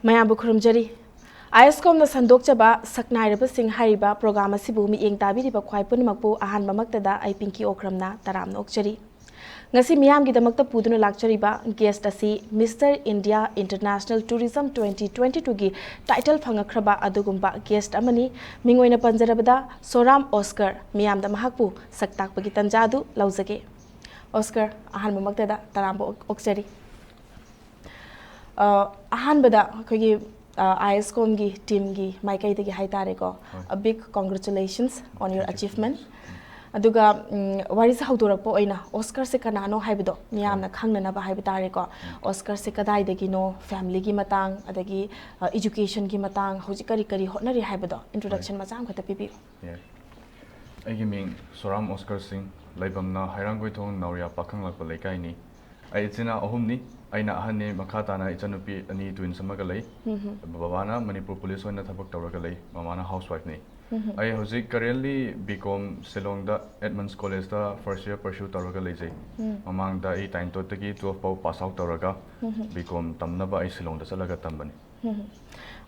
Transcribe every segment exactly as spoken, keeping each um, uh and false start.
ꯃꯌꯥꯝꯕꯨ ꯈꯨꯔꯨꯝꯖꯔꯤ꯫ ꯑꯥꯏ ꯑꯦꯁ ꯀꯣꯝꯅ ꯁꯟꯗꯣꯛꯆꯕ ꯁꯛꯅꯥꯏꯔꯕꯁꯤꯡ ꯍꯥꯏꯔꯤꯕ ꯄ꯭ꯔꯣꯒ꯭ꯔꯥꯝ ꯑꯁꯤꯕꯨ ꯃꯤꯠꯌꯦꯡ ꯇꯥꯕꯤꯔꯤꯕ ꯈ꯭ꯋꯥꯏ ꯄꯨꯝꯅꯃꯛꯄꯨ ꯑꯍꯥꯟꯕꯃꯛꯇꯗ ꯑꯩ ꯄꯤꯡꯀꯤ ꯑꯣꯀ꯭ꯔꯝꯅ ꯇꯔꯥꯝꯅ ꯑꯣꯛꯆꯔꯤ꯫ ꯉꯁꯤ ꯃꯤꯌꯥꯝꯒꯤꯗꯃꯛꯇ ꯄꯨꯗꯨꯅ ꯂꯥꯛꯆꯔꯤꯕ ꯒꯦꯁ꯭ꯠ ꯑꯁꯤ mister India international tourism twenty twenty ꯇꯨꯒꯤ ꯇꯥꯏꯇꯜ ꯐꯪꯉꯛꯈ꯭ꯔꯕ ꯑꯗꯨꯒꯨꯝꯕ ꯒꯦꯁ꯭ꯠ ꯑꯃꯅꯤ꯫ ꯃꯤꯡ ꯑꯣꯏꯅ ꯄꯟꯖꯔꯕꯗ ꯁꯣꯔꯥꯝ ꯑꯣꯁꯀꯔ, ꯃꯤꯌꯥꯝꯗ ꯃꯍꯥꯛꯄꯨ ꯁꯛ ꯇꯥꯛꯄꯒꯤ ꯇꯟꯖꯥ ꯑꯗꯨ ꯂꯧꯖꯒꯦ꯫ ꯑꯣꯁꯀꯔ, ꯑꯍꯥꯟꯕꯃꯛꯇꯗ ꯇꯔꯥꯝꯕ ꯑꯣꯛ-, ꯑꯣꯛꯆꯔꯤ꯫ ꯑ, ꯑꯍꯥꯟꯕꯗ ꯑꯩꯈꯣꯏꯒꯤ, ꯑ, ꯑꯥꯏ ꯑꯦꯁ ꯀꯣꯝꯒꯤ ꯇꯤꯝꯒꯤ ꯃꯥꯏꯀꯩꯗꯒꯤ ꯍꯥꯏꯇꯥꯔꯦꯀꯣ, ꯍꯣꯏ꯫ A big congratulations on your Thank you. Achievement. ꯑꯗꯨꯒ, ꯎꯝ, ꯋꯥꯔꯤꯁꯦ ꯍꯧꯗꯣꯔꯛꯄ ꯑꯣꯏꯅ ꯑꯣꯁꯀꯔꯁꯦ ꯀꯅꯥꯅꯣ ꯍꯥꯏꯕꯗꯣ ꯃꯤꯌꯥꯝꯅ ꯍꯣꯏ꯫ ꯈꯪꯅꯅꯕ ꯍꯥꯏꯕ ꯇꯥꯔꯦꯀꯣ꯫ ꯎꯝ꯫ ꯑꯣꯁꯀꯔꯁꯦ ꯀꯗꯥꯏꯗꯒꯤꯅꯣ, ꯐꯦꯃꯤꯂꯤꯒꯤ ꯃꯇꯥꯡ, ꯑꯗꯒꯤ, ꯑ, ꯏꯖꯨꯀꯦꯁꯟꯒꯤ ꯃꯇꯥꯡ, ꯍꯧꯖꯤꯛ ꯀꯔꯤ ꯀꯔꯤ ꯍꯣꯠꯅꯔꯤ ꯍꯥꯏꯕꯗꯣ ꯏꯟꯇ꯭ꯔꯣꯗꯛꯁꯟ ꯍꯣꯏ꯫ ꯃꯆꯥ ꯑꯃꯈꯛꯇ ꯄꯤꯕꯤꯌꯨ꯫ ꯌꯥꯏ꯫ ꯑꯩꯒꯤ ꯃꯤꯡ ꯁꯣꯔꯥꯝ ꯑꯣꯁꯀꯔ ꯁꯤꯡ, ꯂꯩꯐꯝꯅ ꯍꯩꯔꯥꯡꯒꯣꯏꯊꯣꯡ ꯅꯥꯎꯔꯤꯌꯥ ꯄꯥꯈꯪꯂꯥꯛꯄ ꯂꯩꯀꯥꯏꯅꯤ꯫ ꯑꯩ ꯏꯆꯤꯟ ꯏꯅꯥꯎ ꯑꯍꯨꯝꯅꯤ꯫ ꯑꯩꯅ ꯑꯍꯟꯅꯤ, ꯃꯈꯥ ꯇꯥꯅ ꯏꯆꯟꯅꯨꯄꯤ ꯑꯅꯤ twins ꯑꯃꯒ ꯂꯩ꯫ ꯎꯝ ꯍꯝ꯫ ꯕꯕꯥꯅ ꯃꯅꯤꯄꯨꯔ ꯄꯨꯂꯤꯁ ꯑꯣꯏꯅ ꯊꯕꯛ ꯇꯧꯔꯒ ꯂꯩ, ꯃꯃꯥꯅ ꯍꯥꯎꯁ ꯋꯥꯏꯐꯅꯤ꯫ ꯎꯝ ꯍꯝ꯫ ꯑꯩ ꯍꯧꯖꯤꯛ currently B Com ꯁꯤꯂꯣꯡꯗ ꯑꯦꯗꯃꯟꯁ ꯀꯣꯂꯦꯖꯇ first year pursue ꯇꯧꯔꯒ ꯂꯩꯖꯩ꯫ ꯎꯝ꯫ ꯃꯃꯥꯡꯗ ꯑꯩ ꯇꯥꯏꯟꯇꯣꯠꯇꯒꯤ twelve ꯐꯥꯎ pass out ꯇꯧꯔꯒ ꯎꯝ ꯍꯝ꯫ B Com ꯇꯝꯅꯕ ꯑꯩ ꯁꯤꯂꯣꯡꯗ ꯆꯠꯂꯒ ꯇꯝꯕꯅꯤ꯫ ꯎꯝ꯫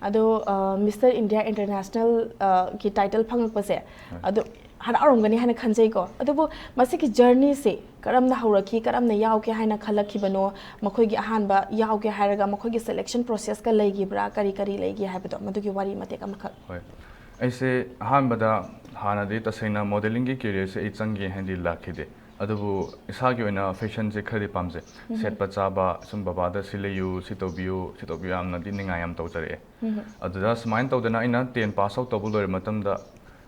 ꯑꯗꯣ, ꯑ, ꯃꯤꯁꯇꯔ ꯏꯟꯗꯤꯌꯥ ꯏꯟꯇꯔꯅꯦꯁꯅꯦꯜ, ꯑ, ꯒꯤ ꯇꯥꯏꯇꯜ ꯐꯪꯉꯛꯄꯁꯦ, ꯍꯣꯏ꯫ ꯑꯗꯨ ꯍꯔꯥꯎꯔꯝꯒꯅꯤ ꯍꯥꯏꯅ ꯈꯟꯖꯩꯀꯣ꯫ ꯑꯗꯨꯕꯨ ꯃꯁꯤꯒꯤ ꯖꯔꯅꯤꯁꯦ ꯀꯔꯝꯅ ꯍꯧꯔꯛꯈꯤ, ꯀꯔꯝꯅ ꯌꯥꯎꯒꯦ ꯍꯥꯏꯅ ꯈꯜꯂꯛꯈꯤꯕꯅꯣ? ꯃꯈꯣꯏꯒꯤ ꯑꯍꯥꯟꯕ ꯌꯥꯎꯒꯦ ꯍꯥꯏꯔꯒ ꯃꯈꯣꯏꯒꯤ ꯁꯦꯂꯦꯛꯁꯟ ꯄ꯭ꯔꯣꯁꯦꯁꯀ ꯂꯩꯈꯤꯕ꯭ꯔꯥ, ꯀꯔꯤ ꯀꯔꯤ ꯂꯩꯒꯦ ꯍꯥꯏꯕꯗꯣ, ꯃꯗꯨꯒꯤ ꯋꯥꯔꯤ ꯃꯇꯦꯛ ꯑꯃꯈꯛ꯫ ꯍꯣꯏ꯫ ꯑꯩꯁꯦ ꯑꯍꯥꯟꯕꯗ ꯍꯥꯟꯅꯗꯤ ꯇꯁꯦꯡꯅ modelling ꯒꯤ career ꯁꯦ ꯑꯩ ꯆꯪꯒꯦ ꯍꯥꯏꯅꯗꯤ ꯂꯥꯛꯈꯤꯗꯦ꯫ ꯑꯗꯨꯕꯨ ꯏꯁꯥꯒꯤ ꯑꯣꯏꯅ fashion ꯁꯦ ꯈꯔꯗꯤ ꯄꯥꯝꯖꯩ꯫ ꯎꯝ꯫ ꯁꯦꯠꯄ ꯆꯥꯕ, ꯁꯨꯝ ꯕꯕꯥꯗ "ꯁꯤ ꯂꯩꯌꯨ, ꯁꯤ ꯇꯧꯕꯤꯌꯨ, ꯁꯤ ꯇꯧꯕꯤꯌꯨ" ꯌꯥꯝꯅꯗꯤ ꯅꯤꯡꯉꯥꯏ ꯌꯥꯝ ꯇꯧꯖꯔꯛꯑꯦ꯫ ꯎꯝ꯫ ꯑꯗꯨꯗ ꯁꯨꯃꯥꯏꯅ ꯇꯧꯗꯅ ꯑꯩꯅ ten pass out ꯇꯧꯕ ꯂꯣꯏꯔ ꯃꯇꯝꯗ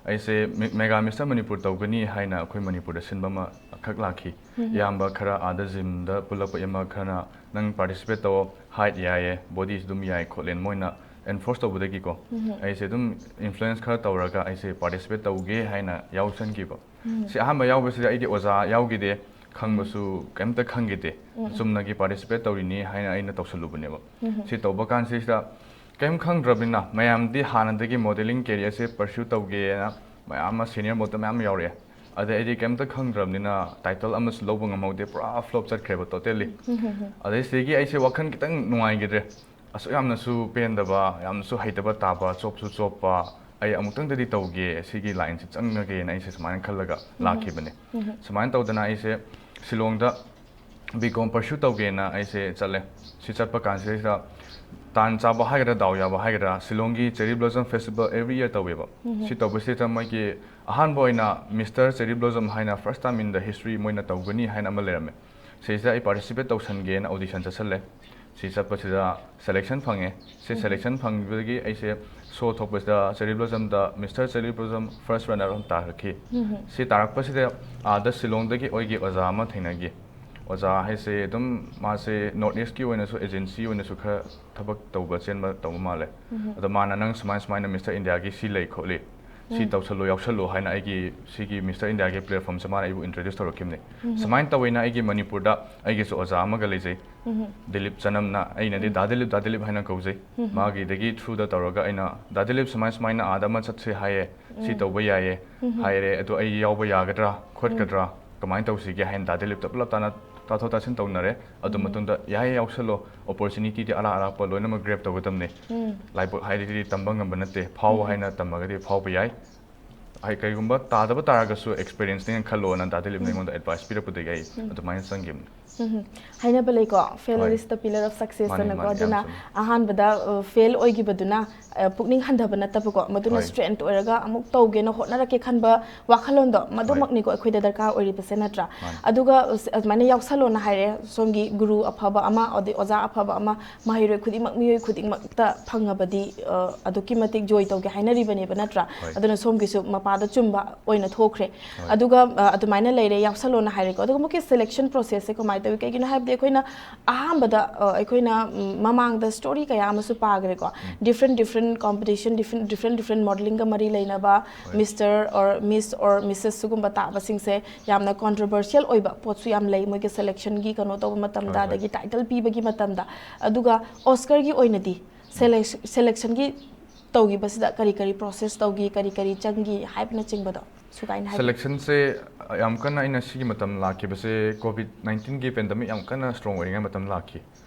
ꯑꯩꯁꯦ ꯃꯦ-, ꯃꯦꯒꯥ ꯃꯤꯁꯇꯔ ꯃꯅꯤꯄꯨꯔ ꯇꯧꯒꯅꯤ ꯍꯥꯏꯅ ꯑꯩꯈꯣꯏ ꯃꯅꯤꯄꯨꯔꯗ ꯁꯤꯟꯕ ꯑꯃꯈꯛ ꯂꯥꯛꯈꯤ꯫ ꯎꯝ꯫ ꯏꯌꯥꯝꯕ ꯈꯔ ꯑꯥꯗ ꯖꯤꯝꯗ ꯄꯨꯜꯂꯛꯄ ꯏꯌꯥꯝꯕ ꯈꯔꯅ "ꯅꯪ participate ꯇꯧꯑꯣ, height ꯌꯥꯏꯌꯦ, body ꯁꯨ ꯑꯗꯨꯝ ꯌꯥꯏ" ꯈꯣꯠꯂꯦꯅ ꯃꯣꯏꯅ enforce ꯇꯧꯕꯗꯒꯤꯀꯣ, ꯎꯝ꯫ ꯑꯩꯁꯦ ꯑꯗꯨꯝ influence ꯈꯔ ꯇꯧꯔꯒ ꯑꯩꯁꯦ participate ꯇꯧꯒꯦ ꯍꯥꯏꯅ ꯌꯥꯎꯁꯟꯈꯤꯕ꯫ ꯎꯝ꯫ ꯁꯤ ꯑꯍꯥꯟꯕ ꯌꯥꯎꯕꯁꯤꯗ ꯑꯩꯗꯤ ꯑꯣꯖꯥ ꯌꯥꯎꯈꯤꯗꯦ, ꯈꯪꯕꯁꯨ ꯀꯩꯝꯇ ꯈꯪꯈꯤꯗꯦ꯫ ꯎꯝ, ꯎꯝ꯫ ꯆꯨꯝꯅꯒꯤ participate ꯇꯧꯔꯤꯅꯤ ꯍꯥꯏꯅ ꯑꯩꯅ ꯇꯧꯁꯜꯂꯨꯕꯅꯦꯕ꯫ ꯎꯝ꯫ ꯁꯤ ꯇꯧꯕ ꯀꯥꯟꯁꯤꯗ ꯀꯩꯝ ꯈꯪꯗ꯭ꯔꯕꯅꯤꯅ ꯃꯌꯥꯝꯗꯤ ꯍꯥꯟꯅꯗꯒꯤ modelling career ꯁꯦ pursue ꯇꯧꯒꯦꯅ ꯃꯌꯥꯝ ꯑꯃ senior ꯃꯣꯠꯇ ꯃꯌꯥꯝ ꯌꯥꯎꯔꯛꯑꯦ꯫ ꯑꯗꯩ ꯑꯩꯗꯤ ꯀꯩꯝꯇ ꯈꯪꯗ꯭ꯔꯕꯅꯤꯅ title ꯑꯃꯁꯨ ꯂꯧꯕ ꯉꯝꯍꯧꯗꯦ, ꯄꯨꯔꯥ flop ꯆꯠꯈ꯭ꯔꯦꯕ totally꯫ ꯎꯝ, ꯎꯝ, ꯎꯝ꯫ ꯑꯗꯩ ꯁꯤꯗꯒꯤ ꯑꯩꯁꯦ ꯋꯥꯈꯜ ꯈꯤꯇꯪ ꯅꯨꯡꯉꯥꯏꯈꯤꯗ꯭ꯔꯦ꯫ ꯑꯁꯨꯛ ꯌꯥꯝꯅꯁꯨ ꯄꯦꯟꯗꯕ, ꯌꯥꯝꯅꯁꯨ ꯍꯩꯇꯕ ꯇꯥꯕ, ꯆꯣꯞꯁꯨ ꯆꯣꯞꯄ, ꯑꯩ ꯑꯃꯨꯛꯇꯪꯗꯗꯤ ꯇꯧꯒꯦ, ꯁꯤꯒꯤ ꯂꯥꯏꯟꯁꯦ ꯆꯪꯉꯒꯦꯅ ꯑꯩꯁꯦ ꯁꯨꯃꯥꯏꯅ ꯈꯜꯂꯒ ꯂꯥꯛꯈꯤꯕꯅꯦ꯫ ꯁꯨꯃꯥꯏꯅ ꯇꯧꯗꯅ ꯑꯩꯁꯦ ꯁꯤꯂꯣꯡꯗ ꯕꯤ ꯀꯣꯝ ꯄꯔꯁ꯭ꯌꯨ ꯇꯧꯒꯦꯅ ꯑꯩꯁꯦ ꯆꯠꯂꯦ꯫ ꯁꯤ ꯆꯠꯄ ꯀꯥꯟꯁꯤꯗꯩꯁꯤꯗ ꯇꯥꯟ ꯆꯥꯕ ꯍꯥꯏꯒꯗ꯭ꯔꯥ, ꯗꯥꯎ ꯌꯥꯕ ꯍꯥꯏꯒꯗ꯭ꯔꯥ, ꯁꯤꯂꯣꯡꯒꯤ Cherry Blossom Festival every year ꯇꯧꯋꯦꯕ꯫ ꯁꯤ ꯇꯧꯕꯁꯤꯗ ꯃꯣꯏꯒꯤ ꯑꯍꯥꯟꯕ ꯑꯣꯏꯅ Mister Cherry Blossom ꯍꯥꯏꯅ first time in the history ꯃꯣꯏꯅ ꯇꯧꯒꯅꯤ ꯍꯥꯏꯅ ꯑꯃ ꯂꯩꯔꯝꯃꯦ꯫ ꯁꯤꯁꯤꯗ ꯑꯩ ꯄꯥꯔꯇꯤꯁꯤꯄꯦꯠ ꯇꯧꯁꯟꯒꯦꯅ ꯑꯣꯗꯤꯁꯟ ꯆꯠꯁꯜꯂꯦ꯫ ꯁꯤ ꯆꯠꯄꯁꯤꯗ ꯁꯦꯂꯦꯛꯁꯟ ꯐꯪꯉꯦ꯫ ꯁꯤ ꯁꯦꯂꯦꯛꯁꯟ ꯐꯪꯕꯗꯒꯤ ꯑꯩꯁꯦ ꯁꯣ ꯊꯣꯛꯄꯁꯤꯗ ꯆꯦꯔꯤ ꯕ꯭ꯂꯣꯖꯝꯗ mister cherry blossom first runner up ꯇꯥꯔꯛꯈꯤ꯫ ꯁꯤ ꯇꯥꯔꯛꯄꯁꯤꯗ ꯑꯥꯗ ꯁꯤꯂꯣꯡꯗꯒꯤ ꯑꯩꯒꯤ ꯑꯣꯖꯥ ꯑꯃ ꯊꯦꯡꯅꯈꯤ꯫ ꯑꯣꯖꯥ ꯍꯥꯏꯁꯦ ꯑꯗꯨꯝ ꯃꯥꯁꯦ ꯅꯣꯔꯠ ꯏꯁꯀꯤ ꯑꯣꯏꯅꯁꯨ ꯑꯦꯖꯦꯟꯁꯤ ꯑꯣꯏꯅꯁꯨ ꯈꯔ ꯊꯕꯛ ꯇꯧꯕ ꯆꯦꯟꯕ ꯇꯧꯕ ꯃꯥꯜꯂꯦ꯫ ꯑꯗꯣ ꯃꯥꯅ "ꯅꯪ ꯁꯨꯃꯥꯏ ꯁꯨꯃꯥꯏꯅ ꯃꯤꯁꯇꯔ ꯏꯟꯗꯤꯌꯥꯒꯤ ꯁꯤ ꯂꯩ ꯈꯣꯠꯂꯤ, ꯁꯤ ꯇꯧꯁꯜꯂꯨ ꯌꯥꯎꯁꯜꯂꯨ" ꯍꯥꯏꯅ ꯑꯩꯒꯤ ꯁꯤꯒꯤ ꯃꯤꯁꯇꯔ ꯏꯟꯗꯤꯌꯥꯒꯤ ꯄ꯭ꯂꯦꯠꯐꯣꯝꯁꯦ ꯃꯥꯅ ꯑꯩꯕꯨ ꯏꯟꯇ꯭ꯔꯣꯗ꯭ꯌꯨꯁ ꯇꯧꯔꯛꯈꯤꯕꯅꯤ꯫ ꯁꯨꯃꯥꯏꯅ ꯇꯧꯋꯦꯅ ꯑꯩꯒꯤ ꯃꯅꯤꯄꯨꯔꯗ ꯑꯩꯒꯤꯁꯨ ꯑꯣꯖꯥ ꯑꯃꯒ ꯂꯩꯖꯩ, ꯗꯤꯂꯤꯞ ꯆꯅꯝꯅ, ꯑꯩꯅꯗꯤ "ꯗꯥ ꯗꯤꯂꯤꯞ, ꯗꯥ ꯗꯤꯂꯤꯞ" ꯍꯥꯏꯅ ꯀꯧꯖꯩ꯫ ꯃꯥꯒꯤꯗꯒꯤ ꯊ꯭ꯔꯨꯗ ꯇꯧꯔꯒ ꯑꯩꯅ "ꯗꯥ ꯗꯤꯂꯤꯞ ꯁꯨꯃꯥꯏ ꯁꯨꯃꯥꯏꯅ ꯑꯥꯗ ꯑꯃ ꯆꯠꯁꯦ ꯍꯥꯏꯌꯦ, ꯁꯤ ꯇꯧꯕ ꯌꯥꯏꯌꯦ" ꯍꯥꯏꯔꯦ꯫ "ꯑꯗꯣ ꯑꯩ ꯌꯥꯎꯕ ꯌꯥꯒꯗ꯭ꯔꯥ ꯈꯣꯠꯀꯗ꯭ꯔꯥ, ꯀꯃꯥꯏꯅ ꯇꯧꯁꯤꯒꯦ?" ꯍꯥꯏꯅ ꯗꯥ ꯗꯤꯂꯤꯞꯇ ꯄꯨꯂꯞ ꯇꯥꯟꯅ ꯇꯥꯊꯣꯛ ꯇꯥꯁꯤꯟ ꯇꯧꯅꯔꯦ꯫ ꯑꯗꯨ ꯃꯇꯨꯡꯗ "ꯌꯥꯏꯌꯦ, ꯌꯥꯎꯁꯜꯂꯣ, ꯑꯣꯄꯣꯔꯆꯨꯅꯤꯇꯤꯗꯤ ꯑꯔꯥꯛ ꯑꯔꯥꯛꯄ ꯂꯣꯏꯅꯃꯛ ꯒ꯭ꯔꯦꯞ ꯇꯧꯒꯗꯕꯅꯦ꯫ ꯂꯥꯏꯕꯛ ꯍꯥꯏꯗꯤ ꯇꯝꯕ ꯉꯝꯕ ꯅꯠꯇꯦ, ꯐꯥꯎ ꯍꯥꯏꯅ ꯇꯝꯃꯒꯗꯤ ꯐꯥꯎꯕ ꯌꯥꯏ꯫ ꯍꯥꯏ, ꯀꯔꯤꯒꯨꯝꯕ ꯇꯥꯗꯕ ꯇꯥꯔꯒꯁꯨ ꯑꯦꯛꯁꯄꯤꯔꯤꯌꯟꯁꯅꯦꯅ ꯈꯜꯂꯣꯅ ꯗꯥ ꯗꯤꯂꯤꯞꯅ ꯑꯩꯉꯣꯟꯗ ꯑꯦꯗꯚꯥꯏꯁ ꯄꯤꯔꯛꯄꯗꯒꯤ ꯑꯩ ꯑꯗꯨꯃꯥꯏꯅ ꯆꯪꯈꯤꯕꯅꯤ꯫ ꯍꯥꯏꯅꯕ ꯂꯩꯀꯣ, "Failure ꯍꯣꯏ꯫ is the pillar of success" ꯃꯥꯅꯤ, ꯑꯅꯀꯣ꯫ ꯃꯥꯅꯤ, ꯌꯥꯝ ꯑꯗꯨꯅ ꯆꯨꯝꯃꯤ꯫ ꯑꯍꯥꯟꯕꯗ ꯐꯦꯜ ꯑꯣꯏꯈꯤꯕꯗꯨꯅ ꯑ, ꯄꯨꯛꯅꯤꯡ ꯍꯟꯊꯕ ꯅꯠꯇꯕꯀꯣ, ꯃꯗꯨꯅ ꯍꯣꯏ꯫ ꯁ꯭ꯇ꯭ꯔꯦꯡꯊ ꯑꯣꯏꯔꯒ ꯑꯃꯨꯛ ꯇꯧꯒꯦꯅ ꯍꯣꯠꯅꯔꯛꯀꯦ ꯈꯟꯕ ꯋꯥꯈꯜꯂꯣꯟꯗꯣ, ꯃꯗꯨꯃꯛꯅꯤꯀꯣ ꯑꯩꯈꯣꯏꯗ ꯗꯔꯀꯥꯔ ꯑꯣꯏꯔꯤꯕꯁꯦ, ꯅꯠꯇ꯭ꯔꯥ? ꯃꯥꯅꯤ꯫ ꯑꯗꯨꯒ ꯑꯁ-, ꯑꯗꯨꯃꯥꯏꯅ ꯌꯥꯎꯁꯜꯂꯣꯅ ꯍꯥꯏꯔꯦ꯫ ꯁꯣꯝꯒꯤ ꯒꯨꯔꯨ ꯑꯐꯕ ꯑꯃ, ꯑꯗꯩ ꯑꯣꯖꯥ ꯑꯐꯕ ꯑꯃ, ꯃꯍꯩꯔꯣꯏ ꯈꯨꯗꯤꯡꯃꯛ, ꯃꯤꯑꯣꯏ ꯈꯨꯗꯤꯡꯃꯛꯇ ꯐꯪꯉꯕꯗꯤ, ꯑ, ꯑꯗꯨꯛꯀꯤ ꯃꯇꯤꯛ ꯖꯣꯏ ꯇꯧꯒꯦ ꯍꯥꯏꯅꯔꯤꯕꯅꯦꯕ, ꯅꯠꯇ꯭ꯔꯥ? ꯍꯣꯏ꯫ ꯑꯗꯨꯅ ꯁꯣꯝꯒꯤꯁꯨ ꯃꯄꯥꯗ ꯆꯨꯝꯕ ꯑꯣꯏꯅ ꯊꯣꯛꯈ꯭ꯔꯦ꯫ ꯍꯣꯏ꯫ ꯑꯗꯨꯒ, ꯑ, ꯑꯗꯨꯃꯥꯏꯅ ꯂꯩꯔꯦ, ꯌꯥꯎꯁꯜꯂꯣꯅ ꯍꯥꯏꯔꯦꯀꯣ꯫ ꯑꯗꯨꯒ ꯑꯃꯨꯛꯀꯤ ꯁꯦꯂꯦꯛꯁꯟ ꯄ꯭ꯔꯣꯁꯦꯁꯁꯦ ꯀꯃꯥꯏꯅ ꯇꯧꯏ? ꯀꯩꯒꯤꯅꯣ ꯍꯥꯏꯕꯗꯤ ꯑꯩꯈꯣꯏꯅ ꯑꯍꯥꯟꯕꯗ, ꯑ, ꯑꯩꯈꯣꯏꯅ, ꯎꯝ, ꯃꯃꯥꯡꯗ ꯁ꯭ꯇꯣꯔꯤ ꯀꯌꯥ ꯑꯃꯁꯨ ꯄꯥꯈ꯭ꯔꯦꯀꯣ꯫ Different different competition, different different different ꯃꯣꯗꯦꯂꯤꯡꯒ ꯃꯔꯤ ꯂꯩꯅꯕ, ꯍꯣꯏ꯫ Mister or miss or missus ꯁꯤꯒꯨꯝꯕ ꯇꯥꯕꯁꯤꯡꯁꯦ ꯌꯥꯝꯅ ꯀꯣꯟꯇ꯭ꯔꯣꯚꯔꯁꯤꯌꯦꯜ ꯑꯣꯏꯕ ꯄꯣꯠꯁꯨ ꯌꯥꯝ ꯂꯩ ꯃꯣꯏꯒꯤ ꯁꯦꯂꯦꯛꯁꯟꯒꯤ ꯀꯩꯅꯣ ꯇꯧꯕ ꯃꯇꯝꯗ, ꯍꯣꯏ, ꯍꯣꯏ꯫ ꯑꯗꯒꯤ ꯇꯥꯏꯇꯜ ꯄꯤꯕꯒꯤ ꯃꯇꯝꯗ꯫ ꯑꯗꯨꯒ ꯑꯣꯁꯀꯔꯒꯤ ꯑꯣꯏꯅꯗꯤ ꯁꯦꯂꯦꯛ-, ꯁꯦꯂꯦꯛꯁꯟꯒꯤ ꯇꯧꯈꯤꯕꯁꯤꯗ ꯀꯔꯤ ꯀꯔꯤ ꯄ꯭ꯔꯣꯁꯦꯁ ꯇꯧꯈꯤ, ꯀꯔꯤ ꯀꯔꯤ ꯆꯪꯈꯤ ꯍꯥꯏꯕꯅꯆꯤꯡꯕꯗꯣ ꯁꯨꯒꯥꯏꯅ ꯍꯥꯏꯕꯤꯌꯨ꯫ ꯁꯦꯂꯦꯛꯁꯟꯁꯦ ꯌꯥꯝ ꯀꯟꯅ, ꯑꯩꯅ ꯁꯤꯒꯤ ꯃꯇꯝ ꯂꯥꯛꯈꯤꯕꯁꯦ ꯀꯣꯚꯤꯗ ꯅꯥꯏꯟꯇꯤꯟꯒꯤ ꯄꯦꯟꯗꯦꯃꯤꯛ ꯌꯥꯝ ꯀꯟꯅ ꯁ꯭ꯇ꯭ꯔꯣꯡ ꯑꯣꯏꯔꯤꯉꯩ ꯃꯇꯝ ꯂꯥꯛꯈꯤ꯫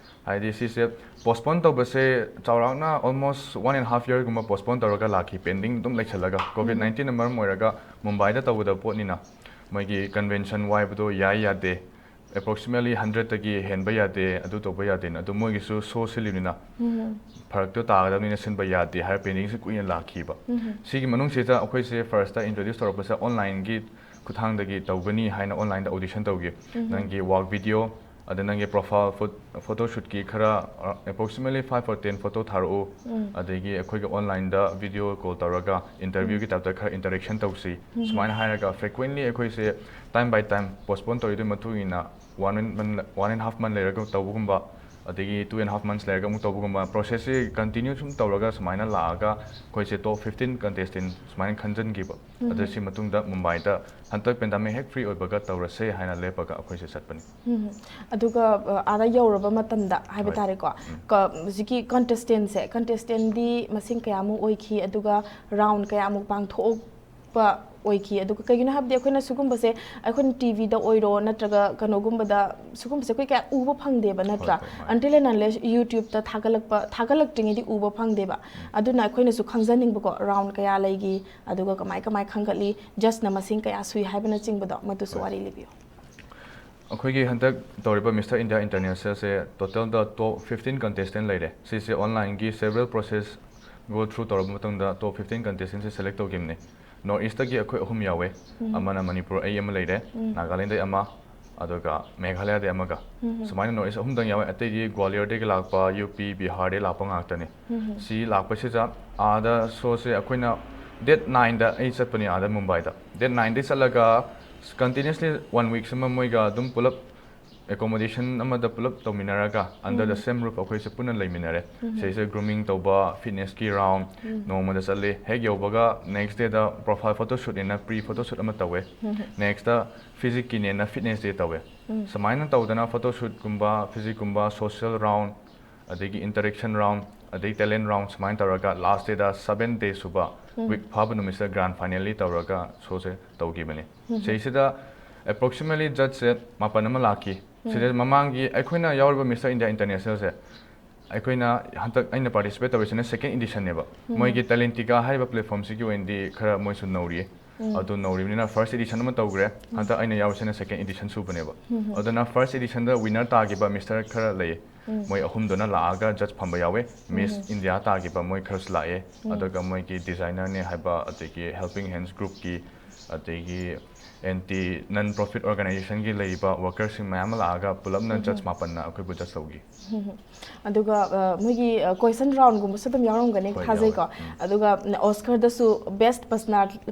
ꯍꯥꯏꯗꯤ ꯁꯤꯁꯦ postpone ꯇꯧꯕꯁꯦ ꯆꯥꯎꯔꯥꯛꯅ almost one and half year ꯒꯨꯝꯕ postpone ꯇꯧꯔꯒ ꯂꯥꯛꯈꯤ, pending ꯑꯗꯨꯝ ꯂꯩꯁꯜꯂꯒ꯫ COVID nineteen ꯅ ꯃꯔꯝ ꯑꯣꯏꯔꯒ ꯃꯨꯝꯕꯥꯏꯗ ꯇꯧꯒꯗꯕ ꯄꯣꯠꯅꯤꯅ ꯃꯣꯏꯒꯤ convention ꯋꯥꯏꯕꯗꯣ ꯌꯥꯏ ꯌꯥꯗꯦ, approximately hundred ꯇꯒꯤ ꯍꯦꯟꯕ ꯌꯥꯗꯦ, ꯑꯗꯨ ꯇꯧꯕ ꯌꯥꯗꯦꯅ, ꯑꯗꯨ ꯃꯣꯏꯒꯤꯁꯨ show ꯁꯤꯜꯂꯤꯕꯅꯤꯅ ꯐꯔꯛꯇꯣ ꯇꯥꯒꯗꯕꯅꯤꯅ ꯁꯤꯟꯕ ꯌꯥꯗꯦ ꯍꯥꯏꯔ pending ꯁꯦ ꯀꯨꯏꯅ ꯂꯥꯛꯈꯤꯕ꯫ ꯁꯤꯒꯤ ꯃꯅꯨꯡꯁꯤꯗ ꯑꯩꯈꯣꯏꯁꯦ first introduce ꯇꯧꯔꯛꯄꯁꯦ online ꯒꯤ ꯈꯨꯠꯊꯥꯡꯗꯒꯤ ꯇꯧꯒꯅꯤ ꯍꯥꯏꯅ online ꯗ audition ꯇꯧꯈꯤ꯫ ꯅꯪꯒꯤ work video, ꯑꯗ ꯅꯪꯒꯤ profile pho-, photo shoot ꯀꯤ ꯈꯔ, ꯑ, approximately five or ten photo ꯊꯥꯔꯛꯎ, ꯑꯗꯒꯤ ꯑꯩꯈꯣꯏꯒ online ꯗ video call ꯇꯧꯔꯒ interview ꯒꯤ type ꯇ ꯈꯔ interaction ꯇꯧꯁꯤ, ꯁꯨꯃꯥꯏꯅ ꯍꯥꯏꯔꯒ frequently ꯑꯩꯈꯣꯏꯁꯦ time by time postpone ꯇꯧꯔꯤꯗꯨꯒꯤ ꯃꯇꯨꯡ ꯏꯟꯅ one month, one and half month ꯂꯩꯔꯒ ꯇꯧꯕꯒꯨꯝꯕ, ꯑꯗꯒꯤ two and half months ꯂꯩꯔꯒ ꯑꯃꯨꯛ ꯇꯧꯕꯒꯨꯝꯕ, process ꯁꯤ continue ꯁꯨꯝ ꯇꯧꯔꯒ ꯁꯨꯃꯥꯏꯅ ꯂꯥꯛꯑꯒ ꯑꯩꯈꯣꯏꯁꯦ top fifteen contestant ꯁꯨꯃꯥꯏꯅ ꯈꯟꯖꯟꯈꯤꯕ꯫ ꯑꯗ ꯁꯤ ꯃꯇꯨꯡꯗ ꯃꯨꯝꯕꯥꯏꯗ ꯍꯟꯗꯛ pandemic ꯍꯦꯛ free ꯑꯣꯏꯕꯒ ꯇꯧꯔꯁꯦ ꯍꯥꯏꯅ ꯂꯦꯞꯄꯒ ꯑꯩꯈꯣꯏꯁꯦ ꯆꯠꯄꯅꯤ꯫ ꯎꯝ꯫ ꯑꯗꯨꯒ, ꯑ, ꯑꯥꯗ ꯌꯧꯔꯕ ꯃꯇꯝꯗ ꯍꯥꯏꯕ ꯍꯣꯏ꯫ ꯇꯥꯔꯦꯀꯣ, ꯀ-, ꯍꯧꯖꯤꯛꯀꯤ contestant ꯁꯦ, contestant ꯗꯤ ꯃꯁꯤꯡ ꯀꯌꯥꯃꯨꯛ ꯑꯣꯏꯈꯤ, ꯑꯗꯨꯒ round ꯀꯌꯥꯃꯨꯛ ꯄꯥꯡꯊꯣꯛꯄ ꯑꯣꯏꯈꯤ? ꯑꯗꯨꯒ ꯀꯩꯒꯤꯅꯣ ꯍꯥꯏꯕꯗꯤ ꯑꯩꯈꯣꯏꯅ ꯁꯤꯒꯨꯝꯕꯁꯦ ꯑꯩꯈꯣꯏꯅ ꯇꯤ ꯚꯤꯗ ꯑꯣꯏꯔꯣ ꯅꯠꯇ꯭ꯔꯒ ꯀꯩꯅꯣꯒꯨꯝꯕꯗ ꯁꯤꯒꯨꯝꯕꯁꯦ ꯑꯩꯈꯣꯏ ꯀꯌꯥ ꯎꯕ ꯐꯪꯗꯦꯕ, ꯅꯠꯇ꯭ꯔꯥ? ꯍꯣꯏ, ꯍꯣꯏ꯫ Until and unless YouTube ꯇ ꯊꯥꯒꯠꯂꯛꯄ, ꯊꯥꯒꯠꯂꯛꯇ꯭ꯔꯤꯉꯩꯗꯤ ꯎꯕ ꯐꯪꯗꯦꯕ꯫ ꯑꯗꯨꯅ ꯑꯩꯈꯣꯏꯅꯁꯨ ꯈꯪꯖꯅꯤꯡꯕꯀꯣ, round ꯀꯌꯥ ꯂꯩꯈꯤ, ꯑꯗꯨꯒ ꯀꯃꯥꯏ ꯀꯃꯥꯏ ꯈꯟꯒꯠꯂꯤ, judge ꯅ ꯃꯁꯤꯡ ꯀꯌꯥ ꯁꯨꯏ ꯍꯥꯏꯕꯅꯆꯤꯡꯕꯗꯣ, ꯃꯗꯨꯁꯨ ꯍꯣꯏ꯫ ꯋꯥꯔꯤ ꯂꯤꯕꯤꯌꯨ꯫ ꯑꯩꯈꯣꯏꯒꯤ ꯍꯟꯗꯛ ꯇꯧꯔꯤꯕ Mister India International ꯁꯦ total ꯗ top fifteen contestant ꯂꯩꯔꯦ꯫ ꯁꯤꯁꯦ online ꯒꯤ several process go through ꯇꯧꯔꯕ ꯃꯇꯨꯡꯗ top fifteen contestant ꯁꯦ select ꯇꯧꯈꯤꯕꯅꯤ꯫ North East ꯇꯒꯤ ꯑꯩꯈꯣꯏ ꯑꯍꯨꯝ ꯌꯥꯎꯋꯦ꯫ ꯑꯃꯅ ꯃꯅꯤꯄꯨꯔ, ꯑꯩ ꯑꯃ ꯂꯩꯔꯦ, ꯅꯥꯒꯥꯂꯦꯟꯗꯒꯤ ꯑꯃ, ꯑꯗꯨꯒ ꯃꯦꯘꯥꯂꯌꯥꯗꯒꯤ ꯑꯃꯒ꯫ ꯁꯨꯃꯥꯏꯅ North East ꯑꯍꯨꯝꯗꯪ ꯌꯥꯎꯋꯦ, ꯑꯇꯩꯗꯤ ꯒ꯭ꯋꯥꯂꯤꯌꯔꯗꯒꯤ ꯂꯥꯛꯄ, ꯌꯨ ꯄꯤ, ꯕꯤꯍꯥꯔꯗꯒꯤ ꯂꯥꯛꯄ ꯉꯥꯛꯇꯅꯤ꯫ ꯁꯤ ꯂꯥꯛꯄꯁꯤꯗ ꯑꯥꯗ show ꯁꯦ ꯑꯩꯈꯣꯏꯅ date nine ꯗ ꯑꯩ ꯆꯠꯄꯅꯤ ꯑꯥꯗ ꯃꯨꯝꯕꯥꯏꯗ꯫ Date nine ꯗꯒꯤ ꯆꯠꯂꯒ continuously one week ꯁꯤꯃ ꯃꯣꯏꯒ ꯑꯗꯨꯝ ꯄꯨꯂꯞ accommodation ꯑꯃꯗ ꯄꯨꯂꯞ ꯇꯧꯃꯤꯟꯅꯔꯒ under the same roof ꯑꯩꯈꯣꯏꯁꯦ ꯄꯨꯟꯅ ꯂꯩꯃꯤꯟꯅꯔꯦ꯫ ꯁꯤꯁꯦ grooming ꯇꯧꯕ, fitness ꯀꯤ round ꯅꯣꯡꯃꯗ ꯆꯠꯂꯤ꯫ ꯍꯦꯛ ꯌꯧꯕꯒ next day ꯗ profile photo shoot ꯅꯦꯅ pre photo shoot ꯑꯃ ꯇꯧꯋꯦ꯫ Next ꯇ physique ꯀꯤꯅꯦꯅ fitness day ꯇꯧꯋꯦ꯫ ꯁꯨꯃꯥꯏꯅ ꯇꯧꯗꯅ photo shoot ꯀꯨꯝꯕ, physique ꯀꯨꯝꯕ, social round, ꯑꯗꯒꯤ interaction round, ꯑꯗꯩ talent round ꯁꯨꯃꯥꯏꯅ ꯇꯧꯔꯒ last day ꯗ seven day ꯁꯨꯕ week ꯐꯥꯕ ꯅꯨꯃꯤꯠꯁꯤꯗ grand finale ꯇꯧꯔꯒ show ꯁꯦ ꯇꯧꯈꯤꯕꯅꯤ꯫ ꯁꯤꯁꯤꯗ Approximately judge ꯁꯦ ꯃꯥꯄꯟ ꯑꯃ ꯂꯥꯛꯈꯤ꯫ ꯁꯤꯗ ꯃꯃꯥꯡꯒꯤ ꯑꯩꯈꯣꯏꯅ ꯌꯥꯎꯔꯤꯕ Mister India International ꯁꯦ, ꯑꯩꯈꯣꯏꯅ ꯍꯟꯗꯛ ꯑꯩꯅ participate ꯇꯧꯔꯤꯁꯤꯅ second edition ꯅꯦꯕ꯫ ꯃꯣꯏꯒꯤ Talentica ꯍꯥꯏꯔꯤꯕ platform ꯁꯤꯒꯤ ꯑꯣꯏꯅꯗꯤ ꯈꯔ ꯃꯣꯏꯁꯨ ꯅꯧꯔꯤꯌꯦ꯫ ꯑꯗꯨ ꯅꯧꯔꯤꯕꯅꯤꯅ first edition ꯑꯃ ꯇꯧꯈ꯭ꯔꯦ꯫ ꯍꯟꯗꯛ ꯑꯩꯅ ꯌꯥꯎꯔꯤꯁꯤꯅ second edition ꯁꯨꯕꯅꯦꯕ꯫ ꯑꯗꯨꯅ first edition ꯗ winner ꯇꯥꯈꯤꯕ mister ꯈꯔ ꯂꯩꯌꯦ꯫ ꯃꯣꯏ ꯑꯍꯨꯝꯗꯨꯅ ꯂꯥꯛꯑꯒ judge ꯐꯝꯕ ꯌꯥꯎꯋꯦ꯫ Miss India ꯇꯥꯈꯤꯕ ꯃꯣꯏ ꯈꯔꯁꯨ ꯂꯥꯛꯑꯦ꯫ ꯑꯗꯨꯒ ꯃꯣꯏꯒꯤ designer ꯅꯦ ꯍꯥꯏꯕ, ꯑꯗꯒꯤ Helping Hands group ꯀꯤ, ꯑꯗꯒꯤ anti, non profit organization ꯒꯤ ꯂꯩꯔꯤꯕ worker ꯁꯤꯡ ꯃꯌꯥꯝ ꯑꯃ ꯂꯥꯛꯑꯒ ꯄꯨꯂꯞꯅ judge ꯃꯥꯄꯟꯅ ꯑꯩꯈꯣꯏꯕꯨ judge ꯇꯧꯈꯤ꯫ ꯑꯗꯨꯒ ꯑ, ꯃꯣꯏꯒꯤ ꯀꯣꯏꯁꯟ ꯔꯥꯎꯟꯒꯨꯝꯕꯁꯨ ꯑꯗꯨꯝ ꯌꯥꯎꯔꯝꯒꯅꯤ ꯍꯣꯏ, ꯊꯥꯖꯩꯀꯣ꯫ ꯌꯥꯎꯋꯦ꯫ ꯎꯝ꯫ ꯑꯗꯨꯒ Oscar ꯗꯁꯨ best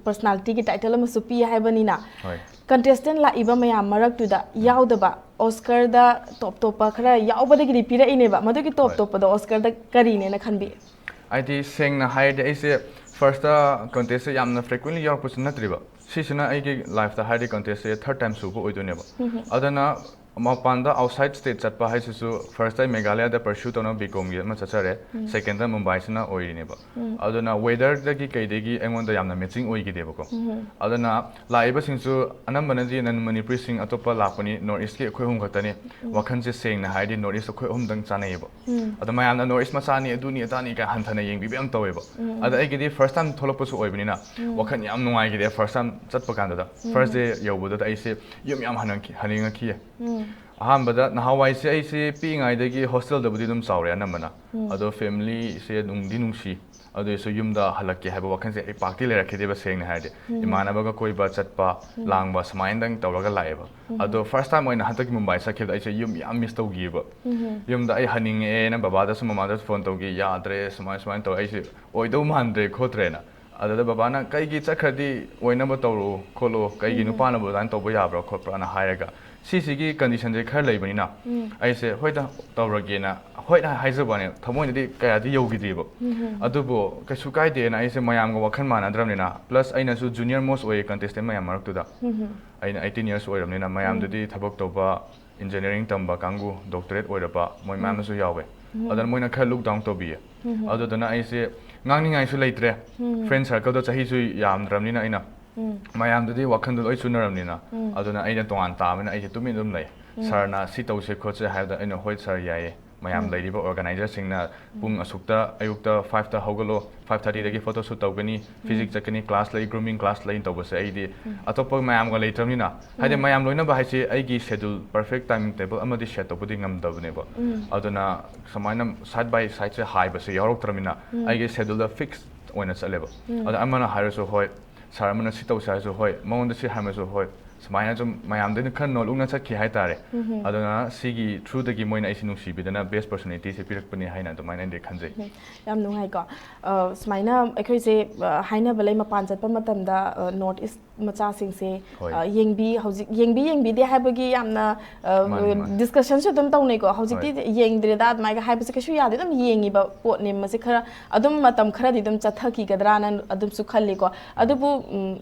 personality ꯒꯤ title ꯑꯃꯁꯨ ꯄꯤ ꯍꯥꯏꯕꯅꯤꯅ, ꯍꯣꯏ꯫ Contestant ꯂꯥꯛꯏꯕ ꯃꯌꯥꯝ ꯃꯔꯛꯇꯨꯗ ꯌꯥꯎꯗꯕ, Oscar ꯗ top ꯇꯣꯞꯄ ꯈꯔ ꯌꯥꯎꯕꯗꯒꯤꯗꯤ ꯄꯤꯔꯛꯏꯅꯦꯕ꯫ ꯃꯗꯨꯒꯤ top ꯍꯣꯏ꯫ ꯇꯣꯞꯄꯗꯣ Oscar ꯗ ꯀꯔꯤꯅꯦꯅ ꯈꯟꯕꯤ? ꯍꯥꯏꯗꯤ ꯁꯦꯡꯅ ꯍꯥꯏꯔꯗꯤ ꯑꯩꯁꯦ first ꯇ contest ꯁꯦ ꯌꯥꯝꯅ frequently ꯌꯥꯎꯔꯛꯄꯁꯨ ꯅꯠꯇ꯭ꯔꯤꯕ꯫ ꯁꯤꯁꯤꯅ ꯑꯩꯒꯤ life ꯇ ꯍꯥꯏꯔꯗꯤ contest ꯁꯦ third time ꯁꯨꯕ ꯑꯣꯏꯗꯣꯏꯅꯦꯕ꯫ ꯑꯗꯨꯅ ꯃꯄꯥꯟꯗ outside state ꯆꯠꯄ ꯍꯥꯏꯁꯤꯁꯨ first ꯇ ꯃꯦꯘꯥꯂꯌꯥꯗ pursue ꯇꯧꯅꯕ B Com ꯒꯤ ꯑꯃ ꯆꯠꯆꯔꯦ꯫ Second ꯇ ꯃꯨꯝꯕꯥꯏꯁꯤꯅ ꯑꯣꯏꯔꯤꯅꯦꯕ꯫ ꯑꯗꯨꯅ weather ꯗꯒꯤ ꯀꯩꯗꯒꯤ ꯑꯩꯉꯣꯟꯗ ꯌꯥꯝꯅ matching ꯑꯣꯏꯈꯤꯗꯦꯕꯀꯣ꯫ ꯑꯗꯨꯅ ꯂꯥꯛꯏꯕꯁꯤꯡꯁꯨ ꯑꯅꯝꯕꯅꯗꯤ non Manipuri ꯁꯤꯡ ꯑꯇꯣꯞꯄ ꯂꯥꯛꯄꯅꯤ, North East ꯀꯤ ꯑꯩꯈꯣꯏ ꯑꯍꯨꯝ ꯈꯛꯇꯅꯤ꯫ ꯋꯥꯈꯜꯁꯦ ꯁꯦꯡꯅ ꯍꯥꯏꯔꯗꯤ North East ꯑꯩꯈꯣꯏ ꯑꯍꯨꯝꯗꯪ ꯆꯥꯅꯩꯌꯦꯕ꯫ ꯑꯗꯣ ꯃꯌꯥꯝꯅ North East ꯃꯆꯥꯅꯤ, ꯑꯗꯨꯅꯤ ꯑꯗꯥꯅꯤ ꯀꯥꯏ ꯍꯟꯊꯅ ꯌꯦꯡꯕꯤꯕ ꯌꯥꯝ ꯇꯧꯋꯦꯕ꯫ ꯑꯗ ꯑꯩꯒꯤꯗꯤ first time ꯊꯣꯛꯂꯛꯄꯁꯨ ꯑꯣꯏꯕꯅꯤꯅ ꯋꯥꯈꯜ ꯌꯥꯝ ꯅꯨꯡꯉꯥꯏꯈꯤꯗꯦ first time ꯆꯠꯄ ꯀꯥꯟꯗꯨꯗ꯫ First day ꯌꯧꯕꯗꯨꯗ ꯑꯩꯁꯦ ꯌꯨꯝ ꯌꯥꯝ ꯍꯟꯅꯤꯡꯉꯛꯈꯤ-, ꯍꯟꯅꯤꯡꯉꯛꯈꯤꯌꯦ꯫ ꯑꯍꯥꯟꯕꯗ ꯅꯍꯥꯟꯋꯥꯏꯁꯦ ꯑꯩꯁꯦ ꯄꯤꯛꯏꯉꯩꯗꯒꯤ hostel ꯗꯕꯨꯗꯤ ꯑꯗꯨꯝ ꯆꯥꯎꯔꯦ ꯑꯅꯝꯕꯅ꯫ ꯑꯗꯣ family ꯁꯦ ꯅꯨꯡꯗꯤ ꯅꯨꯡꯁꯤ꯫ ꯑꯗꯨ ꯑꯣꯏꯔꯁꯨ ꯌꯨꯝꯗ ꯍꯜꯂꯛꯀꯦ ꯍꯥꯏꯕ ꯋꯥꯈꯜꯁꯦ ꯑꯩ ꯄꯥꯛꯇꯤ ꯂꯩꯔꯛꯈꯤꯗꯦꯕ ꯁꯦꯡꯅ ꯍꯥꯏꯔꯗꯤ꯫ ꯏꯃꯥꯟꯅꯕꯒ ꯀꯣꯏꯕ ꯆꯠꯄ, ꯂꯥꯡꯕ ꯁꯨꯃꯥꯏꯅꯗꯪ ꯇꯧꯔꯒ ꯂꯥꯛꯑꯦꯕ꯫ ꯑꯗꯣ first time ꯑꯣꯏꯅ ꯍꯟꯗꯛꯀꯤ ꯃꯨꯝꯕꯥꯏ ꯆꯠꯈꯤꯕꯗ ꯑꯩꯁꯦ ꯌꯨꯝ ꯌꯥꯝ miss ꯇꯧꯈꯤꯕ꯫ ꯌꯨꯝꯗ ꯑꯩ ꯍꯟꯅꯤꯡꯉꯛꯑꯦꯅ ꯕꯕꯥꯗꯁꯨ ꯃꯃꯥꯗꯁꯨ phone ꯇꯧꯈꯤ, ꯌꯥꯗ꯭ꯔꯦ, ꯁꯨꯃꯥꯏ ꯁꯨꯃꯥꯏꯅ ꯇꯧꯋꯦ, ꯑꯩꯁꯦ ꯑꯣꯏꯗꯧ ꯃꯥꯟꯗ꯭ꯔꯦ ꯈꯣꯠꯇ꯭ꯔꯦꯅ꯫ ꯑꯗꯨꯗ ꯕꯕꯥꯅ "ꯀꯩꯒꯤ ꯆꯠꯈ꯭ꯔꯗꯤ ꯑꯣꯏꯅꯕ ꯇꯧꯔꯣ ꯈꯣꯠꯂꯣ, ꯀꯩꯒꯤ ꯅꯨꯄꯥꯅꯕꯨ ꯑꯗꯨꯃꯥꯏꯅ ꯇꯧꯕ ꯌꯥꯕ꯭ꯔꯥ ꯈꯣꯠꯄ꯭ꯔꯥꯅ" ꯍꯥꯏꯔꯒ, ꯁꯤꯁꯤꯒꯤ condition ꯁꯦ ꯈꯔ ꯂꯩꯕꯅꯤꯅ ꯑꯩꯁꯦ ꯍꯣꯏꯗ ꯇꯧꯔꯒꯦꯅ ꯍꯣꯏ ꯍꯥꯏꯖꯕ ꯋꯥꯅꯦ, ꯊꯃꯣꯏꯗꯗꯤ ꯀꯌꯥꯗꯤ ꯌꯧꯈꯤꯗꯦꯕ꯫ ꯑꯗꯨꯕꯨ ꯀꯩꯁꯨ ꯀꯥꯏꯗꯦꯅ ꯑꯩꯁꯦ ꯃꯌꯥꯝꯒ ꯋꯥꯈꯜ ꯃꯥꯟꯅꯗ꯭ꯔꯕꯅꯤꯅ, plus ꯑꯩꯅꯁꯨ junior most ꯑꯣꯏꯌꯦ contestant ꯃꯌꯥꯝ ꯃꯔꯛꯇꯨꯗ꯫ ꯑꯩꯅ eighteen years ꯑꯣꯏꯔꯕꯅꯤꯅ ꯃꯌꯥꯝꯗꯨꯗꯤ ꯊꯕꯛ ꯇꯧꯕ, engineering ꯇꯝꯕ ꯀꯥꯡꯕꯨ, doctorate ꯑꯣꯏꯔꯕ ꯃꯣꯏ ꯃꯌꯥꯝ ꯑꯃꯁꯨ ꯌꯥꯎꯋꯦ꯫ ꯑꯗꯨꯅ ꯃꯣꯏꯅ ꯈꯔ look down ꯇꯧꯕꯤꯌꯦ꯫ ꯑꯗꯨꯗꯨꯅ ꯑꯩꯁꯦ ꯉꯥꯡꯅꯤꯡꯉꯥꯏꯁꯨ ꯂꯩꯇ꯭ꯔꯦ꯫ Friend circle ꯗꯣ ꯆꯍꯤꯁꯨ ꯌꯥꯝꯗ꯭ꯔꯕꯅꯤꯅ ꯑꯩꯅ ꯎꯝ ꯃꯌꯥꯝꯗꯨꯗꯤ ꯋꯥꯈꯜꯗꯣ ꯂꯣꯏ ꯆꯨꯅꯔꯕꯅꯤꯅ꯫ ꯎꯝ. ꯑꯗꯨꯅ ꯑꯩꯅ ꯇꯣꯉꯥꯟ ꯇꯥꯕꯅꯤꯅ ꯑꯩꯁꯦ ꯇꯨꯃꯤꯟ ꯑꯗꯨꯝ ꯂꯩ꯫ ꯎꯝ. ꯁꯥꯔꯅ ꯁꯤ ꯇꯧꯁꯦ ꯈꯣꯠꯁꯦ ꯍꯥꯏꯕꯗ ꯑꯩꯅ ꯍꯣꯏ ꯁꯥꯔ ꯌꯥꯏꯌꯦ꯫ ꯃꯌꯥꯝ ꯎꯝ. ꯂꯩꯔꯤꯕ ꯑꯣꯔꯒꯅꯥꯏꯖꯔꯁꯤꯡꯅ ꯄꯨꯡ ꯎꯝ. ꯑꯁꯨꯛꯇ ꯑꯌꯨꯛꯇ ꯐꯥꯏꯚꯇ ꯍꯧꯒꯠꯂꯣ, ꯐꯥꯏꯚ ꯊꯥꯔꯇꯤꯗꯒꯤ ꯐꯣꯇꯣ ꯁꯨꯠ ꯇꯧꯒꯅꯤ, ꯐꯤꯖꯤꯛ ꯎꯝ. ꯆꯠꯀꯅꯤ, ꯀ꯭ꯂꯥꯁ ꯂꯩ, ꯒ꯭ꯔꯨꯃꯤꯡ ꯀ꯭ꯂꯥꯁ ꯂꯩ ꯇꯧꯕꯁꯦ ꯑꯩꯗꯤ ꯎꯝ. ꯑꯇꯣꯞꯄ ꯃꯌꯥꯝꯒ ꯂꯩꯇ꯭ꯔꯕꯅꯤꯅ꯫ ꯍꯥꯏꯗꯤ ꯎꯝ. ꯃꯌꯥꯝ ꯂꯣꯏꯅꯕ ꯍꯥꯏꯁꯦ ꯑꯩꯒꯤ ꯁꯦꯗꯨꯜ ꯄꯔꯐꯦꯛ ꯇꯥꯏꯝ ꯇꯦꯕꯜ ꯑꯃꯗꯤ ꯁꯦꯠ ꯇꯧꯕꯗꯤ ꯉꯝꯗꯕꯅꯦꯕ꯫ ꯎꯝ. ꯑꯗꯨꯅ ꯁꯨꯃꯥꯏꯅ ꯁꯥꯏꯠ ꯕꯥꯏ ꯁꯥꯏꯠꯁꯦ ꯍꯥꯏꯕꯁꯦ ꯌꯥꯎꯔꯛꯇ꯭ꯔꯕꯅꯤꯅ ꯎꯝ. ꯑꯩꯒꯤ ꯁꯦꯗꯨꯜꯗ ꯐꯤꯛꯁ ꯑꯣꯏꯅ ꯆꯠꯂꯦꯕ꯫ ꯎꯝ. ꯑꯗ ꯑꯃꯅ ꯍꯥꯏꯔꯁꯨ ꯍꯣꯏ, ꯁꯥꯔ ꯑꯃꯅ ꯁꯤ ꯇꯧꯁꯦ ꯍꯥꯏꯔꯁꯨ ꯍꯣꯏ, ꯃꯉꯣꯟꯗ ꯁꯤ ꯍꯥꯏꯔꯁꯨ ꯍꯣꯏ, ꯁꯨꯃꯥꯏꯅ ꯁꯨꯝ ꯃꯌꯥꯝꯗꯩꯅ ꯈꯔ ꯅꯣꯜꯂꯨꯛꯅ ꯆꯠꯈꯤ ꯍꯥꯏꯇꯥꯔꯦ꯫ ꯎꯝ. ꯑꯗꯨꯅ ꯁꯤꯒꯤ ꯊ꯭ꯔꯨꯗꯒꯤ ꯃꯣꯏꯅ ꯑꯩꯁꯤ ꯅꯨꯡꯁꯤꯕꯤꯗꯅ ꯕꯦꯁ ꯄꯔꯁꯣꯅꯦꯂꯤꯇꯤꯁꯦ ꯄꯤꯔꯛꯄꯅꯤ ꯍꯥꯏꯅ ꯑꯗꯨꯃꯥꯏꯅ ꯑꯩꯗꯤ ꯈꯟꯖꯩ꯫ ꯎꯝ. ꯌꯥꯝ ꯅꯨꯡꯉꯥꯏꯀꯣ꯫ ꯑ, ꯁꯨꯃꯥꯏꯅ ꯑꯩꯈꯣꯏꯁꯦ, ꯑ, ꯍꯥꯏꯅꯕ ꯂꯩ, ꯃꯄꯥꯟ ꯆꯠꯄ ꯃꯇꯝꯗ, ꯑ, ꯅꯣꯔꯠ ꯏꯁ ꯃꯆꯥꯁꯤꯡꯁꯦ, ꯍꯣꯏ. ꯑ, ꯌꯦꯡꯕꯤ, ꯍꯧꯖꯤꯛ ꯌꯦꯡꯕꯤ ꯌꯦꯡꯕꯤꯗꯦ ꯍꯥꯏꯕꯒꯤ ꯌꯥꯝꯅ, ꯑ, ꯃꯥꯅꯤ, ꯃꯥꯅꯤ. ꯗꯤꯁꯀꯁꯟꯁꯨ ꯑꯗꯨꯝ ꯇꯧꯅꯩꯀꯣ꯫ ꯍꯧꯖꯤꯛꯇꯤ ꯍꯣꯏ. ꯌꯦꯡꯗ꯭ꯔꯦꯗ ꯑꯗꯨꯃꯥꯏꯅ ꯍꯥꯏꯕꯁꯦ ꯀꯩꯁꯨ ꯌꯥꯗꯦ, ꯑꯗꯨꯝ ꯌꯦꯡꯉꯤꯕ ꯄꯣꯠꯅꯦ꯫ ꯃꯁꯤ ꯈꯔ ꯑꯗꯨꯝ ꯃꯇꯝ ꯈꯔꯗꯤ ꯑꯗꯨꯝ ꯆꯠꯊꯈꯤꯒꯗ꯭ꯔꯥꯅ ꯑꯗꯨꯝꯁꯨ ꯈꯜꯂꯤꯀꯣ꯫ ꯑꯗꯨꯕꯨ, ꯎꯝ,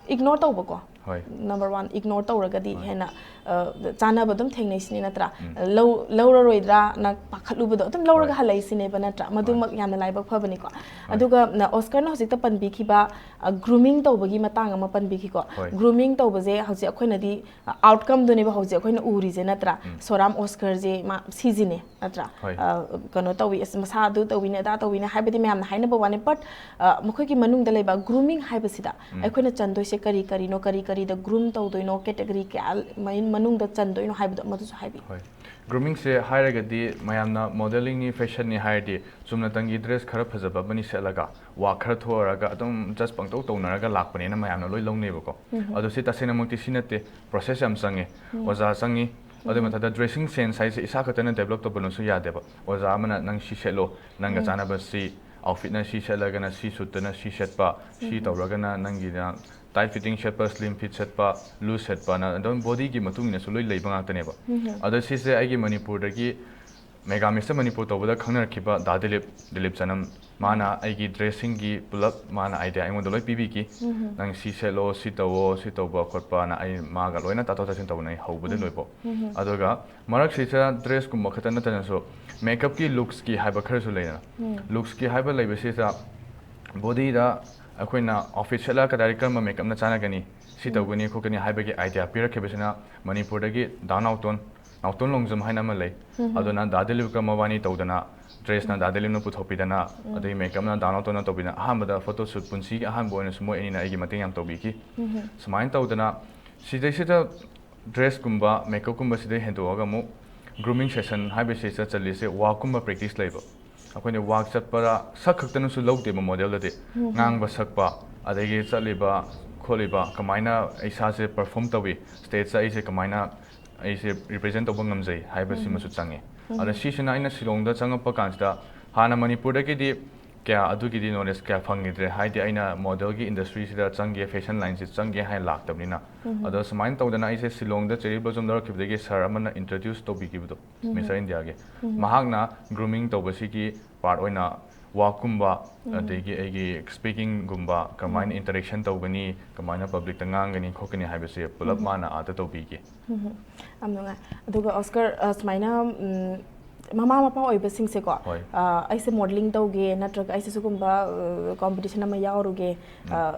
ꯏꯒꯅꯣꯔ ꯇꯧꯕꯀꯣ꯫ ꯍꯣꯏ. ꯅꯝꯕꯔ ꯋꯥꯟ, ꯏꯒꯅꯣꯔ ꯇꯧꯔꯒꯗꯤ ꯍꯣꯏ. ꯍꯦꯟꯅ, ꯑ, ꯆꯥꯅꯕ ꯑꯗꯨꯝ ꯊꯦꯡꯅꯩꯁꯤꯅꯤ ꯅꯠꯇ꯭ꯔꯥ? ꯎꯝ. ꯂꯧ-, ꯂꯧꯔꯔꯣꯏꯗ꯭ꯔꯥꯅ ꯄꯥꯈꯠꯂꯨꯕꯗꯣ ꯑꯗꯨꯝ ꯂꯧꯔꯒ ꯍꯣꯏ. ꯍꯜꯂꯛꯏꯁꯤꯅꯦꯕ ꯅꯠꯇ꯭ꯔꯥ? ꯃꯗꯨꯃꯛ ꯌꯥꯝꯅ ꯂꯥꯏꯕꯛ ꯐꯕꯅꯤꯀꯣ꯫ ꯍꯣꯏ. ꯑꯗꯨꯒ, ꯅ, ꯑꯣꯁꯀꯔꯅ ꯍꯧꯖꯤꯛꯇ ꯄꯟꯕꯤꯈꯤꯕ, ꯑ, ꯒ꯭ꯔꯨꯃꯤꯡ ꯇꯧꯕꯒꯤ ꯃꯇꯥꯡ ꯑꯃ ꯄꯟꯕꯤꯈꯤꯀꯣ꯫ ꯍꯣꯏ. ꯒ꯭ꯔꯨꯃꯤꯡ ꯇꯧꯕꯁꯦ ꯍꯧꯖꯤꯛ ꯑꯩꯈꯣꯏꯅꯗꯤ, ꯑ, ꯑꯥꯎꯠꯀꯝꯗꯨꯅꯦꯕ ꯍꯧꯖꯤꯛ ꯑꯩꯈꯣꯏꯅ ꯎꯔꯤꯁꯦ ꯅꯠꯇ꯭ꯔꯥ? ꯎꯝ. ꯁꯣꯔꯥꯝ ꯑꯣꯁꯀꯔꯁꯦ ꯃꯥ ꯁꯤꯁꯤꯅꯦ ꯅꯠꯇ꯭ꯔꯥ? ꯍꯣꯏ. ꯑ, ꯀꯩꯅꯣ ꯇꯧꯏ, ꯑꯁ, ꯃꯁꯥ ꯑꯗꯨ ꯇꯧꯏꯅꯦ, ꯑꯗꯥ ꯇꯧꯏꯅꯦ ꯍꯥꯏꯕꯗꯤ ꯃꯌꯥꯝꯅ ꯍꯥꯏꯅꯕ ꯋꯥꯅꯤ, but, ꯑ, ꯃꯈꯣꯏꯒꯤ ꯃꯅꯨꯡꯗ ꯂꯩꯕ ꯒ꯭ꯔꯨꯃꯤꯡ ꯍꯥꯏꯕꯁꯤꯗ ꯎꯝ. ꯑꯩꯈꯣꯏꯅ ꯆꯟꯗꯣꯏꯁꯦ ꯀꯔꯤ ꯀꯔꯤꯅꯣ, ꯀꯔꯤ ꯀꯔꯤꯗ ꯒ꯭ꯔꯨꯝ ꯇꯧꯗꯣꯏꯅꯣ, ꯀꯦꯇꯦꯒꯣꯔꯤ ꯀꯌꯥ ꯃ-, ꯃꯅꯨꯡꯗ ꯆꯟꯗꯣꯏꯅꯣ ꯍꯥꯏꯕꯗꯣ ꯃꯗꯨꯁꯨ ꯍꯥꯏꯕꯤꯌꯨ꯫ ꯍꯣꯏ꯫ ꯒ꯭ꯔꯨꯃꯤꯡꯁꯦ ꯍꯥꯏꯔꯒꯗꯤ ꯃꯌꯥꯝꯅ ꯃꯣꯗꯦꯂꯤꯡꯅꯤ, ꯐꯦꯁꯟꯅꯤ ꯍꯥꯏꯔꯗꯤ ꯆꯨꯝꯅꯇꯪꯒꯤ ꯗ꯭ꯔꯦꯁ ꯈꯔ ꯐꯖꯕ ꯑꯃꯅꯤ ꯁꯦꯠꯂꯒ ꯋꯥꯛ ꯈꯔ ꯊꯣꯛꯎꯔꯒ ꯑꯗꯨꯝ ꯖꯁ ꯄꯪꯇꯧ ꯇꯧꯅꯔꯒ ꯂꯥꯛꯄꯅꯦꯅ ꯃꯌꯥꯝꯅ ꯂꯣꯏ ꯂꯧꯅꯩꯕꯀꯣ꯫ ꯎꯝ. ꯑꯗꯣ ꯁꯤ ꯇꯁꯦꯡꯅꯃꯛꯇꯤ ꯁꯤ ꯅꯠꯇꯦ, ꯄ꯭ꯔꯣꯁꯦꯁ ꯌꯥꯝ ꯆꯪꯉꯦ꯫ ꯎꯝ. ꯑꯣꯖꯥ ꯆꯪꯉꯤ, ꯑꯗꯨꯒꯤ ꯎꯝ. ꯃꯊꯛꯇ ꯗ꯭ꯔꯦꯁꯤꯡ ꯁꯦꯟꯁ ꯍꯥꯏꯁꯦ ꯏꯁꯥ ꯈꯛꯇꯅ ꯗꯦꯕꯂꯞ ꯇꯧꯕꯅꯁꯨ ꯌꯥꯗꯦꯕ꯫ ꯑꯣꯖꯥ ꯑꯃꯅ ꯅꯪ ꯁꯤ ꯁꯦꯠꯂꯣ, ꯅꯪꯒ ꯎꯝ. ꯆꯥꯟꯅꯕ ꯁꯤ ꯑꯥꯎꯠꯐꯤꯠꯅ ꯁꯤ ꯁꯦꯠꯂꯒꯅ ꯁꯤ ꯁꯨꯠꯇꯅ ꯁꯤ ꯁꯦꯠꯄ, ꯁꯤ ꯎꯝ. ꯇꯧꯔꯒꯅ ꯅꯪꯒꯤꯅ ꯇꯥꯏꯠ ꯐꯤꯠꯇꯤꯡ ꯁꯦꯠꯄ, ꯁ꯭ꯂꯤꯝ ꯐꯤꯠ ꯁꯦꯠꯄ, ꯂꯨꯖ ꯁꯦꯠꯄꯅ ꯑꯗꯨꯝ ꯕꯣꯗꯤꯒꯤ ꯃꯇꯨꯡ ꯏꯟꯅꯁꯨ ꯂꯣꯏ ꯂꯩꯕ ꯉꯥꯛꯇꯅꯦꯕ꯫ ꯎꯝ. ꯑꯗꯣ ꯁꯤꯁꯦ ꯑꯩꯒꯤ ꯃꯅꯤꯄꯨꯔꯗꯒꯤ ꯃꯦꯒꯥ ꯃꯤꯁꯇ ꯃꯅꯤꯄꯨꯔ ꯇꯧꯕꯗ ꯈꯪꯅꯔꯛꯈꯤꯕ ꯗꯥ ꯗꯤꯂꯤꯞ, ꯗꯤꯂꯤꯞ ꯆꯅꯝ, ꯃꯥꯅ ꯑꯩꯒꯤ ꯗ꯭ꯔꯦꯁꯁꯤꯡꯒꯤ ꯄꯨꯂꯞ ꯃꯥꯅ ꯑꯥꯏꯗꯤꯌꯥ ꯑꯩꯉꯣꯟꯗ ꯂꯣꯏ ꯄꯤꯕꯤꯈꯤ꯫ ꯎꯝ. ꯅꯪ ꯁꯤ ꯁꯦꯠꯂꯣ, ꯁꯤ ꯇꯧꯋꯣ, ꯁꯤ ꯇꯧꯕ ꯈꯣꯠꯄꯅ ꯑꯩ ꯃꯥꯒ ꯂꯣꯏꯅ ꯇꯥꯊꯣꯛ ꯇꯥꯁꯤꯟ ꯇꯧꯅꯩ ꯍꯧꯕꯗꯩ ꯎꯝ. ꯂꯣꯏꯐꯥꯎ꯫ ꯎꯝ. ꯑꯗꯨꯒ ꯃꯔꯛꯁꯤꯗ ꯗ꯭ꯔꯦꯁꯀꯨꯝꯕ ꯈꯛꯇ ꯅꯠꯇꯅꯁꯨ ꯃꯦꯀꯞꯀꯤ ꯂꯨꯛꯁꯀꯤ ꯍꯥꯏꯕ ꯈꯔꯁꯨ ꯂꯩꯗꯅ꯫ ꯎꯝ. ꯂꯨꯛꯁꯀꯤ ꯍꯥꯏꯕ ꯂꯩꯕꯁꯤꯗ ꯕꯣꯗꯤꯗ ꯑꯩꯈꯣꯏꯅ ꯑꯣꯐꯤꯁ ꯆꯠꯂꯒ ꯀꯗꯥꯏꯗ ꯀꯔꯝꯕ ꯃꯦꯀꯞꯅ ꯆꯥꯟꯅꯒꯅꯤ, ꯁꯤ ꯇꯧꯒꯅꯤ ꯈꯣꯠꯀꯅꯤ ꯍꯥꯏꯕꯒꯤ ꯑꯥꯏꯗꯤꯌꯥ ꯄꯤꯔꯛꯈꯤꯕꯁꯤꯅ ꯃꯅꯤꯄꯨꯔꯗꯒꯤ ꯗꯥ ꯅꯥꯎꯇꯣꯟ, ꯅꯥꯎꯇꯣꯟ ꯂꯣꯡꯖꯝ ꯍꯥꯏꯅ ꯑꯃ ꯂꯩ꯫ ꯑꯗꯨꯅ ꯗꯥ ꯗꯤꯂꯤꯞꯀ ꯃꯕꯥꯅꯤ ꯇꯧꯗꯅ, ꯗ꯭ꯔꯦꯁꯅ ꯗꯥ ꯗꯤꯂꯤꯞꯅ ꯄꯨꯊꯣꯛꯄꯤꯗꯅ, ꯑꯗꯩ ꯃꯦꯀꯞꯅ ꯗꯥ ꯅꯥꯎꯇꯣꯟꯅ ꯇꯧꯕꯤꯗꯅ, ꯑꯍꯥꯟꯕꯗ ꯐꯣꯇꯣ ꯁꯨꯠ ꯄꯨꯟꯁꯤꯒꯤ ꯑꯍꯥꯟꯕ ꯑꯣꯏꯅꯁꯨ ꯃꯣꯏ ꯑꯅꯤꯅ ꯑꯩꯒꯤ ꯃꯇꯦꯡ ꯌꯥꯝ ꯇꯧꯕꯤꯈꯤ꯫ ꯁꯨꯃꯥꯏꯅ ꯇꯧꯗꯅ ꯁꯤꯗꯩꯁꯤꯗ ꯗ꯭ꯔꯦꯁꯀꯨꯝꯕ ꯃꯦꯀꯞꯀꯨꯝꯕꯁꯤꯗꯩ ꯍꯦꯟꯗꯣꯛꯑꯒ ꯑꯃꯨꯛ ꯒ꯭ꯔꯨꯃꯤꯡ ꯁꯦꯁꯟ ꯍꯥꯏꯕꯁꯤ ꯆꯠꯆꯜꯂꯤꯁꯦ ꯋꯥꯛꯀꯨꯝꯕ ꯄ꯭ꯔꯦꯛꯇꯤꯁ ꯂꯩꯕ꯫ ꯑꯩꯈꯣꯏꯅ ꯋꯥꯛ ꯆꯠꯄꯗ ꯁꯛ ꯈꯛꯇꯅꯁꯨ ꯂꯧꯗꯦꯕ ꯃꯣꯗꯦꯜꯗꯗꯤ꯫ ꯉꯥꯡꯕ ꯁꯛꯄ, ꯑꯗꯒꯤ ꯆꯠꯂꯤꯕ ꯈꯣꯠꯂꯤꯕ, ꯀꯃꯥꯏꯅ ꯏꯁꯥꯁꯦ ꯄꯔꯐꯣꯝ ꯇꯧꯏ, ꯁ꯭ꯇꯦꯖꯇ ꯑꯩꯁꯦ ꯀꯃꯥꯏꯅ ꯑꯩꯁꯦ ꯔꯤꯄ꯭ꯔꯖꯦꯟ ꯇꯧꯕ ꯉꯝꯖꯩ ꯍꯥꯏꯕꯁꯤꯃꯁꯨ ꯆꯪꯉꯤ꯫ ꯑꯗ ꯁꯤꯁꯤꯅ ꯑꯩꯅ ꯁꯤꯂꯣꯡꯗ ꯆꯪꯉꯛꯄ ꯀꯥꯟꯁꯤꯗ ꯍꯥꯟꯅ ꯃꯅꯤꯄꯨꯔꯗꯒꯤꯗꯤ ꯀꯌꯥ ꯑꯗꯨꯒꯤꯗꯤ ꯅꯣꯂꯦꯖ ꯀꯌꯥ ꯐꯪꯈꯤꯗ꯭ꯔꯦ, ꯍꯥꯏꯗꯤ ꯑꯩꯅ ꯃꯣꯗꯦꯜꯒꯤ ꯏꯟꯗꯁꯇ꯭ꯔꯤꯁꯤꯗ ꯆꯪꯒꯦ, ꯐꯦꯁꯟ ꯂꯥꯏꯟꯁꯤꯗ ꯆꯪꯒꯦ ꯍꯥꯏꯅ ꯂꯥꯛꯇꯕꯅꯤꯅ꯫ ꯑꯗꯣ ꯁꯨꯃꯥꯏꯅ ꯇꯧꯗꯅ ꯑꯩꯁꯦ ꯁꯤꯂꯣꯡꯗ ꯆꯦꯔꯤ ꯕ꯭ꯂꯣꯖꯝ ꯂꯧꯔꯛꯈꯤꯕꯗꯒꯤ ꯁꯥꯔ ꯑꯃꯅ ꯏꯟꯇ꯭ꯔꯣꯗ꯭ꯌꯨꯁ ꯇꯧꯕꯤꯈꯤꯕꯗꯣ, ꯃꯤꯁꯇꯔ ꯏꯟꯗꯤꯌꯥꯒꯤ, ꯃꯍꯥꯛꯅ ꯒ꯭ꯔꯨꯃꯤꯡ ꯇꯧꯕꯁꯤꯒꯤ ꯄꯥꯔꯠ ꯑꯣꯏꯅ ꯋꯥꯛꯀꯨꯝꯕ, ꯑꯗꯒꯤ ꯑꯩꯒꯤ ꯁ꯭ꯄꯤꯀꯤꯡꯒꯨꯝꯕ, ꯀꯃꯥꯏꯅ ꯏꯟꯇꯔꯦꯛꯁꯟ ꯇꯧꯒꯅꯤ, ꯀꯃꯥꯏꯅ ꯄꯕ꯭ꯂꯤꯛꯇ ꯉꯥꯡꯒꯅꯤ ꯈꯣꯠꯀꯅꯤ ꯍꯥꯏꯕꯁꯦ ꯄꯨꯂꯞ ꯃꯥꯅ ꯑꯥꯗ ꯇꯧꯕꯤꯈꯤ꯫ ꯌꯥꯝ ꯅꯨꯡꯉꯥꯏ꯫ ꯑꯗꯨꯒ ꯑꯣꯁꯀꯔ, ꯑ, ꯁꯨꯃꯥꯏꯅ, ꯎꯝ, ꯃꯃꯥ ꯃꯄꯥ ꯑꯣꯏꯕꯁꯤꯡꯁꯦꯀꯣ, ꯍꯣꯏ꯫ ꯑ, ꯑꯩꯁꯦ ꯃꯣꯗꯦꯂꯤꯡ ꯇꯧꯒꯦ, ꯅꯠꯇ꯭ꯔꯒ ꯑꯩꯁꯦ ꯁꯤꯒꯨꯝꯕ ꯀꯣꯝꯄꯤꯇꯤꯁꯟ ꯑꯃ ꯌꯥꯎꯔꯨꯒꯦ,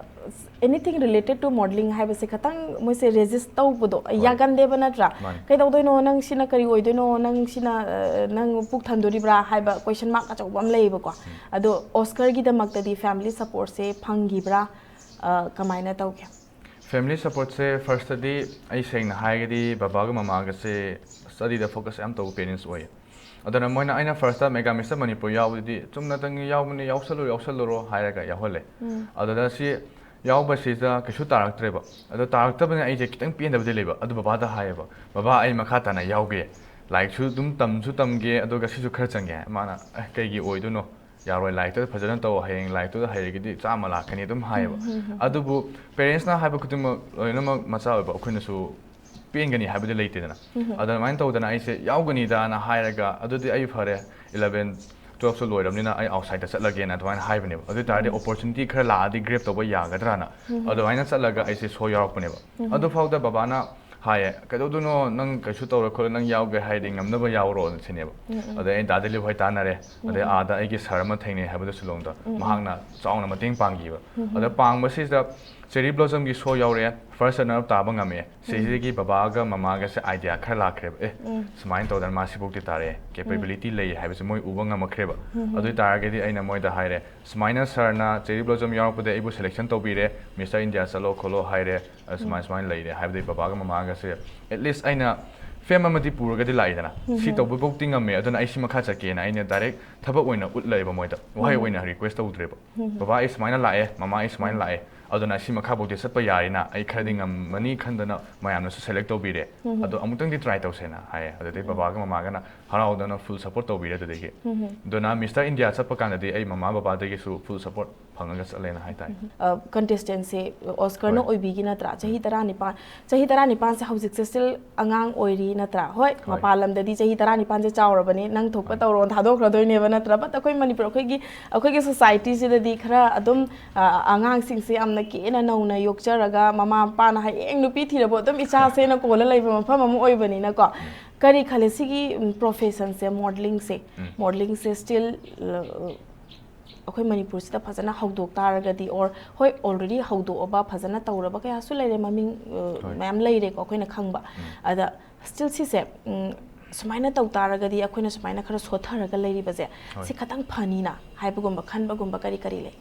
ꯑꯦꯅꯤꯊꯤꯡ ꯔꯤꯂꯦꯇꯦꯠ ꯇꯨ ꯃꯣꯗꯦꯂꯤꯡ ꯍꯥꯏꯕꯁꯦ ꯈꯇꯪ ꯃꯣꯏꯁꯦ ꯔꯦꯖꯤꯁ ꯇꯧꯕꯗꯣ, ꯑꯩ ꯍꯣꯏ꯫ ꯌꯥꯒꯟꯗꯦꯕ ꯅꯠꯇ꯭ꯔꯥ? ꯃꯥꯅꯤ꯫ ꯀꯩꯗꯧꯗꯣꯏꯅꯣ, ꯅꯪ ꯁꯤꯅ ꯀꯔꯤ ꯑꯣꯏꯗꯣꯏꯅꯣ, ꯅꯪ ꯁꯤꯅ, ꯑ, ꯅꯪ ꯄꯨꯛ ꯊꯟꯗꯣꯔꯤꯕ꯭ꯔꯥ ꯍꯥꯏꯕ ꯀꯣꯏꯁꯟ ꯃꯥꯔꯛ ꯑꯆꯧꯕ ꯑꯃ ꯂꯩꯌꯦꯕꯀꯣ꯫ ꯑꯗꯣ ꯑꯣꯁꯀꯔꯒꯤꯗꯃꯛꯇꯗꯤ ꯐꯦꯃꯤꯂꯤ ꯁꯄꯣꯔꯠꯁꯦ ꯐꯪꯈꯤꯕ꯭ꯔꯥ? ꯑ, ꯀꯃꯥꯏꯅ ꯇꯧꯒꯦ? ꯐꯦꯃꯤꯂꯤ ꯁꯄꯣꯔꯠꯁꯦ ꯐꯥꯔꯁꯇꯗꯤ ꯑꯩ ꯁꯦꯡꯅ ꯍꯥꯏꯔꯒꯗꯤ ꯕꯕꯥꯒ ꯃꯃꯥꯒꯁꯦ ꯁ꯭ꯇꯗꯤꯗ ꯐꯣꯀꯁ ꯌꯥꯝ ꯇꯧꯕ ꯄꯦꯔꯦꯟꯁ ꯑꯣꯏꯌꯦ꯫ ꯑꯗꯨꯅ ꯃꯣꯏꯅ, ꯑꯩꯅ ꯐꯥꯔꯁꯇ ꯃꯦꯒꯥ ꯃꯤꯁꯇꯔ ꯃꯅꯤꯄꯨꯔ ꯌꯥꯎꯕꯗꯨꯗꯤ ꯆꯨꯝꯅꯇꯪꯒꯤ ꯌꯥꯎꯕꯅꯤ, ꯌꯥꯎꯁꯜꯂꯨ, ꯌꯥꯎꯁꯜꯂꯨꯔꯣ ꯍꯥꯏꯔꯒ ꯌꯥꯎꯍꯜꯂꯦ꯫ ꯑꯗꯨꯗ ꯁꯤ ꯌꯥꯎꯕꯁꯤꯗ ꯀꯩꯁꯨ ꯇꯥꯔꯛꯇ꯭ꯔꯦꯕ꯫ ꯑꯗꯣ ꯇꯥꯔꯛꯇꯕꯅꯤꯅ ꯑꯩꯁꯦ ꯈꯤꯇꯪ ꯄꯦꯟꯗꯕꯗꯤ ꯂꯩꯕ꯫ ꯑꯗꯨ ꯕꯕꯥꯗ ꯍꯥꯏꯌꯦꯕ, "ꯕꯕꯥ, ꯑꯩ ꯃꯈꯥ ꯇꯥꯅ ꯌꯥꯎꯒꯦ, ꯂꯥꯏꯔꯤꯛꯁꯨ ꯑꯗꯨꯝ ꯇꯝꯁꯨ ꯇꯝꯒꯦ, ꯑꯗꯨꯒ ꯁꯤꯁꯨ ꯈꯔ ꯆꯪꯒꯦ"꯫ ꯃꯥꯅ, "ꯑꯦ, ꯀꯩꯒꯤ ꯑꯣꯏꯗꯣꯏꯅꯣ? ꯌꯥꯔꯣꯏ, ꯂꯥꯏꯔꯤꯛꯇꯨꯗ ꯐꯖꯅ ꯇꯧ, ꯍꯌꯦꯡ ꯂꯥꯏꯔꯤꯛꯇꯨꯗ ꯍꯩꯔꯒꯗꯤ ꯆꯥꯝꯃ ꯂꯥꯛꯀꯅꯤ" ꯑꯗꯨꯝ ꯍꯥꯏꯌꯦꯕ꯫ ꯑꯗꯨꯕꯨ ꯄꯦꯔꯦꯟꯁꯅ ꯍꯥꯏꯕ ꯈꯨꯗꯤꯡꯃꯛ ꯂꯣꯏꯅꯃꯛ ꯃꯆꯥ ꯑꯣꯏꯕ ꯑꯩꯈꯣꯏꯅꯁꯨ ꯄꯦꯟꯒꯅꯤ ꯍꯥꯏꯕꯗꯤ ꯂꯩꯇꯦꯗꯅ꯫ ꯑꯗꯨꯃꯥꯏꯅ ꯇꯧꯗꯅ ꯑꯩꯁꯦ ꯌꯥꯎꯒꯅꯤꯗꯅ ꯍꯥꯏꯔꯒ, "ꯑꯗꯨꯗꯤ ꯑꯩ ꯐꯔꯦ, ꯏꯂꯚꯦꯟ ꯇꯨꯋꯦꯜꯐꯁꯨ ꯂꯣꯏꯔꯕꯅꯤꯅ ꯑꯩ ꯑꯥꯎꯠꯁꯥꯏꯗꯇ ꯆꯠꯂꯒꯦꯅ" ꯑꯗꯨꯃꯥꯏꯅ ꯍꯥꯏꯕꯅꯦꯕ꯫ ꯑꯗꯨ ꯑꯣꯏ ꯇꯥꯔꯗꯤ ꯑꯣꯄꯣꯔꯆꯨꯅꯤꯇꯤ ꯈꯔ ꯂꯥꯛꯑꯗꯤ ꯒ꯭ꯔꯦꯞ ꯇꯧꯕ ꯌꯥꯒꯗ꯭ꯔꯥꯅ꯫ ꯑꯗꯨꯃꯥꯏꯅ ꯆꯠꯂꯒ ꯑꯩꯁꯦ ꯁꯣ ꯌꯥꯎꯔꯛꯄꯅꯦꯕ꯫ ꯑꯗꯨꯐꯥꯎꯗ ꯕꯕꯥꯅ ꯍꯥꯏꯌꯦ, "ꯀꯩꯗꯧꯗꯣꯏꯅꯣ, ꯅꯪ ꯀꯩꯁꯨ ꯇꯧꯔꯣꯏ ꯈꯣꯠꯂꯣꯏ, ꯅꯪ ꯌꯥꯎꯒꯦ ꯍꯥꯏꯗꯤ ꯉꯝꯅꯕ ꯌꯥꯎꯔꯣ" ꯁꯤꯅꯦꯕ꯫ ꯑꯗꯩ ꯑꯩ ꯗꯥ ꯗꯤꯂꯤꯞ ꯍꯣꯏ ꯇꯥꯟꯅꯔꯦ꯫ ꯑꯗꯩ ꯑꯥꯗ ꯑꯩꯒꯤ ꯁꯥꯔ ꯑꯃ ꯊꯦꯡꯅꯩ ꯍꯥꯏꯕꯗꯣ ꯁꯤꯂꯣꯡꯗ, ꯃꯍꯥꯛꯅ ꯆꯥꯎꯅ ꯃꯇꯦꯡ ꯄꯥꯡꯈꯤꯕ꯫ ꯑꯗ ꯄꯥꯡꯕꯁꯤꯗ ꯆꯦꯔꯤ ꯕ꯭ꯂꯣꯁꯝꯒꯤ ꯁꯣ ꯌꯥꯎꯔꯛꯑꯦ, ꯐꯥꯔꯁ ꯔꯟꯅꯔ ꯑꯞ ꯇꯥꯕ ꯉꯝꯃꯛꯑꯦ꯫ ꯁꯤꯁꯤꯗꯒꯤ ꯕꯕꯥꯒ ꯃꯃꯥꯒꯁꯦ ꯑꯥꯏꯗꯤꯌꯥ ꯈꯔ ꯂꯥꯛꯈ꯭ꯔꯦꯕ, "ꯑꯦ, ꯁꯨꯃꯥꯏꯅ ꯇꯧꯗꯅ ꯃꯥ ꯁꯤꯐꯧꯗꯤ ꯇꯥꯔꯛꯑꯦ, ꯀꯦꯄꯦꯕꯤꯂꯤꯇꯤ ꯂꯩ" ꯍꯥꯏꯕꯁꯦ ꯃꯣꯏ ꯎꯕ ꯉꯝꯃꯛꯈ꯭ꯔꯦꯕ꯫ ꯑꯗꯨ ꯑꯣꯏ ꯇꯥꯔꯒꯗꯤ ꯑꯩꯅ ꯃꯣꯏꯗ ꯍꯥꯏꯔꯦ, "ꯁꯨꯃꯥꯏꯅ ꯁꯥꯔꯅ ꯆꯦꯔꯤ ꯕ꯭ꯂꯣꯁꯝ ꯌꯥꯎꯔꯛꯄꯗ ꯑꯩꯕꯨ ꯁꯦꯂꯦꯛꯁꯟ ꯇꯧꯕꯤꯔꯦ, ꯃꯤꯁꯇꯔ ꯏꯟꯗꯤꯌꯥ ꯆꯠꯂꯣ ꯈꯣꯠꯂꯣ ꯍꯥꯏꯔꯦ, ꯑ, ꯁꯨꯃꯥꯏ ꯁꯨꯃꯥꯏꯅ ꯂꯩꯔꯦ" ꯍꯥꯏꯕꯗꯤ ꯕꯕꯥꯒ ꯃꯃꯥꯒꯁꯦ ꯑꯦꯠꯂꯤꯁ ꯑꯩꯅ ꯐꯦꯝ ꯑꯃꯗꯤ ꯄꯨꯔꯒꯗꯤ ꯂꯥꯛꯏꯗꯅ, "ꯁꯤ ꯇꯧꯕꯐꯧꯗꯤ ꯉꯝꯃꯦ, ꯑꯗꯨꯅ ꯑꯩ ꯁꯤ ꯃꯈꯥ ꯆꯠꯀꯦꯅ" ꯑꯩꯅ ꯗꯥꯏꯔꯦꯛ ꯊꯕꯛ ꯑꯣꯏꯅ ꯎꯠꯂꯦꯕ ꯃꯣꯏꯗ, ꯋꯥꯍꯩ ꯑꯣꯏꯅ ꯔꯤꯀ꯭ꯋꯦꯁ ꯇꯧꯗ꯭ꯔꯦꯕ꯫ "ꯕꯕꯥ, ꯑꯩ ꯁꯨꯃꯥꯏꯅ ꯂꯥꯛꯑꯦ, ꯃꯃꯥ, ꯑꯩ ꯁꯨꯃꯥꯏꯅ ꯂꯥꯛꯑꯦ, ꯑꯗꯨꯅ ꯑꯩ ꯁꯤ ꯃꯈꯥꯐꯧꯗꯤ ꯆꯠꯄ ꯌꯥꯔꯤꯅ, ꯑꯩ ꯈꯔꯗꯤ ꯉꯝꯃꯅꯤ ꯈꯟꯗꯅ ꯃꯌꯥꯝꯅꯁꯨ ꯁꯦꯂꯦꯛ ꯇꯧꯕꯤꯔꯦ, ꯑꯗꯣ ꯑꯃꯨꯛꯇꯪꯗꯤ ꯇ꯭ꯔꯥꯏ ꯇꯧꯁꯦꯅ" ꯍꯥꯏꯌꯦ꯫ ꯑꯗꯨꯗꯩ ꯕꯕꯥꯒ ꯃꯃꯥꯒꯅ ꯍꯔꯥꯎꯗꯅ ꯐꯨꯜ ꯁꯄꯣꯔꯠ ꯇꯧꯕꯤꯔꯦ꯫ ꯑꯗꯨꯗꯒꯤ ꯑꯗꯨꯅ ꯃꯤꯁꯇꯔ ꯏꯟꯗꯤꯌꯥ ꯆꯠꯄ ꯀꯥꯟꯗꯗꯤ ꯑꯩ ꯃꯃꯥ ꯕꯕꯥꯗꯒꯤꯁꯨ ꯐꯨꯜ ꯁꯄꯣꯔꯠ ꯐꯪꯉꯒ ꯆꯠꯂꯦꯅ ꯍꯥꯏꯇꯥꯔꯦ꯫ ꯀꯟꯇꯦꯁꯇꯦꯟꯁꯦ ꯑꯣꯁꯀꯔꯅ ꯍꯣꯏ꯫ ꯑꯣꯏꯕꯤꯒꯤ ꯅꯠꯇ꯭ꯔꯥ? ꯆꯍꯤ ꯇꯔꯥꯅꯤꯄꯥꯟ, ꯆꯍꯤ ꯇꯔꯥꯅꯤꯄꯥꯟꯁꯦ ꯍꯧꯖꯤꯛꯁꯦ ꯁ꯭ꯇꯤꯜ ꯑꯉꯥꯡ ꯑꯣꯏꯔꯤ ꯅꯠꯇ꯭ꯔꯥ? ꯍꯣꯏ, ꯍꯣꯏ꯫ ꯃꯄꯥꯟ ꯂꯝꯗꯗꯤ ꯆꯍꯤ ꯇꯔꯥꯅꯤꯄꯥꯟꯁꯦ ꯆꯥꯎꯔꯕꯅꯤ, "ꯅꯪ ꯊꯣꯛꯄ ꯍꯣꯏ꯫ ꯇꯧꯔꯣꯅ" ꯊꯥꯗꯣꯛꯈ꯭ꯔꯗꯣꯏꯅꯦꯕ ꯅꯠꯇ꯭ꯔꯥ? ꯕꯠ ꯑꯩꯈꯣꯏ ꯃꯅꯤꯄꯨꯔ, ꯑꯩꯈꯣꯏꯒꯤ, ꯑꯩꯈꯣꯏꯒꯤ ꯁꯣꯁꯥꯏꯇꯤꯁꯤꯗꯗꯤ ꯈꯔ ꯑꯗꯨꯝ ꯑ, ꯑꯉꯥꯡꯁꯤꯡꯁꯦ ꯌꯥꯝꯅ ꯀꯦꯅ ꯅꯧꯅ ꯌꯣꯛꯆꯔꯒ ꯃꯃꯥ ꯃꯄꯥꯅ ꯍꯌꯦꯡ ꯅꯨꯄꯤ ꯊꯤꯔꯕ ꯑꯗꯨꯝ ꯏꯆꯥꯁꯦꯅ ꯀꯣꯜꯂ ꯂꯩꯕ ꯃꯐꯝ ꯑꯃ ꯑꯣꯏꯕꯅꯤꯅꯀꯣ꯫ ꯀꯔꯤ ꯈꯜꯂꯦ ꯁꯤꯒꯤ ꯄ꯭ꯔꯣꯐꯦꯁꯟꯁꯦ, ꯃꯣꯗꯂꯤꯡꯁꯦ, ꯎꯝ꯫ ꯃꯣꯗꯂꯤꯡꯁꯦ ꯁ꯭ꯇꯤꯜ ꯑꯩꯈꯣꯏ ꯃꯅꯤꯄꯨꯔꯁꯤꯗ ꯐꯖꯅ ꯍꯧꯗꯣꯛ ꯇꯥꯔꯒꯗꯤ, ꯑꯣꯔ ꯍꯣꯏ, ꯑꯣꯜꯔꯦꯗꯤ ꯍꯧꯗꯣꯛꯑꯕ ꯐꯖꯅ ꯇꯧꯔꯕ ꯀꯌꯥꯁꯨ ꯂꯩꯔꯦ, ꯃꯃꯤꯡ ꯑ, ꯍꯣꯏ꯫ ꯃꯌꯥꯝ ꯂꯩꯔꯦꯀꯣ ꯑꯩꯈꯣꯏꯅ ꯈꯪꯕ꯫ ꯑꯗ ꯁ꯭ꯇꯤꯜ ꯁꯤꯁꯦ ꯎꯝ, ꯁꯨꯃꯥꯏꯅ ꯇꯧ ꯇꯥꯔꯒꯗꯤ ꯑꯩꯈꯣꯏꯅ ꯁꯨꯃꯥꯏꯅ ꯈꯔ ꯁꯣꯠꯊꯔꯒ ꯂꯩꯔꯤꯕꯁꯦ, ꯍꯣꯏ꯫ ꯁꯤ ꯈꯇꯪ ꯐꯅꯤꯅ ꯍꯥꯏꯕꯒꯨꯝꯕ ꯈꯟꯕꯒꯨꯝꯕ ꯀꯔꯤ ꯀꯔꯤ ꯂꯩ?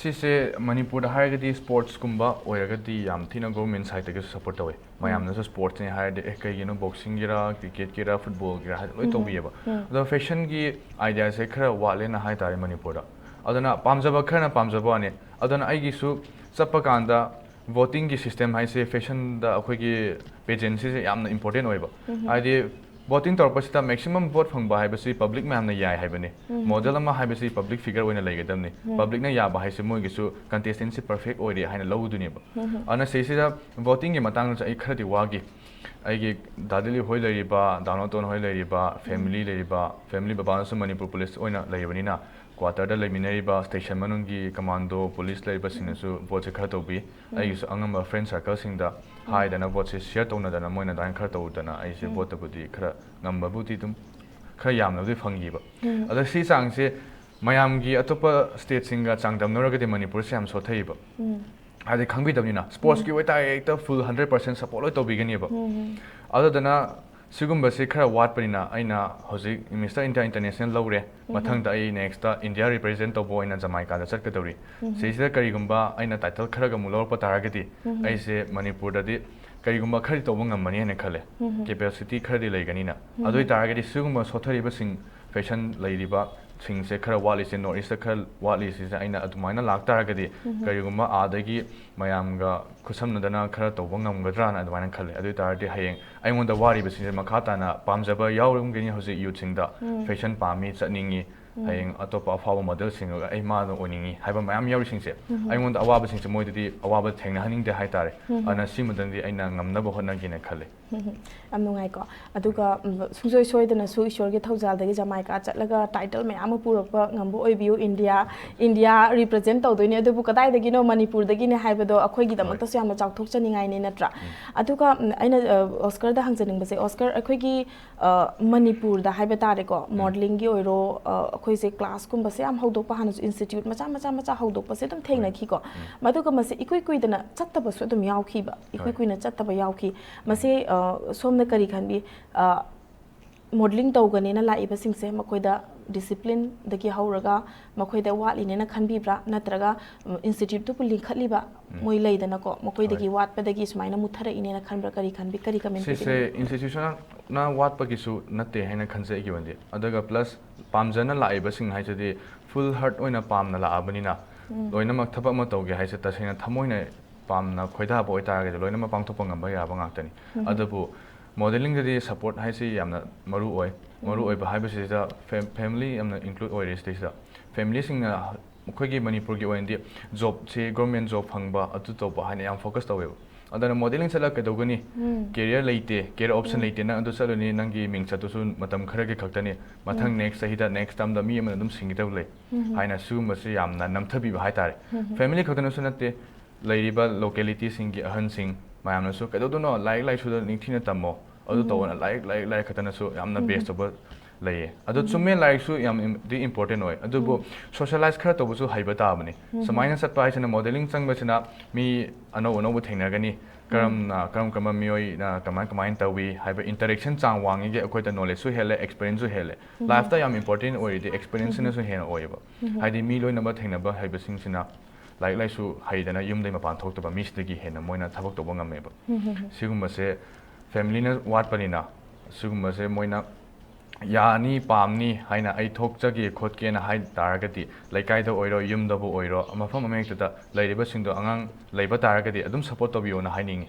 ꯁꯤꯁꯦ ꯃꯅꯤꯄꯨꯔꯗ ꯍꯥꯏꯔꯒꯗꯤ ꯁ꯭ꯄꯣꯔꯠꯁꯀꯨꯝꯕ ꯑꯣꯏꯔꯒꯗꯤ ꯌꯥꯝ ꯊꯤꯅ ꯒꯣꯔꯃꯦꯟ ꯁꯥꯏꯠꯇꯒꯤꯁꯨ ꯁꯄꯣꯔꯠ ꯇꯧꯋꯦ꯫ ꯃꯌꯥꯝꯅꯁꯨ ꯁ꯭ꯄꯣꯔꯠꯁꯅꯦ ꯍꯥꯏꯔꯗꯤ, "ꯑꯦ, ꯀꯩꯒꯤꯅꯣ ꯕꯣꯛꯁꯤꯡꯒꯤꯔꯥ, ꯀ꯭ꯔꯤꯀꯦꯠꯀꯤꯔꯥ, ꯐꯨꯠꯕꯣꯜꯒꯤꯔꯥ?" ꯍꯥꯏꯗꯤ ꯂꯣꯏ ꯇꯧꯕꯤꯌꯦꯕ꯫ ꯑꯗꯣ ꯐꯦꯁꯟꯒꯤ ꯑꯥꯏꯗꯤꯌꯥꯁꯦ ꯈꯔ ꯋꯥꯠꯂꯦꯅ ꯍꯥꯏꯇꯥꯔꯦ ꯃꯅꯤꯄꯨꯔꯗ꯫ ꯑꯗꯨꯅ ꯄꯥꯝꯖꯕ ꯈꯔꯅ ꯄꯥꯝꯖꯕ ꯋꯥꯅꯤ꯫ ꯑꯗꯨꯅ ꯑꯩꯒꯤꯁꯨ ꯆꯠꯄ ꯀꯥꯟꯗ ꯚꯣꯇꯤꯡꯒꯤ ꯁꯤꯁꯇꯦꯝ ꯍꯥꯏꯁꯦ ꯐꯦꯁꯟꯗ ꯑꯩꯈꯣꯏꯒꯤ ꯄꯦꯖꯦꯟꯁꯤꯁꯦ ꯌꯥꯝꯅ ꯏꯝꯄꯣꯔꯇꯦꯟ ꯑꯣꯏꯕ꯫ ꯍꯥꯏꯗꯤ ꯚꯣꯇꯤꯡ ꯇꯧꯔꯛꯄꯁꯤꯗ ꯃꯦꯛꯁꯤꯃꯝ ꯚꯣꯠ ꯐꯪꯕ ꯍꯥꯏꯕꯁꯤ ꯄꯕ꯭ꯂꯤꯛ ꯃꯌꯥꯝꯅ ꯌꯥꯏ ꯍꯥꯏꯕꯅꯤ꯫ ꯃꯣꯗꯦꯜ ꯑꯃ ꯍꯥꯏꯕꯁꯤ ꯄꯕ꯭ꯂꯤꯛ ꯐꯤꯒꯔ ꯑꯣꯏꯅ ꯂꯩꯒꯗꯕꯅꯤ꯫ ꯄꯕ꯭ꯂꯤꯛꯅ ꯌꯥꯕ ꯍꯥꯏꯁꯦ ꯃꯣꯏꯒꯤꯁꯨ ꯀꯟꯇꯦꯁꯇꯦꯟꯁꯤ ꯄꯔꯐꯦꯛ ꯑꯣꯏꯔꯦ ꯍꯥꯏꯅ ꯂꯧꯗꯣꯏꯅꯦꯕ꯫ ꯑꯗꯨꯅ ꯁꯤꯁꯤꯗ ꯚꯣꯇꯤꯡꯒꯤ ꯃꯇꯥꯡꯗꯁꯨ ꯑꯩ ꯈꯔꯗꯤ ꯋꯥꯈꯤ꯫ ꯑꯩꯒꯤ ꯗꯥ ꯗꯤꯂꯤꯞ ꯍꯣꯏ ꯂꯩꯔꯤꯕ, ꯗꯥ ꯅꯣꯇꯣꯟ ꯍꯣꯏ ꯂꯩꯔꯤꯕ, ꯐꯦꯃꯤꯂꯤ ꯂꯩꯔꯤꯕ, ꯐꯦꯃꯤꯂꯤ ꯕꯕꯥꯅꯁꯨ ꯃꯅꯤꯄꯨꯔ ꯄꯨꯂꯤꯁ ꯑꯣꯏꯅ ꯂꯩꯕꯅꯤꯅ, ꯀ꯭ꯋꯥꯇꯔꯗ ꯂꯩꯃꯤꯟꯅꯔꯤꯕ ꯁ꯭ꯇꯦꯁꯟ ꯃꯅꯨꯡꯒꯤ ꯀꯃꯥꯟꯗꯣ, ꯄꯨꯂꯤꯁ ꯂꯩꯕꯁꯤꯡꯅꯁꯨ ꯚꯣꯠꯁꯦ ꯈꯔ ꯇꯧꯕꯤ꯫ ꯑꯩꯒꯤꯁꯨ ꯑꯉꯝꯕ ꯐ꯭ꯔꯦꯟ ꯁꯔꯀꯜꯁꯤꯡꯗ ꯍꯥꯏꯗꯅ ꯚꯣꯠꯁꯦ ꯁꯤꯌꯔ ꯇꯧꯅꯗꯅ ꯃꯣꯏꯅ ꯑꯗꯨꯃꯥꯏꯅ ꯈꯔ ꯇꯧꯗꯅ ꯑꯩꯁꯦ ꯚꯣꯠꯇꯕꯨꯗꯤ ꯈꯔ ꯉꯝꯕꯕꯨꯗꯤ ꯑꯗꯨꯝ ꯈꯔ ꯌꯥꯝꯅꯕꯨꯗꯤ ꯐꯪꯈꯤꯕ꯫ ꯑꯗꯣ ꯁꯤ ꯆꯥꯡꯁꯦ ꯃꯌꯥꯝꯒꯤ ꯑꯇꯣꯞꯄ ꯁ꯭ꯇꯦꯠꯁꯤꯡꯒ ꯆꯥꯡꯗꯝꯅꯔꯒꯗꯤ ꯃꯅꯤꯄꯨꯔꯁꯦ ꯌꯥꯝ ꯁꯣꯊꯩꯕ꯫ ꯍꯥꯏꯗꯤ ꯈꯪꯕꯤꯗꯕꯅꯤꯅ, ꯁ꯭ꯄꯣꯔꯠꯁꯀꯤ ꯑꯣꯏꯇꯥꯔꯗꯤ ꯍꯦꯛꯇ ꯐꯨꯜ ꯍꯟꯗ꯭ꯔꯦꯠ ꯄꯥꯔꯁꯦꯟ ꯁꯞꯄꯣꯔꯠ ꯂꯣꯏ ꯇꯧꯕꯤꯒꯅꯦꯕ꯫ ꯑꯗꯨꯗꯨꯅ ꯁꯤꯒꯨꯝꯕꯁꯤ ꯈꯔ ꯋꯥꯠꯄꯅꯤꯅ ꯑꯩꯅ ꯍꯧꯖꯤꯛ ꯃꯤꯁꯇꯔ ꯏꯟꯗꯤꯌꯥ ꯏꯟꯇꯔꯅꯦꯁꯅꯦꯜ ꯂꯧꯔꯦ꯫ ꯃꯊꯪꯗ ꯑꯩ ꯅꯦꯛꯁꯇ ꯏꯟꯗꯤꯌꯥ ꯔꯤꯄ꯭ꯔꯖꯦꯟ ꯇꯧꯕ ꯑꯣꯏꯅ ꯖꯃꯥꯏꯀꯥꯗ ꯆꯠꯀꯗꯧꯔꯤ꯫ ꯁꯤꯁꯤꯗ ꯀꯔꯤꯒꯨꯝꯕ ꯑꯩꯅ ꯇꯥꯏꯇꯜ ꯈꯔꯒ ꯑꯃꯨꯛ ꯂꯧꯔꯛꯄ ꯇꯥꯔꯒꯗꯤ ꯑꯩꯁꯦ ꯃꯅꯤꯄꯨꯔꯗꯗꯤ ꯀꯔꯤꯒꯨꯝꯕ ꯈꯔꯗꯤ ꯇꯧꯕ ꯉꯝꯃꯅꯤ ꯍꯥꯏꯅ ꯈꯜꯂꯦ꯫ ꯀꯦꯄꯦꯁꯤꯇꯤ ꯈꯔꯗꯤ ꯂꯩꯒꯅꯤꯅ꯫ ꯑꯗꯨ ꯑꯣꯏꯇꯥꯔꯒꯗꯤ ꯁꯤꯒꯨꯝꯕ ꯁꯣꯊꯔꯤꯕꯁꯤꯡ, ꯐꯦꯁꯟ ꯂꯩꯔꯤꯕꯁꯤꯡꯁꯦ ꯈꯔ ꯋꯥꯠꯂꯤꯁꯦ, ꯅꯣꯔꯠ ꯏꯁꯇ ꯈꯔ ꯋꯥꯠꯂꯤꯁꯤꯁꯦ ꯑꯩꯅ ꯑꯗꯨꯃꯥꯏꯅ ꯂꯥꯛꯇꯥꯔꯒꯗꯤ ꯀꯔꯤꯒꯨꯝꯕ ꯑꯥꯗꯒꯤ ꯃꯌꯥꯝꯒ ꯈꯨꯠꯁꯝꯅꯗꯅ ꯈꯔ ꯇꯧꯕ ꯉꯝꯒꯗ꯭ꯔꯥꯅ ꯑꯗꯨꯃꯥꯏꯅ ꯈꯜꯂꯦ꯫ ꯑꯗꯨ ꯑꯣꯏ ꯇꯥꯔꯗꯤ ꯍꯌꯦꯡ ꯑꯩꯉꯣꯟꯗ ꯋꯥꯔꯤꯕꯁꯤꯡꯁꯦ ꯃꯈꯥ ꯇꯥꯅ ꯄꯥꯝꯖꯕ ꯌꯥꯎꯔꯝꯒꯅꯤ꯫ ꯍꯧꯖꯤꯛ ꯌꯨꯠꯁꯤꯡꯗ ꯐꯦꯁꯟ ꯄꯥꯝꯃꯤ, ꯆꯠꯅꯤꯡꯉꯤ, ꯍꯌꯦꯡ ꯑꯇꯣꯞꯄ ꯑꯐꯥꯎꯕ ꯃꯣꯗꯦꯜꯁꯤꯡꯒ ꯑꯩ ꯃꯥꯅ ꯑꯣꯏꯅꯤꯡꯉꯤ ꯍꯥꯏꯕ ꯃꯌꯥꯝ ꯌꯥꯎꯔꯤꯁꯤꯡꯁꯦ, ꯑꯩꯉꯣꯟꯗ ꯑꯋꯥꯕꯁꯤꯡꯁꯦ ꯃꯣꯏꯗꯗꯤ ꯑꯋꯥꯕ ꯊꯦꯡꯅꯍꯟꯅꯤꯡꯗꯦ ꯍꯥꯏꯇꯥꯔꯦ꯫ ꯑꯗꯨꯅ ꯁꯤꯃꯗꯪꯗꯤ ꯑꯩꯅ ꯉꯝꯅꯕ ꯍꯣꯠꯅꯒꯦꯅ ꯈꯜꯂꯦ꯫ ꯌꯥꯝ ꯅꯨꯡꯉꯥꯏꯀꯣ꯫ ꯑꯗꯨꯒ, ꯎꯝ, ꯁꯨꯡꯁꯣꯏ ꯁꯣꯏꯗꯅꯁꯨ ꯏꯁꯣꯔꯒꯤ ꯊꯧꯖꯥꯜꯗꯒꯤ ꯖꯃꯥꯏꯀꯥ ꯆꯠꯂꯒ ꯇꯥꯏꯇꯜ ꯃꯌꯥꯝ ꯑꯃ ꯄꯨꯔꯛꯄ ꯉꯝꯕ ꯑꯣꯏꯕꯤꯌꯨ꯫ ꯏꯟꯗꯤꯌꯥ, ꯏꯟꯗꯤꯌꯥ ꯔꯤꯄ꯭ꯔꯖꯦꯟ ꯇꯧꯗꯣꯏꯅꯦ, ꯑꯗꯨꯕꯨ ꯀꯗꯥꯏꯗꯒꯤꯅꯣ ꯃꯅꯤꯄꯨꯔꯗꯒꯤꯅꯦ ꯍꯥꯏꯕꯗꯣ ꯑꯩꯈꯣꯏꯒꯤꯗꯃꯛꯇꯁꯨ ꯌꯥꯝꯅ ꯆꯥꯎꯊꯣꯛꯆꯅꯤꯡꯉꯥꯏꯅꯦ, ꯅꯠꯇ꯭ꯔꯥ? ꯑꯗꯨꯒ, ꯎꯝ, ꯑꯩꯅ, ꯑ, ꯑꯣꯁꯀꯔꯗ ꯍꯪꯖꯅꯤꯡꯕꯁꯦ, ꯑꯣꯁꯀꯔ, ꯑꯩꯈꯣꯏꯒꯤ, ꯑ, ꯃꯅꯤꯄꯨꯔꯗ ꯍꯥꯏꯕ ꯇꯥꯔꯦꯀꯣ, ꯃꯣꯗꯦꯂꯤꯡꯒꯤ ꯑꯣꯏꯔꯣ, ꯑ, ꯑꯩꯈꯣꯏꯁꯦ ꯀ꯭ꯂꯥꯁꯀꯨꯝꯕꯁꯦ ꯌꯥꯝ ꯍꯧꯗꯣꯛꯄ, ꯍꯥꯟꯅꯁꯨ ꯏꯟꯁꯇꯤꯇ꯭ꯌꯨꯠ ꯃꯆꯥ ꯃꯆꯥ ꯃꯆꯥ ꯍꯧꯗꯣꯛꯄꯁꯦ ꯑꯗꯨꯝ ꯊꯦꯡꯅꯈꯤꯀꯣ꯫ ꯃꯗꯨꯒ ꯃꯁꯤ ꯏꯀꯨꯏ ꯀꯨꯏꯗꯅ ꯆꯠꯇꯕꯁꯨ ꯑꯗꯨꯝ ꯌꯥꯎꯈꯤꯕ, ꯏꯀꯨꯏ ꯀꯨꯏꯅ ꯆꯠꯇꯕ ꯌꯥꯎꯈꯤ꯫ ꯃꯁꯤ, ꯑ, ꯁꯣꯝꯅ ꯀꯔꯤ ꯈꯟꯕꯤ? ꯑ, ꯃꯣꯗꯦꯂꯤꯡ ꯇꯧꯒꯅꯦꯅ ꯂꯥꯛꯏꯕꯁꯤꯡꯁꯦ ꯃꯈꯣꯏꯗ ꯗꯤꯁꯤꯄ꯭ꯂꯤꯟꯗꯒꯤ ꯍꯧꯔꯒ ꯃꯈꯣꯏꯗ ꯋꯥꯠꯂꯤꯅꯦꯅ ꯈꯟꯕꯤꯕ꯭ꯔꯥ? ꯅꯠꯇ꯭ꯔꯒ, ꯎꯝ, ꯏꯟꯁꯇꯤꯇ꯭ꯌꯨꯠꯇꯨꯕꯨ ꯂꯤꯡꯈꯠꯂꯤꯕ ꯃꯣꯏ ꯂꯩꯗꯅꯀꯣ, ꯃꯈꯣꯏꯗꯒꯤ ꯋꯥꯠꯄꯗꯒꯤ ꯁꯨꯃꯥꯏꯅ ꯃꯨꯠꯊꯔꯛꯏꯅꯦꯅ ꯈꯟꯕ꯭ꯔꯥ? ꯀꯔꯤ ꯈꯟꯕꯤ? ꯀꯔꯤ ꯀꯃꯦꯟ ꯁꯤꯁꯦ ꯄꯤꯕꯤꯅꯤꯡꯉꯤ? ꯏꯟꯁꯇꯤꯇ꯭ꯌꯨꯁꯟꯅ ꯋꯥꯠꯄꯒꯤꯁꯨ ꯅꯠꯇꯦ ꯍꯥꯏꯅ ꯈꯟꯖꯩ ꯑꯩꯒꯤ ꯑꯣꯏꯅꯗꯤ꯫ ꯑꯗꯨꯒ ꯄ꯭ꯂꯁ ꯄꯥꯝꯖꯅ ꯂꯥꯛꯏꯕꯁꯤꯡ ꯍꯥꯏꯁꯤꯗꯤ ꯐꯨꯜ ꯍꯥꯔꯠ ꯑꯣꯏꯅ ꯄꯥꯝꯅ ꯂꯥꯛꯑꯕꯅꯤꯅ ꯂꯣꯏꯅꯃꯛ ꯊꯕꯛ ꯑꯃ ꯇꯧꯒꯦ ꯍꯥꯏꯁꯦ ꯇꯁꯦꯡꯅ ꯊꯃꯣꯏꯅ ꯄꯥꯝꯅ ꯈꯣꯏꯗꯥꯕ ꯑꯣꯏꯇꯥꯔꯒꯗꯤ ꯂꯣꯏꯅꯃꯛ ꯄꯥꯡꯊꯣꯛꯄ ꯉꯝꯕ ꯌꯥꯕ ꯉꯥꯛꯇꯅꯤ꯫ ꯑꯗꯨꯕꯨ ꯃꯣꯗꯦꯂꯤꯡꯗꯗꯤ ꯁꯞꯄꯣꯔꯠ ꯍꯥꯏꯁꯤ ꯌꯥꯝꯅ ꯃꯔꯨ ꯑꯣꯏ꯫ ꯃꯔꯨ ꯑꯣꯏꯕ ꯍꯥꯏꯕꯁꯤꯗ ꯐꯦ-, ꯐꯦꯃꯤꯂꯤ ꯌꯥꯝꯅ ꯏꯟꯀ꯭ꯂꯨꯗ ꯑꯣꯏꯔꯦ ꯁꯤꯗꯩꯁꯤꯗ꯫ ꯐꯦꯃꯤꯂꯤꯁꯤꯡꯅ ꯑꯩꯈꯣꯏꯒꯤ ꯃꯅꯤꯄꯨꯔꯒꯤ ꯑꯣꯏꯅꯗꯤ ꯖꯣꯕꯁꯤ ꯒꯣꯔꯃꯦꯟ ꯖꯣꯕ ꯐꯪꯕ, ꯑꯗꯨ ꯇꯧꯕ ꯍꯥꯏꯅ ꯌꯥꯝ ꯐꯣꯀꯁ ꯇꯧꯋꯦꯕ꯫ ꯑꯗꯨꯅ ꯃꯣꯗꯦꯂꯤꯡ ꯆꯠꯂꯒ ꯀꯩꯗꯧꯒꯅꯤ? ꯀꯦꯔꯤꯌꯔ ꯂꯩꯇꯦ, ꯀꯦꯔꯤꯌꯔ ꯑꯣꯞꯁꯟ ꯂꯩꯇꯦ, ꯅꯪ ꯑꯗꯨ ꯆꯠꯂꯨꯅꯤ, ꯅꯪꯒꯤ ꯃꯤꯡ ꯆꯠꯇꯨꯁꯨ ꯃꯇꯝ ꯈꯔꯒꯤ ꯈꯛꯇꯅꯤ, ꯃꯊꯪ ꯅꯦꯛꯁ ꯆꯍꯤꯗ, ꯅꯦꯛꯁ ꯇꯥꯔꯝꯗ ꯃꯤ ꯑꯃꯅ ꯑꯗꯨꯝ ꯁꯤꯟꯒꯗꯕ ꯂꯩ ꯍꯥꯏꯅ ꯁꯤꯒꯨꯝꯕꯁꯦ ꯌꯥꯝꯅ ꯅꯝꯊꯕꯤꯕ ꯍꯥꯏꯇꯥꯔꯦ꯫ ꯐꯦꯃꯤꯂꯤ ꯈꯛꯇꯅꯁꯨ ꯅꯠꯇꯦ, ꯂꯩꯔꯤꯕ ꯂꯣꯀꯦꯂꯤꯇꯤꯁꯤꯡꯒꯤ ꯑꯍꯟꯁꯤꯡ ꯃꯌꯥꯝꯅꯁꯨ ꯀꯩꯗꯧꯗꯣꯏꯅꯣ, ꯂꯥꯏꯔꯤꯛ ꯂꯥꯏꯁꯨꯗ ꯅꯤꯡꯊꯤꯅ ꯇꯝꯃꯣ, ꯑꯗꯨ ꯇꯧꯕꯅ ꯂꯥꯏꯔꯤꯛ, ꯂꯥꯏꯔꯤꯛ, ꯂꯥꯏꯔꯤꯛ ꯈꯛꯇꯅꯁꯨ ꯌꯥꯝꯅ ꯕꯦꯁ ꯇꯧꯕ ꯂꯩꯌꯦ꯫ ꯑꯗꯣ ꯆꯨꯝꯃꯦ, ꯂꯥꯏꯔꯤꯛꯁꯨ ꯌꯥꯝ ꯗꯤ ꯏꯝꯄꯣꯔꯇꯦꯟ ꯑꯣꯏ, ꯑꯗꯨꯕꯨ ꯁꯣꯁꯤꯌꯦꯂꯥꯏꯁ ꯈꯔ ꯇꯧꯕꯁꯨ ꯍꯩꯕ ꯇꯥꯕꯅꯤ꯫ ꯁꯨꯃꯥꯏꯅ ꯆꯠꯄ ꯍꯥꯏꯁꯤꯅ, ꯃꯣꯗꯦꯂꯤꯡ ꯆꯪꯕꯁꯤꯅ ꯃꯤ ꯑꯅꯧ ꯑꯅꯧꯕ ꯊꯦꯡꯅꯒꯅꯤ, ꯀꯔꯝꯅ, ꯀꯔꯝ ꯀꯔꯝꯕ ꯃꯤꯑꯣꯏꯅ ꯀꯃꯥꯏ ꯀꯃꯥꯏꯅ ꯇꯧꯏ ꯍꯥꯏꯕ ꯏꯟꯇꯔꯦꯛꯁꯟ ꯆꯥꯡ ꯋꯥꯡꯉꯤꯒꯩ ꯑꯩꯈꯣꯏꯗ ꯅꯣꯂꯦꯖꯁꯨ ꯍꯦꯜꯂꯦ, ꯑꯦꯛꯁꯄꯤꯔꯤꯌꯦꯟꯁꯁꯨ ꯍꯦꯜꯂꯦ꯫ ꯂꯥꯏꯐꯇ ꯌꯥꯝ ꯏꯝꯄꯣꯔꯇꯦꯟ ꯑꯣꯏꯔꯤꯗꯤ ꯑꯦꯛꯁꯄꯤꯔꯤꯌꯦꯟꯁꯁꯤꯅꯁꯨ ꯍꯦꯟꯅ ꯑꯣꯏꯌꯦꯕ꯫ ꯍꯥꯏꯗꯤ ꯃꯤ ꯂꯣꯏꯅꯃꯛ ꯊꯦꯡꯅꯕ ꯍꯩꯕꯁꯤꯡꯁꯤꯅ ꯂꯥꯏꯔꯤꯛ ꯂꯥꯏꯁꯨ ꯍꯩꯗꯅ ꯌꯨꯝꯗꯩ ꯃꯄꯥꯟ ꯊꯣꯛꯇꯕ ꯃꯤꯁꯤꯗꯒꯤ ꯍꯦꯟꯅ ꯃꯣꯏꯅ ꯊꯕꯛ ꯇꯧꯕ ꯉꯝꯃꯦꯕ꯫ ꯁꯤꯒꯨꯝꯕꯁꯦ ꯐꯦꯃꯤꯂꯤꯅ ꯋꯥꯠꯄꯅꯤꯅ, ꯁꯤꯒꯨꯝꯕꯁꯦ ꯃꯣꯏꯅ ꯌꯥꯅꯤ, ꯄꯥꯝꯅꯤ ꯍꯥꯏꯅ ꯑꯩ ꯊꯣꯛꯆꯒꯦ ꯈꯣꯠꯀꯦꯅ ꯍꯥꯏ ꯇꯥꯔꯒꯗꯤ, ꯂꯩꯀꯥꯏꯗ ꯑꯣꯏꯔꯣ, ꯌꯨꯝꯗꯕꯨ ꯑꯣꯏꯔꯣ, ꯃꯐꯝ ꯑꯃꯍꯦꯛꯇꯗ ꯂꯩꯔꯤꯕꯁꯤꯡꯗꯣ, ꯑꯉꯥꯡ ꯂꯩꯕ ꯇꯥꯔꯒꯗꯤ ꯑꯗꯨꯝ ꯁꯞꯄꯣꯔꯠ ꯇꯧꯕꯤꯌꯣꯅ ꯍꯥꯏꯅꯤꯡꯉꯤ꯫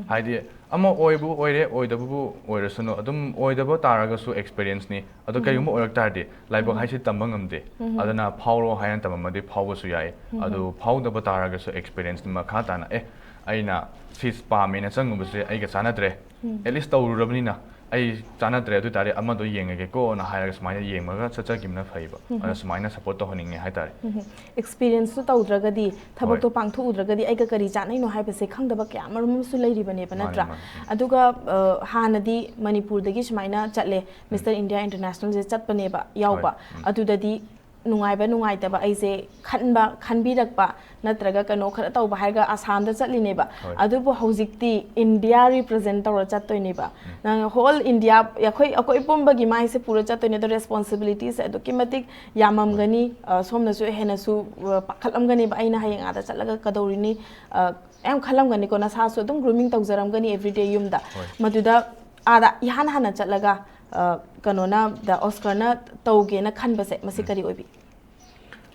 ꯍꯥꯏꯗꯤ ꯑꯃ ꯑꯣꯏꯕꯨ ꯑꯣꯏꯔꯦ, ꯑꯣꯏꯗꯕꯕꯨ ꯑꯣꯏꯔꯁꯅꯨ, ꯑꯗꯨꯝ ꯑꯣꯏꯗꯕ ꯇꯥꯔꯒꯁꯨ ꯑꯦꯛꯁꯄꯤꯔꯤꯌꯦꯟꯁꯅꯤ꯫ ꯑꯗꯣ ꯀꯩꯒꯨꯝꯕ ꯑꯣꯏꯔꯛ ꯇꯥꯔꯗꯤ, ꯂꯥꯏꯕꯛ ꯍꯥꯏꯁꯦ ꯇꯝꯕ ꯉꯝꯗꯦ꯫ ꯑꯗꯨꯅ ꯐꯥꯎꯔꯣ ꯍꯥꯏꯅ ꯇꯝꯃꯝꯃꯗꯤ ꯐꯥꯎꯕꯁꯨ ꯌꯥꯏ꯫ ꯑꯗꯨ ꯐꯥꯎꯗꯕ ꯇꯥꯔꯒꯁꯨ ꯑꯦꯛꯁꯄꯤꯔꯤꯌꯦꯟꯁ ꯃꯈꯥ ꯇꯥꯅ, "ꯑꯦ, ꯑꯩꯅ ꯁꯤ ꯄꯥꯝꯃꯦꯅ ꯆꯪꯉꯨꯕꯁꯦ ꯑꯩꯒ ꯆꯥꯟꯅꯗ꯭ꯔꯦ꯫ ꯑꯦꯠꯂꯤꯁ ꯇꯧꯔꯨꯔꯕꯅꯤꯅ ꯑꯩ ꯆꯥꯟꯅꯗ꯭ꯔꯦ, ꯑꯗꯨ ꯇꯥꯔꯗꯤ ꯑꯃꯗꯣ ꯌꯦꯡꯉꯒꯦꯀꯣꯅ" ꯍꯥꯏꯔꯒ ꯁꯨꯃꯥꯏꯅ ꯌꯦꯡꯉꯒ ꯆꯠꯆꯈꯤꯕꯅ ꯐꯩꯕ꯫ ꯑꯗꯨꯅ ꯁꯨꯃꯥꯏꯅ ꯁꯞꯄꯣꯔꯠ ꯇꯧꯍꯟꯅꯤꯡꯉꯦ ꯍꯥꯏꯇꯥꯔꯦ꯫ ꯑꯦꯛꯁꯄꯤꯔꯤꯌꯦꯟꯁꯁꯨ ꯇꯧꯗ꯭ꯔꯒꯗꯤ, ꯊꯕꯛꯇꯣ ꯄꯥꯡꯊꯣꯛꯎꯗ꯭ꯔꯒꯗꯤ ꯑꯩꯒ ꯀꯔꯤ ꯆꯥꯟꯅꯩꯅꯣ ꯍꯥꯏꯕꯁꯦ ꯈꯪꯗꯕ ꯀꯌꯥ ꯃꯔꯨꯝ ꯑꯃꯁꯨ ꯂꯩꯔꯤꯕꯅꯦꯕ, ꯃꯥꯅꯦ, ꯅꯠꯇ꯭ꯔꯥ? ꯃꯥꯅꯦ꯫ ꯎꯝ꯫ ꯑꯗꯨꯒ, ꯑ, ꯍꯥꯟꯅꯗꯤ ꯃꯅꯤꯄꯨꯔꯗꯒꯤ ꯁꯨꯃꯥꯏꯅ ꯆꯠꯂꯦ, ꯃꯤꯁꯇꯔ ꯏꯟꯗꯤꯌꯥ ꯏꯟꯇꯔꯅꯦꯁꯅꯦꯜꯁꯦ ꯆꯠꯄꯅꯦꯕ, ꯌꯥꯎꯕ꯫ ꯍꯣꯏ꯫ ꯎꯝ꯫ ꯑꯗꯨꯗꯗꯤ ꯅꯨꯡꯉꯥꯏꯕ ꯅꯨꯡꯉꯥꯏꯇꯕ ꯑꯩꯁꯦ ꯈꯟꯕ, ꯈꯟꯕꯤꯔꯛꯄ, ꯅꯠꯇ꯭ꯔꯒ ꯀꯩꯅꯣ ꯈꯔ ꯇꯧꯕ ꯍꯥꯏꯔꯒ ꯑꯁꯥꯝꯗ ꯆꯠꯂꯤꯅꯦꯕ꯫ ꯍꯣꯏ꯫ ꯑꯗꯨꯕꯨ ꯍꯧꯖꯤꯛꯇꯤ ꯏꯟꯗꯤꯌꯥ ꯔꯤꯄ꯭ꯔꯖꯦꯟ ꯇꯧꯔ ꯆꯠꯇꯣꯏꯅꯦꯕ꯫ ꯎꯝ꯫ ꯅꯪ ꯍꯣꯜ ꯏꯟꯗꯤꯌꯥ, ꯑꯩꯈꯣꯏ, ꯑꯩꯈꯣꯏ ꯄꯨꯝꯕꯒꯤ ꯃꯥꯏꯁꯦ ꯄꯨꯔ ꯆꯠꯇꯣꯏꯅꯦ꯫ ꯑꯗꯣ ꯔꯦꯁꯄꯣꯟꯁꯤꯕꯤꯂꯤꯇꯤꯁꯦ ꯑꯗꯨꯛꯀꯤ ꯃꯇꯤꯛ ꯌꯥꯝꯃꯝꯒꯅꯤ꯫ ꯍꯣꯏ꯫ ꯑ, ꯁꯣꯝꯅꯁꯨ ꯍꯦꯟꯅꯁꯨ, ꯑ, ꯄꯥꯈꯠꯂꯝꯒꯅꯦꯕ, "ꯑꯩꯅ ꯍꯌꯦꯡ ꯑꯥꯗ ꯆꯠꯂꯒ ꯀꯗꯧꯔꯤꯅꯤ?" ꯑ, ꯌꯥꯝ ꯈꯜꯂꯝꯒꯅꯤꯀꯣ, ꯅꯁꯥꯁꯨ ꯑꯗꯨꯝ ꯒ꯭ꯔꯨꯃꯤꯡ ꯇꯧꯖꯔꯝꯒꯅꯤ ꯑꯦꯕ꯭ꯔꯤꯗꯦ ꯌꯨꯝꯗ꯫ ꯍꯣꯏ꯫ ꯃꯗꯨꯗ ꯑꯥꯗ ꯏꯍꯥꯟ ꯍꯥꯟꯅ ꯆꯠꯂꯒ, ꯑ, ꯀꯩꯅꯣꯅ, ꯗ ꯑꯣꯁꯀꯔꯅ ꯇꯧꯒꯦꯅ ꯈꯟꯕꯁꯦ, ꯃꯁꯤ ꯎꯝ꯫ ꯀꯔꯤ ꯑꯣꯏꯕꯤ?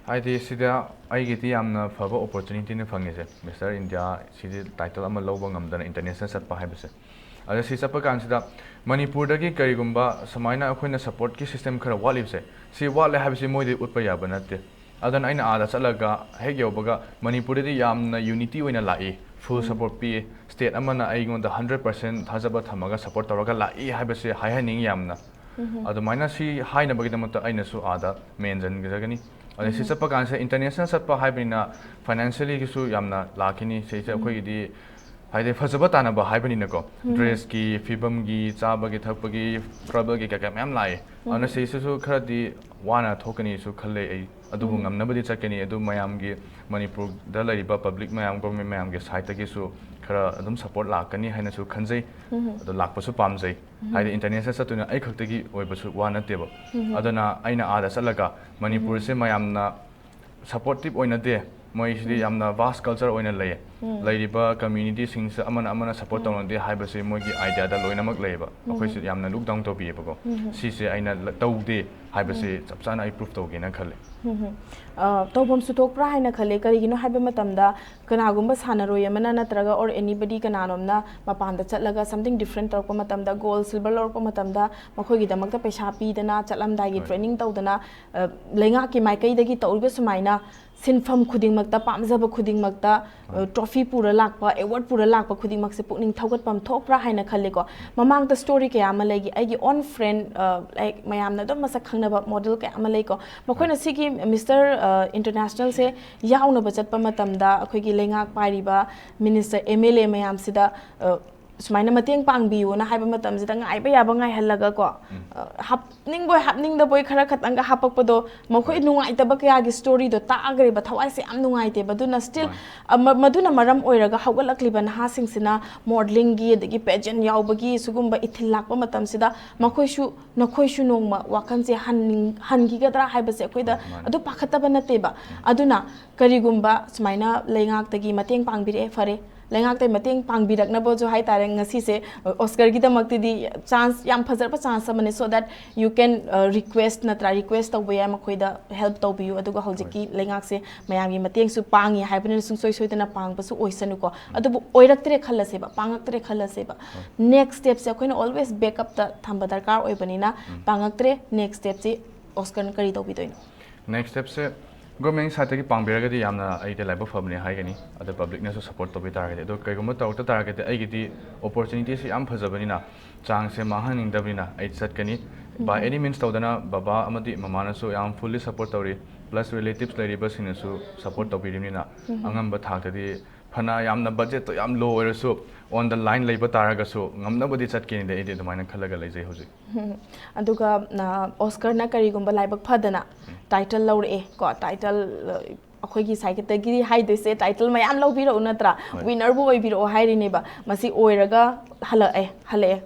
ꯍꯥꯏꯗꯤ ꯁꯤꯗ ꯑꯩꯒꯤꯗꯤ ꯌꯥꯝꯅ ꯐꯕ ꯑꯣꯄꯣꯔꯆꯨꯅꯤꯇꯤꯅ ꯐꯪꯉꯤꯁꯦ, ꯃꯤꯁꯇꯔ ꯏꯟꯗꯤꯌꯥ ꯁꯤꯗꯤ ꯇꯥꯏꯇꯜ ꯑꯃ ꯂꯧꯕ ꯉꯝꯗꯅ ꯏꯟꯇꯔꯅꯦꯁꯅꯦꯜ ꯆꯠꯄ ꯍꯥꯏꯕꯁꯦ꯫ ꯑꯗ ꯁꯤ ꯆꯠꯄ ꯀꯥꯟꯁꯤꯗ ꯃꯅꯤꯄꯨꯔꯗꯒꯤ ꯀꯔꯤꯒꯨꯝꯕ ꯁꯨꯃꯥꯏꯅ ꯑꯩꯈꯣꯏꯅ ꯁꯞꯄꯣꯔꯠꯀꯤ ꯁꯤꯁꯇꯦꯝ ꯈꯔ ꯋꯥꯠꯂꯤꯕꯁꯦ, ꯁꯤ ꯋꯥꯠꯂꯦ ꯍꯥꯏꯕꯁꯤ ꯃꯣꯏꯗꯤ ꯎꯠꯄ ꯌꯥꯕ ꯅꯠꯇꯦ꯫ ꯑꯗꯨꯅ ꯑꯩꯅ ꯑꯥꯗ ꯆꯠꯂꯒ ꯍꯦꯛ ꯌꯧꯕꯒ ꯃꯅꯤꯄꯨꯔꯗꯗꯤ ꯌꯥꯝꯅ ꯌꯨꯅꯤꯇꯤ ꯑꯣꯏꯅ ꯂꯥꯛꯏ, ꯐꯨꯜ ꯁꯄꯣꯔꯠ ꯄꯤꯌꯦ꯫ ꯁ꯭ꯇꯦꯠ ꯑꯃꯅ ꯑꯩꯉꯣꯟꯗ ꯍꯟꯗ꯭ꯔꯦꯠ ꯄꯥꯔꯁꯦꯟ ꯊꯥꯖꯕ ꯊꯝꯃꯒ ꯁꯄꯣꯔꯠ ꯇꯧꯔꯒ ꯂꯥꯛꯏ ꯍꯥꯏꯕꯁꯦ ꯍꯥꯏꯍꯟꯅꯤꯡꯉꯤ ꯌꯥꯝꯅ꯫ ꯑꯗꯨꯃꯥꯏꯅ ꯁꯤ ꯍꯥꯏꯅꯕꯒꯤꯗꯃꯛꯇ ꯑꯩꯅꯁꯨ ꯑꯥꯗ ꯃꯦꯟꯖꯟꯖꯒꯅꯤ꯫ ꯑꯗꯩ ꯁꯤ ꯆꯠꯄ ꯀꯥꯟꯁꯤꯗ ꯏꯟꯇꯔꯅꯦꯁꯅꯦꯜ ꯆꯠꯄ ꯍꯥꯏꯕꯅꯤꯅ ꯐꯥꯏꯅꯥꯟꯁꯤꯌꯦꯜꯂꯤꯒꯤꯁꯨ ꯌꯥꯝꯅ ꯂꯥꯛꯈꯤꯅꯤ꯫ ꯁꯤꯁꯦ ꯑꯩꯈꯣꯏꯒꯤꯗꯤ ꯍꯥꯏꯗꯤ ꯐꯖꯕ ꯇꯥꯟꯅꯕ ꯍꯥꯏꯕꯅꯤꯅꯀꯣ, ꯗ꯭ꯔꯦꯁꯀꯤ ꯐꯤꯕꯝꯒꯤ, ꯆꯥꯕꯒꯤ ꯊꯛꯄꯒꯤ, ꯇ꯭ꯔꯥꯏꯕꯦꯜꯒꯤ ꯀꯩꯀꯥ ꯃꯌꯥꯝ ꯂꯥꯛꯑꯦ꯫ ꯑꯗꯨꯅ ꯁꯤꯁꯤꯁꯨ ꯈꯔꯗꯤ ꯋꯥꯅ ꯊꯣꯛꯀꯅꯤꯁꯨ ꯈꯜꯂꯦ ꯑꯩ꯫ ꯑꯗꯨꯕꯨ ꯉꯝꯅꯕꯗꯤ ꯆꯠꯀꯅꯤ꯫ ꯑꯗꯨ ꯃꯌꯥꯝꯒꯤ, ꯃꯅꯤꯄꯨꯔꯗ ꯂꯩꯔꯤꯕ ꯄꯕ꯭ꯂꯤꯛ ꯃꯌꯥꯝ, ꯒꯣꯔꯃꯦꯟ ꯃꯌꯥꯝꯒꯤ ꯁꯥꯏꯠꯇꯒꯤꯁꯨ ꯈꯔ ꯑꯗꯨꯝ ꯁꯄꯣꯔꯠ ꯂꯥꯛꯀꯅꯤ ꯍꯥꯏꯅꯁꯨ ꯈꯟꯖꯩ꯫ ꯑꯗꯣ ꯂꯥꯛꯄꯁꯨ ꯄꯥꯝꯖꯩ꯫ ꯍꯥꯏꯗꯤ ꯏꯟꯇꯔꯅꯦꯁꯅꯦꯜ ꯆꯠꯇꯣꯏꯅ ꯑꯩ ꯈꯛꯇꯒꯤ ꯑꯣꯏꯕꯁꯨ ꯋꯥ ꯅꯠꯇꯦꯕ꯫ ꯑꯗꯨꯅ ꯑꯩꯅ ꯑꯥꯗ ꯆꯠꯂꯒ ꯃꯅꯤꯄꯨꯔꯁꯦ ꯃꯌꯥꯝꯅ ꯁꯄꯣꯔꯇꯤꯞ ꯑꯣꯏꯅꯗꯦ, ꯃꯣꯏꯁꯤꯗꯤ ꯌꯥꯝꯅ ꯚꯥꯁ ꯀꯜꯆꯔ ꯑꯣꯏꯅ ꯂꯩꯌꯦ꯫ ꯂꯩꯔꯤꯕ ꯀꯝꯃ꯭ꯌꯨꯅꯤꯇꯤꯁꯤꯡꯁꯦ ꯑꯃꯅ ꯑꯃꯅ ꯁꯄꯣꯔꯠ ꯇꯧꯅꯗꯦ ꯍꯥꯏꯕꯁꯦ ꯃꯣꯏꯒꯤ ꯑꯥꯏꯗꯤꯌꯥꯗ ꯂꯣꯏꯅꯃꯛ ꯂꯩꯌꯦꯕ꯫ ꯑꯩꯈꯣꯏꯁꯦ ꯌꯥꯝꯅ ꯂꯨꯛ ꯗꯥꯎꯟ ꯇꯧꯕꯤꯌꯦꯕꯀꯣ꯫ ꯁꯤꯁꯦ ꯑꯩꯅ ꯂ-, ꯇꯧꯗꯦ ꯍꯥꯏꯕꯁꯦ ꯆꯞ ꯆꯥꯅ ꯑꯩ ꯄ꯭ꯔꯨꯐ ꯇꯧꯒꯦꯅ ꯈꯜꯂꯦ꯫ ꯑ, ꯇꯧꯐꯝꯁꯨ ꯊꯣꯛꯄ꯭ꯔꯥ ꯍꯥꯏꯅ ꯈꯜꯂꯦ꯫ ꯀꯔꯤꯒꯤꯅꯣ ꯍꯥꯏꯕ ꯃꯇꯝꯗ ꯀꯅꯥꯒꯨꯝꯕ ꯁꯥꯟꯅꯔꯣꯏ ꯑꯃꯅ ꯅꯠꯇ꯭ꯔꯒ or anybody ꯀꯅꯥꯅꯣꯝꯅ ꯃꯄꯥꯟꯗ ꯆꯠꯂꯒ something different ꯇꯧꯔꯛꯄ ꯃꯇꯝꯗ, ꯒꯣꯜ, ꯁꯤꯜꯚꯔ ꯂꯧꯔꯛꯄ ꯃꯇꯝꯗ ꯃꯈꯣꯏꯒꯤꯗꯃꯛꯇ ꯄꯩꯁꯥ ꯄꯤꯗꯅ, ꯆꯠꯂꯝꯗꯥꯏꯒꯤ ꯇ꯭ꯔꯦꯅꯤꯡ ꯇꯧꯗꯅ, ꯑ, ꯂꯩꯉꯥꯛꯀꯤ ꯃꯥꯏꯀꯩꯗꯒꯤ ꯇꯧꯔꯤꯕ ꯁꯨꯃꯥꯏꯅ ꯁꯤꯟꯐꯝ ꯈꯨꯗꯤꯡꯃꯛꯇ, ꯄꯥꯝꯖꯕ ꯈꯨꯗꯤꯡꯃꯛꯇ, ꯑ, ꯇ꯭ꯔꯣꯐꯤ ꯄꯨꯔ ꯂꯥꯛꯄ, ꯑꯦꯋꯥꯔꯗ ꯄꯨꯔ ꯂꯥꯛꯄ ꯈꯨꯗꯤꯡꯃꯛꯁꯦ ꯄꯨꯛꯅꯤꯡ ꯊꯧꯒꯠꯐꯝ ꯊꯣꯛꯄ꯭ꯔꯥ ꯍꯥꯏꯅ ꯈꯜꯂꯦꯀꯣ꯫ ꯃꯃꯥꯡꯗ ꯁ꯭ꯇꯣꯔꯤ ꯀꯌꯥ ꯑꯃ ꯂꯩꯈꯤ꯫ ꯑꯩꯒꯤ ꯑꯣꯟ ꯐ꯭ꯔꯦꯟ, ꯑ, ꯂꯥꯏꯛ ꯃꯌꯥꯝꯅ ꯑꯗꯨꯝ ꯃꯁꯛ ꯈꯪꯅꯕ ꯃꯣꯗꯦꯜ ꯀꯌꯥ ꯑꯃ ꯂꯩꯀꯣ꯫ ꯃꯈꯣꯏꯅ ꯁꯤꯒꯤ ꯃꯤꯁꯇꯔ, ꯑ, ꯏꯟꯇꯔꯅꯦꯁꯅꯦꯜꯁꯦ ꯌꯥꯎꯅꯕ ꯆꯠꯄ ꯃꯇꯝꯗ ꯑꯩꯈꯣꯏꯒꯤ ꯂꯩꯉꯥꯛ ꯄꯥꯏꯔꯤꯕ ꯃꯤꯅꯤꯁꯇꯔ, ꯑꯦꯝ ꯑꯦꯜ ꯑꯦ ꯃꯌꯥꯝꯁꯤꯗ, ꯑ, ꯁꯨꯃꯥꯏꯅ ꯃꯇꯦꯡ ꯄꯥꯡꯕꯤꯌꯨꯅ ꯍꯥꯏꯕ ꯃꯇꯝꯁꯤꯗ ꯉꯥꯏꯕ ꯌꯥꯕ ꯉꯥꯏꯍꯜꯂꯒꯀꯣ, ꯑ, ꯍꯥꯞꯅꯤꯡꯕꯣꯏ ꯍꯥꯞꯅꯤꯡꯗꯕꯣꯏ ꯈꯔ ꯈꯇꯪꯒ ꯍꯥꯞꯄꯛꯄꯗꯣ ꯃꯈꯣꯏ ꯅꯨꯡꯉꯥꯏꯇꯕ ꯀꯌꯥꯒꯤ ꯁ꯭ꯇꯣꯔꯤꯗꯣ ꯇꯥꯈ꯭ꯔꯦꯕ, ꯊꯋꯥꯏꯁꯦ ꯌꯥꯝ ꯅꯨꯡꯉꯥꯏꯇꯦꯕ꯫ ꯑꯗꯨꯅ ꯁ꯭ꯇꯤꯜ, ꯑ, ꯃ-, ꯃꯗꯨꯅ ꯃꯔꯝ ꯑꯣꯏꯔꯒ ꯍꯧꯒꯠꯂꯛꯂꯤꯕ ꯅꯍꯥꯁꯤꯡꯁꯤꯅ ꯃꯣꯗꯦꯂꯤꯡꯒꯤ ꯑꯗꯒꯤ ꯄꯦꯖꯦꯟ ꯌꯥꯎꯕꯒꯤ ꯁꯤꯒꯨꯝꯕ ꯏꯊꯤꯜ ꯂꯥꯛꯄ ꯃꯇꯝꯁꯤꯗ ꯃꯈꯣꯏꯁꯨ, ꯅꯈꯣꯏꯁꯨ ꯅꯣꯡꯃ ꯋꯥꯈꯜꯁꯦ ꯍꯟꯅꯤꯡ-, ꯍꯟꯈꯤꯒꯗ꯭ꯔꯥ ꯍꯥꯏꯕꯁꯦ ꯑꯩꯈꯣꯏꯗ ꯑꯗꯨ ꯄꯥꯈꯠꯇꯕ ꯅꯠꯇꯦꯕ꯫ ꯑꯗꯨꯅ ꯀꯔꯤꯒꯨꯝꯕ ꯁꯨꯃꯥꯏꯅ ꯂꯩꯉꯥꯛꯇꯒꯤ ꯃꯇꯦꯡ ꯄꯥꯡꯕꯤꯔꯛꯑꯦ, ꯐꯔꯦ, ꯂꯩꯉꯥꯛꯇꯒꯤ ꯃꯇꯦꯡ ꯄꯥꯡꯕꯤꯔꯛꯅꯕꯁꯨ ꯍꯥꯏꯇꯥꯔꯦ, ꯉꯁꯤꯁꯦ, ꯑ, ꯑꯣꯁꯀꯔꯒꯤꯗꯃꯛꯇꯗꯤ ꯆꯥꯟꯁ, ꯌꯥꯝ ꯐꯖꯔꯕ ꯆꯥꯟꯁ ꯑꯃꯅꯤ, so that you can, ꯑ, ꯔꯤꯀ꯭ꯋꯦꯁ ꯅꯠꯇ꯭ꯔꯥ, ꯔꯤꯀ꯭ꯋꯦꯁ ꯇꯧꯕ ꯌꯥꯏ ꯃꯈꯣꯏꯗ, ꯍꯦꯜꯞ ꯇꯧꯕꯤꯌꯨ꯫ ꯑꯗꯨꯒ ꯍꯧꯖꯤꯛꯀꯤ ꯂꯩꯉꯥꯛꯁꯦ ꯃꯌꯥꯝꯒꯤ ꯃꯇꯦꯡꯁꯨ ꯄꯥꯡꯉꯤ ꯍꯥꯏꯕꯅꯤꯅ ꯁꯨꯡꯁꯣꯏ ꯁꯣꯏꯗꯅ ꯄꯥꯡꯕꯁꯨ ꯑꯣꯏꯁꯅꯨꯀꯣ꯫ ꯑꯗꯨꯕꯨ ꯑꯣꯏꯔꯛꯇ꯭ꯔꯦ ꯈꯜꯂꯁꯦꯕ, ꯄꯥꯡꯉꯛꯇ꯭ꯔꯦ ꯈꯜꯂꯁꯦꯕ, ꯅꯦꯛꯁ ꯁ꯭ꯇꯦꯞꯁꯦ ꯑꯩꯈꯣꯏꯅ ꯑꯣꯜꯋꯦꯁ ꯕꯦꯛꯑꯞꯇ ꯊꯝꯕ ꯗꯔꯀꯥꯔ ꯑꯣꯏꯕꯅꯤꯅ, ꯄꯥꯡꯉꯛꯇ꯭ꯔꯦ, ꯅꯦꯛꯁ ꯁ꯭ꯇꯦꯞꯁꯤ ꯑꯣꯁꯀꯔꯅ ꯀꯔꯤ ꯇꯧꯕꯤꯗꯣꯏꯅꯣ? ꯅꯦꯛꯁ ꯁ꯭ꯇꯦꯞꯁꯦ ꯒꯣꯔꯃꯦꯟ ꯁꯥꯏꯠꯇꯒꯤ ꯄꯥꯡꯕꯤꯔꯒꯗꯤ ꯌꯥꯝꯅ ꯑꯩꯗꯤ ꯂꯥꯏꯕꯛ ꯐꯕꯅꯤ ꯍꯥꯏꯒꯅꯤ, ꯑꯗꯣ ꯄꯕ꯭ꯂꯤꯛꯅꯁꯨ ꯁꯞꯄꯣꯔꯠ ꯇꯧꯕꯤ ꯇꯥꯔꯒꯗꯤ꯫ ꯑꯗꯣ ꯀꯩꯒꯨꯝꯕ ꯇꯧꯔꯛꯇ ꯇꯥꯔꯒꯗꯤ ꯑꯩꯒꯤꯗꯤ ꯑꯣꯄꯣꯔꯆꯨꯅꯤꯇꯤꯁꯤ ꯌꯥꯝ ꯐꯖꯕꯅꯤꯅ, ꯆꯥꯟꯁꯁꯦ ꯃꯥꯡꯍꯟꯅꯤꯡꯗꯕꯅꯤꯅ ꯑꯩ ꯆꯠꯀꯅꯤ꯫ By any means ꯇꯧꯗꯅ ꯕꯕꯥ ꯑꯃꯗꯤ ꯃꯃꯥꯅꯁꯨ ꯌꯥꯝ ꯐꯨꯜꯂꯤ ꯁꯞꯄꯣꯔꯠ ꯇꯧꯔꯤ, ꯄ꯭ꯂꯁ ꯔꯤꯂꯦꯇꯤꯚꯁ ꯂꯩꯔꯤꯕꯁꯤꯡꯅꯁꯨ ꯁꯞꯄꯣꯔꯠ ꯇꯧꯕꯤꯔꯤꯕꯅꯤꯅ ꯑꯉꯝꯕ ꯊꯥꯛꯇꯗꯤ, ꯐꯅ ꯌꯥꯝꯅ ꯕꯖꯦꯠꯇꯣ ꯌꯥꯝ ꯂꯣ ꯑꯣꯏꯔꯁꯨ, ꯑꯣꯟ ꯗ ꯂꯥꯏꯟ ꯂꯩꯕ ꯇꯥꯔꯒꯁꯨ ꯉꯝꯅꯕꯗꯤ ꯆꯠꯀꯅꯤꯗ ꯑꯩꯗꯤ ꯑꯗꯨꯃꯥꯏꯅ ꯈꯜꯂꯒ ꯂꯩꯖꯩ ꯍꯧꯖꯤꯛ꯫ ꯑꯗꯨꯒ ꯑꯣꯁꯀꯔꯅ ꯀꯔꯤꯒꯨꯝꯕ ꯂꯥꯏꯕꯛ ꯐꯗꯅ ꯇꯥꯏꯇꯜ ꯂꯧꯔꯛꯑꯦ ꯀꯣ, ꯇꯥꯏꯇꯜ, ꯑꯩꯈꯣꯏꯒꯤ ꯁꯥꯏꯠꯇꯒꯤ ꯍꯥꯏꯗꯣꯏꯁꯦ ꯇꯥꯏꯇꯜ ꯃꯌꯥꯝ ꯂꯧꯕꯤꯔꯛꯎ ꯅꯠꯇ꯭ꯔꯥ, ꯍꯣꯏ꯫ ꯋꯤꯅꯔꯕꯨ ꯑꯣꯏꯕꯤꯔꯛꯑꯣ ꯍꯥꯏꯔꯤꯅꯦꯕ꯫ ꯃꯁꯤ ꯑꯣꯏꯔꯒ ꯍꯜꯂꯛꯑꯦ ꯍꯜꯂꯛꯑꯦ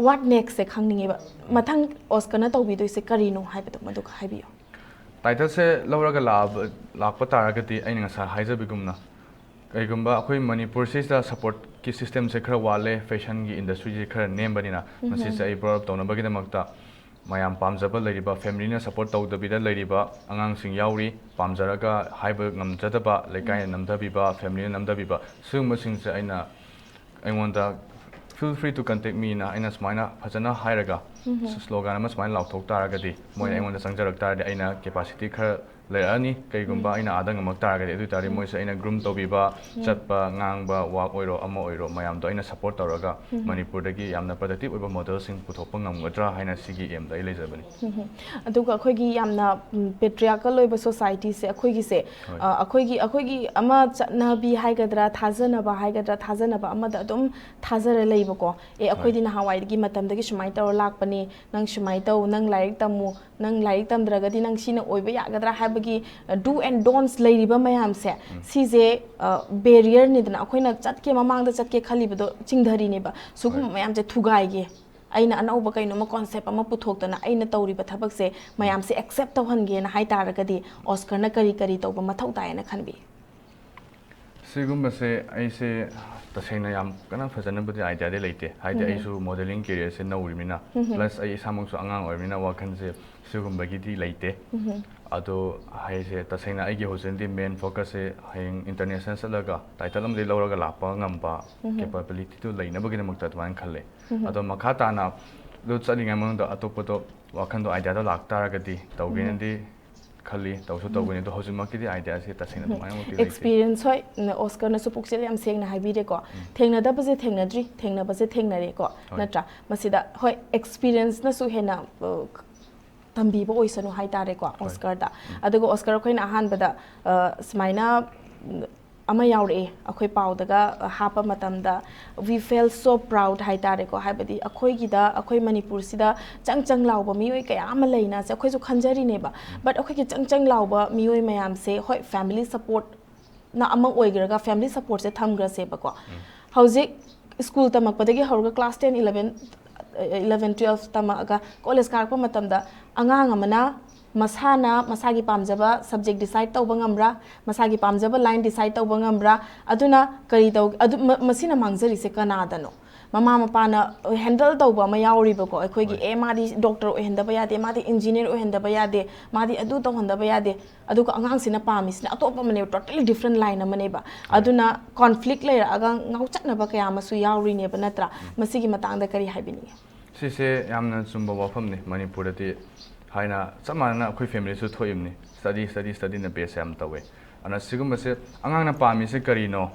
what next ꯁꯦ ꯈꯪꯅꯤꯡꯉꯦꯕ꯫ ꯃꯊꯪ ꯑꯣꯁꯀꯔꯅ ꯇꯧꯕꯤꯗꯣꯏꯁꯦ ꯀꯔꯤꯅꯣ ꯍꯥꯏꯕꯗꯣ ꯃꯗꯨꯒ ꯍꯥꯏꯕꯤꯌꯨ꯫ ꯇꯥꯏꯇꯜꯁꯦ ꯂꯧꯔꯒ ꯂꯥꯛꯑꯕ ꯂꯥꯛꯄ ꯇꯥꯔꯒꯗꯤ ꯑꯩꯅ ꯉꯁꯥꯏ ꯍꯥꯏꯖꯕꯤꯒꯨꯝꯅ, ꯀꯩꯒꯨꯝꯕ ꯑꯩꯈꯣꯏ ꯃꯅꯤꯄꯨꯔꯁꯤꯗ ꯁꯞꯄꯣꯔꯠꯀꯤ ꯁꯤꯁꯇꯦꯝꯁꯦ ꯈꯔ ꯋꯥꯠꯂꯦ, ꯐꯦꯁꯟꯒꯤ ꯏꯟꯗꯁꯇ꯭ꯔꯤꯁꯦ ꯈꯔ ꯅꯦꯝꯕꯅꯤꯅ, ꯃꯁꯤꯁꯦ ꯑꯩ ꯕ꯭ꯔꯣꯠ ꯑꯞ ꯇꯧꯅꯕꯒꯤꯗꯃꯛꯇ ꯃꯌꯥꯝ ꯄꯥꯝꯖꯕ ꯂꯩꯔꯤꯕ, ꯐꯦꯃꯤꯂꯤꯅ ꯁꯞꯄꯣꯔꯠ ꯇꯧꯗꯕꯤꯗ ꯂꯩꯔꯤꯕ ꯑꯉꯥꯡꯁꯤꯡ ꯌꯥꯎꯔꯤ, ꯄꯥꯝꯖꯔꯒ ꯍꯥꯏꯕ ꯉꯝꯖꯗꯕ, ꯂꯩꯀꯥꯏꯅ ꯅꯝꯊꯕꯤꯕ, ꯐꯦꯃꯤꯂꯤꯅ ꯅꯝꯊꯕꯤꯕ, ꯁꯤꯒꯨꯝꯕꯁꯤꯡꯁꯦ ꯑꯩꯅ ꯑꯩꯉꯣꯟꯗ "Feel free to contact me" ꯅ ꯑꯩꯅ ꯁꯨꯃꯥꯏꯅ ꯐꯖꯅ ꯍꯥꯏꯔꯒ, ꯁ꯭ꯂꯣꯒꯥꯟ ꯑꯃ ꯁꯨꯃꯥꯏꯅ ꯂꯥꯎꯊꯣꯛ ꯇꯥꯔꯒꯗꯤ, ꯃꯣꯏꯅ ꯑꯩꯉꯣꯟꯗ ꯆꯪꯖꯔꯛ ꯇꯥꯔꯗꯤ ꯑꯩꯅ ꯀꯦꯄꯥꯁꯤꯇꯤ ꯈꯔ ꯂꯩꯔꯛꯑꯅꯤ꯫ ꯀꯩꯒꯨꯝꯕ ꯑꯩꯅ ꯑꯥꯗ ꯉꯝꯃꯛ ꯇꯥꯔꯒꯗꯤ, ꯑꯗꯨ ꯑꯣꯏ ꯇꯥꯔꯗꯤ ꯃꯣꯏꯁꯦ ꯑꯩꯅ ꯒ꯭ꯔꯨꯝ ꯇꯧꯕꯤꯕ, ꯆꯠꯄ, ꯉꯥꯡꯕ, ꯋꯥꯛ ꯑꯣꯏꯔꯣ, ꯑꯃ ꯑꯣꯏꯔꯣ, ꯃꯌꯥꯝꯗꯣ ꯑꯩꯅ ꯁꯞꯄꯣꯔꯠ ꯇꯧꯔꯒ ꯃꯅꯤꯄꯨꯔꯗꯒꯤ ꯌꯥꯝꯅ ꯄ꯭ꯔꯗꯛꯇꯤꯞ ꯑꯣꯏꯕ ꯃꯣꯗꯦꯜꯁꯤꯡ ꯄꯨꯊꯣꯛꯄ ꯉꯝꯒꯗ꯭ꯔꯥ ꯍꯥꯏꯅ ꯁꯤꯒꯤ ꯑꯦꯝꯗ ꯑꯩ ꯂꯩꯖꯕꯅꯤ꯫ ꯑꯗꯨꯒ ꯑꯩꯈꯣꯏꯒꯤ ꯌꯥꯝꯅ ꯄꯦꯇ꯭ꯔꯤꯌꯥꯀꯜ ꯑꯣꯏꯕ ꯁꯣꯁꯥꯏꯇꯤꯁꯦ ꯑꯩꯈꯣꯏꯒꯤꯁꯦ, ꯍꯣꯏ꯫ ꯑ, ꯑꯩꯈꯣꯏꯒꯤ ꯑꯩꯈꯣꯏꯒꯤ ꯑꯃ ꯆꯠꯅꯕꯤ ꯍꯥꯏꯒꯗ꯭ꯔꯥ, ꯊꯥꯖꯅꯕ ꯍꯥꯏꯒꯗ꯭ꯔꯥ, ꯊꯥꯖꯅꯕ ꯑꯃꯗ ꯑꯗꯨꯝ ꯊꯥꯖꯔ ꯂꯩꯕꯀꯣ꯫ ꯑꯦ, ꯑꯩꯈꯣꯏꯗꯤ ꯅꯍꯥꯟꯋꯥꯏꯗꯒꯤ ꯃꯇꯝꯗꯒꯤ ꯁꯨꯃꯥꯏꯅ ꯇꯧꯔ ꯂꯥꯛꯄꯅꯤ, ꯅꯪ ꯁꯨꯃꯥꯏꯅ ꯇꯧ, ꯅꯪ ꯂꯥꯏꯔꯤꯛ ꯇꯝꯃꯨ, ꯅꯪ ꯂꯥꯏꯔꯤꯛ ꯇꯝꯗ꯭ꯔꯒꯗꯤ ꯅꯪ ꯁꯤꯅ ꯑꯣꯏꯕ ꯌꯥꯒꯗ꯭ꯔꯥ ꯍꯥꯏꯕꯒꯤ ꯗꯨ ꯑꯦꯟ ꯗꯣꯟꯁ ꯂꯩꯔꯤꯕ ꯃꯌꯥꯝꯁꯦ, ꯁꯤꯁꯦ ꯕꯦꯔꯤꯌꯔꯅꯤꯗꯅ꯫ ꯑꯩꯈꯣꯏꯅ ꯆꯠꯀꯦ, ꯃꯃꯥꯡꯗ ꯆꯠꯀꯦ ꯈꯜꯂꯤꯕꯗꯣ ꯆꯤꯡꯊꯔꯤꯅꯦꯕ꯫ ꯁꯤꯒꯨꯝꯕ ꯃꯌꯥꯝꯁꯦ ꯊꯨꯒꯥꯏꯒꯦ, ꯑꯩꯅ ꯑꯅꯧꯕ ꯀꯩꯅꯣꯝꯃ ꯀꯣꯟꯁꯦꯞ ꯑꯃ ꯄꯨꯊꯣꯛꯇꯅ ꯑꯩꯅ ꯇꯧꯔꯤꯕ ꯊꯕꯛꯁꯦ ꯃꯌꯥꯝꯁꯦ ꯑꯦꯛꯁꯦꯞ ꯇꯧꯍꯟꯒꯦꯅ ꯍꯥꯏ ꯇꯥꯔꯒꯗꯤ ꯑꯣꯁꯀꯔꯅ ꯀꯔꯤ ꯀꯔꯤ ꯇꯧꯕ ꯃꯊꯧ ꯇꯥꯏꯌꯦꯅ ꯈꯟꯕꯤ? ꯁꯤꯒꯨꯝꯕꯁꯦ ꯑꯩꯁꯦ ꯇꯁꯦꯡꯅ ꯌꯥꯝ ꯀꯟꯅ ꯐꯖꯅꯕꯨꯗꯤ ꯑꯥꯏꯗꯤꯌꯥꯗꯤ ꯂꯩꯇꯦ, ꯍꯥꯏꯗꯤ ꯑꯩꯁꯨ ꯃꯣꯗꯦꯂꯤꯡ ꯀꯦꯔꯤꯌꯔꯁꯦ ꯅꯧꯔꯤꯃꯤꯅ, ꯄ꯭ꯂꯁ ꯑꯩ ꯏꯁꯥꯃꯛꯁꯨ ꯑꯉꯥꯡ ꯑꯣꯏꯔꯤꯃꯤꯅ ꯋꯥꯈꯜꯁꯦ ꯁꯤꯒꯨꯝꯕꯒꯤꯗꯤ ꯂꯩꯇꯦ꯫ ꯑꯗꯣ ꯍꯥꯏꯁꯦ ꯇꯁꯦꯡꯅ ꯑꯩꯒꯤ ꯍꯧꯖꯤꯛ ꯍꯧꯖꯤꯛꯀꯤ ꯃꯦꯟ ꯐꯣꯀꯁꯁꯦ ꯍꯌꯦꯡ ꯏꯟꯇꯔꯅꯦꯁꯅꯦꯜ ꯆꯠꯂꯒ ꯇꯥꯏꯇꯜ ꯑꯃꯗꯤ ꯂꯧꯔꯒ ꯂꯥꯛꯄ ꯉꯝꯕ ꯀꯦꯄꯥꯕꯤꯂꯤꯇꯤꯗꯨ ꯂꯩꯅꯕꯒꯤꯗꯃꯛꯇ ꯑꯗꯨꯃꯥꯏꯅ ꯈꯜꯂꯦ꯫ ꯑꯗꯣ ꯃꯈꯥ ꯇꯥꯅ ꯑꯗꯨ ꯆꯠꯂꯤꯉꯩ ꯃꯅꯨꯡꯗ ꯑꯇꯣꯞꯄꯗꯣ ꯋꯥꯈꯜꯗꯣ, ꯑꯥꯏꯗꯤꯌꯥꯗꯣ ꯂꯥꯛꯇꯥꯔꯒꯗꯤ ꯇꯧꯒꯦꯅꯗꯤ ꯈꯜꯂꯤ, ꯇꯧꯁꯨ ꯇꯧꯒꯅꯤ꯫ ꯑꯗꯣ ꯍꯧꯖꯤꯛꯃꯛꯀꯤꯗꯤ ꯑꯥꯏꯗꯤꯌꯥꯁꯦ ꯇꯁꯦꯡꯅ ꯑꯗꯨꯃꯥꯏꯅꯃꯛꯇꯤ ꯂꯩꯇꯦ꯫ ꯑꯦꯛꯁꯄꯤꯔꯤꯌꯦꯟꯁ, ꯍꯣꯏ, ꯅ-, ꯑꯣꯁꯀꯔꯅꯁꯨ ꯄꯨꯛꯆꯦꯜ ꯌꯥꯝ ꯁꯦꯡꯅ ꯍꯥꯏꯕꯤꯔꯦꯀꯣ꯫ ꯊꯦꯡꯅꯗꯕꯁꯦ ꯊꯦꯡꯅꯗ꯭ꯔꯤ, ꯊꯦꯡꯅꯕꯁꯦ ꯊꯦꯡꯅꯔꯦꯀꯣ꯫ ꯍꯣꯏ꯫ ꯅꯠꯇ꯭ꯔꯥ? ꯃꯁꯤꯗ, ꯍꯣꯏ, ꯑꯦꯛꯁꯄꯤꯔꯤꯌꯦꯟꯁꯅꯁꯨ ꯍꯦꯟꯅ, ꯑ, ꯇꯝꯕꯤꯕ ꯑꯣꯏꯁꯅꯨ ꯍꯥꯏꯇꯥꯔꯦꯀꯣ, ꯑꯣꯁꯀꯔꯗ꯫ ꯑꯗꯨꯒ ꯑꯣꯁꯀꯔ, ꯑꯩꯈꯣꯏꯅ ꯑꯍꯥꯟꯕꯗ, ꯑ, ꯁꯨꯃꯥꯏꯅ, ꯎꯝ, ꯑꯃ ꯌꯥꯎꯔꯛꯑꯦ, ꯑꯩꯈꯣꯏ ꯄꯥꯎꯗꯒ, ꯑ, ꯍꯥꯞꯄ ꯃꯇꯝꯗ, "We felt so proud" ꯍꯥꯏꯇꯥꯔꯦꯀꯣ꯫ ꯍꯥꯏꯕꯗꯤ ꯑꯩꯈꯣꯏꯒꯤꯗ, ꯑꯩꯈꯣꯏ ꯃꯅꯤꯄꯨꯔꯁꯤꯗ ꯆꯪ ꯆꯪ ꯂꯥꯎꯕ ꯃꯤꯑꯣꯏ ꯀꯌꯥ ꯑꯃ ꯂꯩꯅ ꯁꯦ ꯑꯩꯈꯣꯏꯁꯨ ꯈꯟꯖꯔꯤꯅꯦꯕ꯫ ꯕꯠ ꯑꯩꯈꯣꯏꯒꯤ ꯆꯪ ꯆꯪ ꯂꯥꯎꯕ ꯃꯤꯑꯣꯏ ꯃꯌꯥꯝꯁꯦ, ꯍꯣꯏ, ꯐꯦꯃꯤꯂꯤ ꯁꯄꯣꯔꯠꯅ ꯑꯃ ꯑꯣꯏꯈ꯭ꯔꯒ, ꯐꯦꯃꯤꯂꯤ ꯁꯄꯣꯔꯠꯁꯦ ꯊꯝꯈ꯭ꯔꯁꯦꯕꯀꯣ꯫ ꯍꯧꯖꯤꯛ ꯁ꯭ꯀꯨꯜ ꯇꯝꯃꯛꯄꯗꯒꯤ ꯍꯧꯔꯒ ꯀ꯭ꯂꯥꯁ ꯇꯦꯟ, ꯏꯂꯚꯦꯟ, ꯏꯂꯚꯦꯟ, ꯇꯨꯌꯦꯜꯐ ꯇꯝꯃꯛꯑꯒ ꯀꯣꯂꯦꯖ ꯀꯥꯔꯛꯄ ꯃꯇꯝꯗ ꯑꯉꯥꯡ ꯑꯃꯅ ꯃꯁꯥꯅ ꯃꯁꯥꯒꯤ ꯄꯥꯝꯖꯕ ꯁꯕꯖꯦꯛ ꯗꯤꯁꯥꯏꯠ ꯇꯧꯕ ꯉꯝꯕ꯭ꯔꯥ, ꯃꯁꯥꯒꯤ ꯄꯥꯝꯖꯕ ꯂꯥꯏꯟ ꯗꯤꯁꯥꯏꯠ ꯇꯧꯕ ꯉꯝꯕ꯭ꯔꯥ, ꯑꯗꯨꯅ ꯀꯔꯤ ꯇꯧ-, ꯑꯗꯨ, ꯃ-, ꯃꯁꯤꯅ ꯃꯥꯡꯖꯔꯤꯁꯦ ꯀꯅꯥꯗꯅꯣ? ꯃꯃꯥ ꯃꯄꯥꯅ ꯍꯦꯟꯗꯜ ꯇꯧꯕ ꯑꯃ ꯌꯥꯎꯔꯤꯕꯀꯣ, ꯑꯩꯈꯣꯏꯒꯤ, "ꯑꯦ, ꯃꯥꯗꯤ ꯗꯣꯛꯇꯔ ꯑꯣꯏꯍꯟꯗꯕ ꯌꯥꯗꯦ, ꯃꯥꯗꯤ ꯏꯟꯖꯤꯅꯤꯌꯔ ꯑꯣꯏꯍꯟꯗꯕ ꯌꯥꯗꯦ, ꯃꯥꯗꯤ ꯑꯗꯨ ꯇꯧꯍꯟꯗꯕ ꯌꯥꯗꯦ"꯫ ꯑꯗꯨꯒ ꯑꯉꯥꯡꯁꯤꯅ ꯄꯥꯝꯃꯤꯁꯤꯅ ꯑꯇꯣꯞꯄ ꯑꯃꯅꯦꯕ, ꯇꯣꯇꯂꯤ ꯗꯤꯐ꯭ꯔꯦꯟ ꯂꯥꯏꯟ ꯑꯃꯅꯦꯕ꯫ ꯑꯗꯨꯅ ꯀꯣꯟꯐ꯭ꯂꯤꯛ ꯂꯩꯔꯛꯑꯒ ꯉꯥꯎꯆꯠꯅꯕ ꯀꯌꯥ ꯑꯃꯁꯨ ꯌꯥꯎꯔꯤꯅꯦꯕ, ꯅꯠꯇ꯭ꯔꯥ? ꯃꯁꯤꯒꯤ ꯃꯇꯥꯡꯗ ꯀꯔꯤ ꯍꯥꯏꯕꯤꯅꯤꯡꯉꯤ? ꯁꯤꯁꯦ ꯌꯥꯝꯅ ꯆꯨꯝꯕ ꯋꯥꯐꯝꯅꯤ꯫ ꯃꯅꯤꯄꯨꯔꯗꯗꯤ ꯍꯥꯏꯅ ꯆꯞ ꯃꯥꯟꯅꯅ ꯑꯩꯈꯣꯏ ꯐꯦꯃꯤꯂꯤꯁꯨ ꯊꯣꯛꯏꯕꯅꯤ, ꯁ꯭ꯇꯗꯤ, ꯁ꯭ꯇꯗꯤ, ꯁ꯭ꯇꯗꯤꯅ ꯕꯦꯁ ꯌꯥꯝ ꯇꯧꯋꯦ꯫ ꯑꯗꯨꯅ ꯁꯤꯒꯨꯝꯕꯁꯦ, ꯑꯉꯥꯡꯅ ꯄꯥꯝꯃꯤꯁꯦ ꯀꯔꯤꯅꯣ?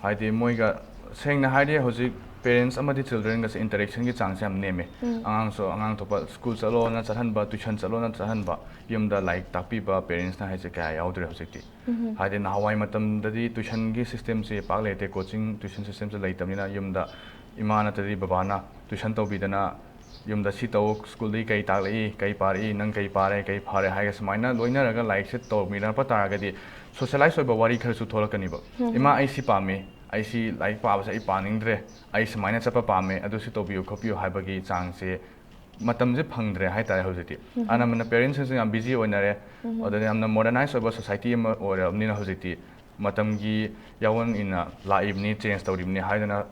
ꯍꯥꯏꯗꯤ ꯃꯣꯏꯒ, ꯁꯦꯡꯅ ꯍꯥꯏꯔꯗꯤ, ꯍꯧꯖꯤꯛ ꯄꯦꯔꯦꯟꯁ ꯑꯃꯗꯤ ꯆꯤꯜꯗ꯭ꯔꯦꯟꯒꯁꯦ ꯏꯟꯇꯔꯦꯛꯁꯟꯒꯤ ꯆꯥꯡꯁꯦ ꯌꯥꯝ ꯅꯦꯝꯃꯦ꯫ ꯑꯉꯥꯡꯁꯨ ꯑꯉꯥꯡ ꯊꯣꯛꯄ ꯁ꯭ꯀꯨꯜ ꯆꯠꯂꯣꯅ ꯆꯠꯍꯟꯕ, ꯇ꯭ꯌꯨꯁꯟ ꯆꯠꯂꯣꯅ ꯆꯠꯍꯟꯕ, ꯌꯨꯝꯗ ꯂꯥꯏꯔꯤꯛ ꯇꯥꯛꯄꯤꯕ ꯄꯦꯔꯦꯟꯁꯅ ꯍꯥꯏꯁꯦ ꯀꯌꯥ ꯌꯥꯎꯗ꯭ꯔꯦ ꯍꯧꯖꯤꯛꯇꯤ꯫ ꯍꯥꯏꯗꯤ ꯅꯍꯥꯟꯋꯥꯏ ꯃꯇꯝꯗꯗꯤ ꯇ꯭ꯌꯨꯁꯟꯒꯤ ꯁꯤꯁꯇꯦꯝꯁꯦ ꯄꯥꯛ ꯂꯩꯇꯦ, ꯀꯣꯆꯤꯡ ꯇ꯭ꯌꯨꯁꯟ ꯁꯤꯁꯇꯦꯝꯁꯦ ꯂꯩꯇꯕꯅꯤꯅ ꯌꯨꯝꯗ ꯏꯃꯥ ꯅꯠꯇ꯭ꯔꯗꯤ ꯕꯕꯥꯅ ꯇ꯭ꯌꯨꯁꯟ ꯇꯧꯕꯤꯗꯅ, ꯌꯨꯝꯗ "ꯁꯤ ꯇꯧ, ꯁ꯭ꯀꯨꯜꯗꯒꯤ ꯀꯩ ꯇꯥꯛꯂꯛꯏ, ꯀꯩ ꯄꯥꯔꯛꯏ, ꯅꯪ ꯀꯩ ꯄꯥꯔꯦ, ꯀꯩ ꯐꯥꯔꯦ" ꯍꯥꯏꯔꯒ ꯁꯨꯃꯥꯏꯅ ꯂꯣꯏꯅꯔꯒ ꯂꯥꯏꯔꯤꯛꯁꯦ ꯇꯧꯃꯤꯟꯅꯔꯛꯄ ꯇꯥꯔꯒꯗꯤ ꯁꯣꯁꯤꯌꯦꯂꯥꯏꯁ ꯑꯣꯏꯕ ꯋꯥꯔꯤ ꯈꯔꯁꯨ ꯊꯣꯛꯂꯛꯀꯅꯤꯕ꯫ "ꯏꯃꯥ, ꯑꯩ ꯁꯤ ꯄꯥꯝꯃꯤ, ꯑꯩ ꯁꯤ ꯂꯥꯏꯔꯤꯛ ꯄꯥꯕꯁꯦ ꯑꯩ ꯄꯥꯅꯤꯡꯗ꯭ꯔꯦ, ꯑꯩ ꯁꯨꯃꯥꯏꯅ ꯆꯠꯄ ꯄꯥꯝꯃꯦ, ꯑꯗꯨ ꯁꯤ ꯇꯧꯕꯤꯌꯨ ꯈꯣꯠꯄꯤꯌꯨ" ꯍꯥꯏꯕꯒꯤ ꯆꯥꯡꯁꯦ ꯃꯇꯝꯁꯦ ꯐꯪꯗ꯭ꯔꯦ ꯍꯥꯏꯇꯥꯔꯦ ꯍꯧꯖꯤꯛꯇꯤ꯫ ꯑꯅꯝꯕꯅ ꯄꯦꯔꯦꯟꯁꯁꯤꯡꯁꯨ ꯌꯥꯝ ꯕꯤꯖꯤ ꯑꯣꯏꯅꯔꯦ꯫ ꯑꯗꯨꯅ ꯌꯥꯝꯅ ꯃꯣꯗꯔꯅꯥꯏꯁ ꯑꯣꯏꯕ ꯁꯣꯁꯥꯏꯇꯤ ꯑꯃ ꯑꯣꯏꯔꯕꯅꯤꯅ ꯍꯧꯖꯤꯛꯇꯤ ꯃꯇꯝꯒꯤ ꯌꯥꯑꯣꯟ ꯏꯟꯅ ꯂꯥꯛꯏꯕꯅꯤ, ꯆꯦꯟꯖ ꯇꯧꯔꯤꯕꯅꯤ ꯍꯥꯏꯗꯅ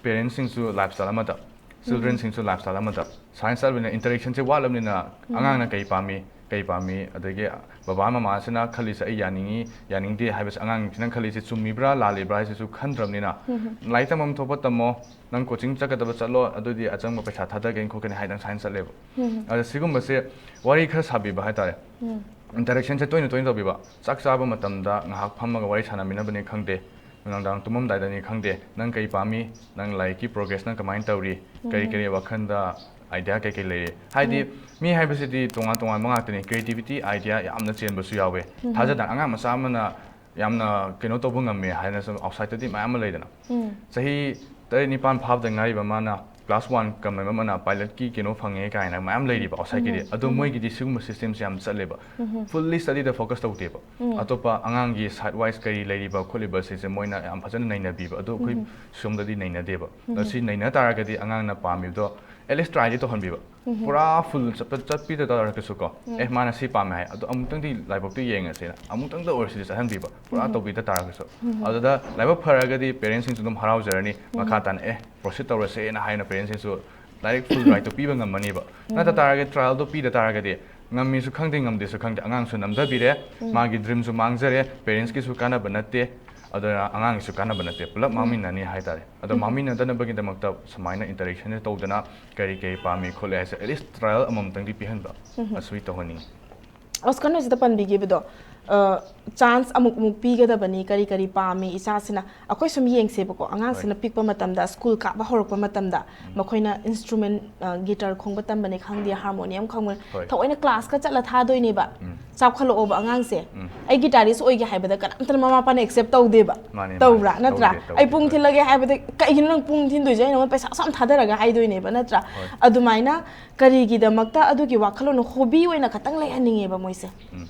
ꯄꯦꯔꯦꯟꯁꯁꯤꯡꯁꯨ ꯂꯥꯏꯐ ꯁ꯭ꯇꯥꯏꯜ ꯑꯃꯗ, ꯆꯤꯜꯗ꯭ꯔꯦꯟꯁꯤꯡꯁꯨ ꯂꯥꯏꯐ ꯁ꯭ꯇꯥꯏꯜ ꯑꯃꯗ, ꯁꯥꯏꯟꯁ ꯆꯠꯂꯕꯅꯤꯅ ꯏꯟꯇꯔꯦꯛꯁꯟꯁꯦ ꯋꯥꯠꯂꯕꯅꯤꯅ ꯑꯉꯥꯡꯅ ꯀꯩ ꯄꯥꯝꯃꯤ, ꯀꯩ ꯄꯥꯝꯃꯤ, ꯑꯗꯒꯤ ꯕꯕꯥ ꯃꯃꯥꯁꯤꯅ ꯈꯜꯂꯤꯁꯦ ꯑꯩ ꯌꯥꯅꯤꯡꯉꯤ, ꯌꯥꯅꯤꯡꯗꯦ ꯍꯥꯏꯕꯁꯦ ꯑꯉꯥꯡꯁꯤꯅ ꯈꯜꯂꯤꯁꯦ ꯆꯨꯝꯃꯤꯕ꯭ꯔꯥ ꯂꯥꯜꯂꯤꯕ꯭ꯔꯥ ꯍꯥꯏꯁꯤꯁꯨ ꯈꯟꯗ꯭ꯔꯕꯅꯤꯅ, "ꯂꯥꯏꯔꯤꯛ ꯇꯝꯐꯝ ꯊꯣꯛꯄ ꯇꯝꯃꯣ, ꯅꯪ ꯀꯣꯆꯤꯡ ꯆꯠꯀꯗꯕ ꯆꯠꯂꯣ, ꯑꯗꯨꯗꯤ ꯑꯆꯪꯕ ꯄꯩꯁꯥ ꯊꯥꯗꯒꯦꯅ ꯈꯣꯠꯀꯦꯅ" ꯍꯥꯏꯗꯅ ꯁꯥꯏꯟꯁ ꯆꯠꯂꯦꯕ꯫ ꯑꯗ ꯁꯤꯒꯨꯝꯕꯁꯦ ꯋꯥꯔꯤ ꯈꯔ ꯁꯥꯕꯤꯕ ꯍꯥꯏꯇꯥꯔꯦ꯫ ꯏꯟꯇꯔꯦꯛꯁꯟꯁꯦ ꯇꯣꯏꯅ ꯇꯣꯏꯅ ꯇꯧꯕꯤꯕ꯫ ꯆꯥꯛ ꯆꯥꯕ ꯃꯇꯝꯗ ꯉꯥꯏꯍꯥꯛ ꯐꯝꯃꯒ ꯋꯥꯔꯤ ꯁꯥꯟꯅꯃꯤꯟꯅꯕꯅꯤ ꯈꯪꯗꯦ, ꯅꯨꯡꯗꯥꯡ ꯇꯨꯝꯃꯝꯗꯥꯏꯗꯅꯤ ꯈꯪꯗꯦ, ꯅꯪ ꯀꯩ ꯄꯥꯝꯃꯤ, ꯅꯪ ꯂꯥꯏꯔꯤꯛꯀꯤ ꯄ꯭ꯔꯣꯒ꯭ꯔꯦꯁꯅ ꯀꯃꯥꯏꯅ ꯇꯧꯔꯤ, ꯀꯔꯤ ꯀꯔꯤ ꯋꯥꯈꯜꯗ ꯑꯥꯏꯗꯤꯌꯥ ꯀꯩꯀꯩ ꯂꯩꯔꯤ? ꯍꯥꯏꯗꯤ ꯃꯤ ꯍꯥꯏꯕꯁꯤꯗꯤ ꯇꯣꯉꯥꯟ ꯇꯣꯉꯥꯟꯕ ꯉꯥꯛꯇꯅꯤ, ꯀ꯭ꯔꯤꯌꯦꯇꯤꯕꯤꯇꯤ ꯑꯥꯏꯗꯤꯌꯥ ꯌꯥꯝꯅ ꯆꯦꯟꯕꯁꯨ ꯌꯥꯎꯋꯦ꯫ ꯊꯥꯖꯗꯅ ꯑꯉꯥꯡ ꯃꯆꯥ ꯑꯃꯅ ꯌꯥꯝꯅ ꯀꯩꯅꯣ ꯇꯧꯕ ꯉꯝꯃꯦ ꯍꯥꯏꯅꯁꯨ ꯑꯥꯎꯠꯁꯥꯏꯠꯇꯗꯤ ꯃꯌꯥꯝ ꯑꯃ ꯂꯩꯗꯅ꯫ ꯆꯍꯤ ꯇꯔꯦꯠ ꯅꯤꯄꯥꯟ ꯐꯥꯕꯗ ꯉꯥꯏꯔꯤꯕ ꯃꯥꯅ ꯀ꯭ꯂꯥꯁ ꯋꯥꯟ ꯀꯝꯃꯦꯕ ꯑꯃꯅ ꯄꯥꯏꯂꯠꯀꯤ ꯀꯩꯅꯣ ꯐꯪꯉꯦ ꯀꯥꯏꯅ ꯃꯌꯥꯝ ꯂꯩꯔꯤꯕ ꯑꯥꯎꯠꯁꯥꯏꯠꯀꯤꯗꯤ꯫ ꯑꯗꯣ ꯃꯣꯏꯒꯤꯗꯤ ꯁꯤꯒꯨꯝꯕ ꯁꯤꯁꯇꯦꯝꯁꯦ ꯌꯥꯝ ꯆꯠꯂꯦꯕ꯫ ꯐꯨꯜꯂꯤ ꯁ꯭ꯇꯗꯤꯗ ꯐꯣꯀꯁ ꯇꯧꯗꯦꯕ꯫ ꯑꯇꯣꯞꯄ ꯑꯉꯥꯡꯒꯤ ꯁꯥꯏꯠ ꯋꯥꯏꯁ ꯀꯔꯤ ꯂꯩꯔꯤꯕ ꯈꯣꯠꯂꯤꯕ ꯁꯤꯁꯦ ꯃꯣꯏꯅ ꯌꯥꯝ ꯐꯖꯅ ꯅꯩꯅꯕꯤꯕ꯫ ꯑꯗꯣ ꯑꯩꯈꯣꯏ ꯁꯣꯝꯗꯗꯤ ꯅꯩꯅꯗꯦꯕ꯫ ꯑꯗꯣ ꯁꯤ ꯅꯩꯅ ꯇꯥꯔꯒꯗꯤ ꯑꯉꯥꯡꯅ ꯄꯥꯝꯃꯤꯕꯗꯣ ꯑꯦꯠꯂꯤꯁ ꯇ꯭ꯔꯥꯏꯗꯤ ꯇꯧꯍꯟꯕꯤꯕ꯫ ꯄꯨꯔꯥ ꯐꯨꯜ ꯆꯠꯄ ꯆꯠꯄꯤꯗ ꯇꯥꯔꯒꯁꯨ ꯀꯣ, ꯑꯦ, ꯃꯥꯅ ꯁꯤ ꯄꯥꯝꯃꯦ ꯍꯥꯏ, ꯑꯗꯣ ꯑꯃꯨꯛꯇꯪꯗꯤ ꯂꯥꯏꯕꯛꯇꯨ ꯌꯦꯡꯉꯁꯦꯅ ꯑꯃꯨꯛꯇꯪꯗ ꯑꯣꯏꯔꯁꯨ ꯆꯠꯍꯟꯕꯤꯕ꯫ ꯄꯨꯔꯥ ꯇꯧꯕꯤꯗ ꯇꯥꯔꯒꯁꯨ꯫ ꯑꯗꯨꯗ ꯂꯥꯏꯕꯛ ꯐꯔꯒꯗꯤ ꯄꯦꯔꯦꯟꯁꯁꯤꯡꯁꯨ ꯑꯗꯨꯝ ꯍꯔꯥꯎꯖꯔꯅꯤ꯫ ꯃꯈꯥ ꯇꯥꯅ ꯑꯦ, ꯄ꯭ꯔꯣꯁꯤꯠ ꯇꯧꯔꯁꯦꯅ ꯍꯥꯏꯅ ꯄꯦꯔꯦꯟꯁꯁꯤꯡꯁꯨ ꯂꯥꯏꯔꯤꯛ ꯐꯨꯜ ꯔꯥꯏꯠꯇꯣ ꯄꯤꯕ ꯉꯝꯃꯅꯤꯕ꯫ ꯅꯠꯇ ꯇꯥꯔꯒꯗꯤ, ꯇ꯭ꯔꯥꯏꯜꯗꯣ ꯄꯤꯗ ꯇꯥꯔꯒꯗꯤ, ꯉꯝꯃꯤꯁꯨ ꯈꯪꯗꯦ, ꯉꯝꯗꯦꯁꯨ ꯈꯪꯗꯦ, ꯑꯉꯥꯡꯁꯨ ꯅꯝꯊꯕꯤꯔꯦ, ꯃꯥꯒꯤ ꯗ꯭ꯔꯤꯝꯁꯨ ꯃꯥꯡꯖꯔꯦ, ꯄꯦꯔꯦꯟꯁꯀꯤꯁꯨ ꯀꯥꯟꯅꯕ ꯅꯠꯇꯦ, ꯑꯗꯨꯅ ꯑꯉꯥꯡꯒꯤꯁꯨ ꯀꯥꯟꯅꯕ ꯅꯠꯇꯦ, ꯄꯨꯂꯞ ꯃꯥꯡꯃꯤꯟꯅꯅꯤ ꯍꯥꯏꯇꯥꯔꯦ꯫ ꯑꯗꯣ ꯃꯥꯡꯃꯤꯟꯅꯗꯅꯕꯒꯤꯗꯃꯛꯇ ꯁꯨꯃꯥꯏꯅ ꯏꯟꯇꯔꯦꯛꯁꯟꯁꯦ ꯇꯧꯗꯅ ꯀꯔꯤ ꯀꯔꯤ ꯄꯥꯝꯃꯤ ꯈꯣꯠꯂꯤ ꯍꯥꯏꯁꯦ ꯑꯦꯠꯂꯤꯁ ꯇ꯭ꯔꯥꯏꯜ ꯑꯃꯃꯝꯇꯪꯗꯤ ꯄꯤꯍꯟꯕ, ꯑꯁꯨꯏ ꯇꯧꯍꯟꯅꯤꯡꯉꯤ꯫ ꯑꯁ, ꯀꯩꯅꯣꯁꯤꯗ ꯄꯟꯕꯤꯈꯤꯕꯗꯣ, ꯆꯥꯟꯁ ꯑꯃꯨꯛ ꯑꯃꯨꯛ ꯄꯤꯒꯗꯕꯅꯤ, ꯀꯔꯤ ꯀꯔꯤ ꯄꯥꯝꯃꯤ ꯏꯆꯥꯁꯤꯅ꯫ ꯑꯩꯈꯣꯏ ꯁꯨꯝ ꯌꯦꯡꯁꯦꯕꯀꯣ, ꯑꯉꯥꯡꯁꯤꯅ ꯄꯤꯛꯄ ꯃꯇꯝꯗ, ꯁ꯭ꯀꯨꯜ ꯀꯥꯕ ꯍꯧꯔꯛꯄ ꯃꯇꯝꯗ, ꯃꯈꯣꯏꯅ ꯏꯟꯁꯇ꯭ꯔꯨꯃꯦꯟ, ꯒꯤꯇꯔ ꯈꯣꯡꯕ ꯇꯝꯕꯅꯤ ꯈꯪꯗꯦ, ꯍꯥꯔꯃꯣꯅꯤꯌꯝ ꯈꯪꯕ, ꯍꯣꯏ꯫ ꯊꯑꯣꯏꯅ ꯀ꯭ꯂꯥꯁꯀ ꯆꯠꯂ ꯊꯥꯗꯣꯏꯅꯦꯕ꯫ ꯆꯥꯎꯈꯠꯂꯛꯑꯣꯕ ꯑꯉꯥꯡꯁꯦ꯫ ꯑꯩ ꯒꯤꯇꯥꯔꯤꯁ ꯑꯣꯏꯒꯦ ꯍꯥꯏꯕꯗ ꯀꯅꯥꯝꯇꯅ ꯃꯃꯥ ꯃꯄꯥꯅ ꯑꯦꯛꯁꯦꯞ ꯇꯧꯗꯦꯕ꯫ ꯃꯥꯅꯦ, ꯇꯧꯕ꯭ꯔꯥ? ꯃꯥꯅꯦ꯫ ꯅꯠꯇ꯭ꯔꯥ? ꯇꯧꯗꯦ, ꯇꯧꯗꯦ, "ꯑꯩ ꯄꯨꯡ ꯇꯧꯗꯦ꯫ ꯊꯤꯜꯂꯒꯦ" ꯍꯥꯏꯕꯗ, "ꯀꯩꯒꯤꯅꯣ ꯅꯪ ꯄꯨꯡ ꯊꯤꯟꯗꯣꯏꯁꯦ? ꯑꯩ ꯅꯉꯣꯟꯗ ꯄꯩꯁꯥ ꯑꯁꯨꯛ ꯌꯥꯝ ꯊꯥꯗꯔꯒ ꯍꯥꯏꯗꯣꯏꯅꯦꯕ", ꯅꯠꯇ꯭ꯔꯥ? ꯍꯣꯏ꯫ ꯑꯗꯨꯃꯥꯏꯅ ꯀꯔꯤꯒꯤꯗꯃꯛꯇ ꯑꯗꯨꯒꯤ ꯋꯥꯈꯜꯂꯣꯟ, ꯍꯣꯕꯤ ꯑꯣꯏꯅ ꯈꯇꯪ ꯂꯩꯍꯟꯅꯤꯡꯉꯦꯕ ꯃꯣꯏꯁꯦ꯫ ꯎꯝ꯫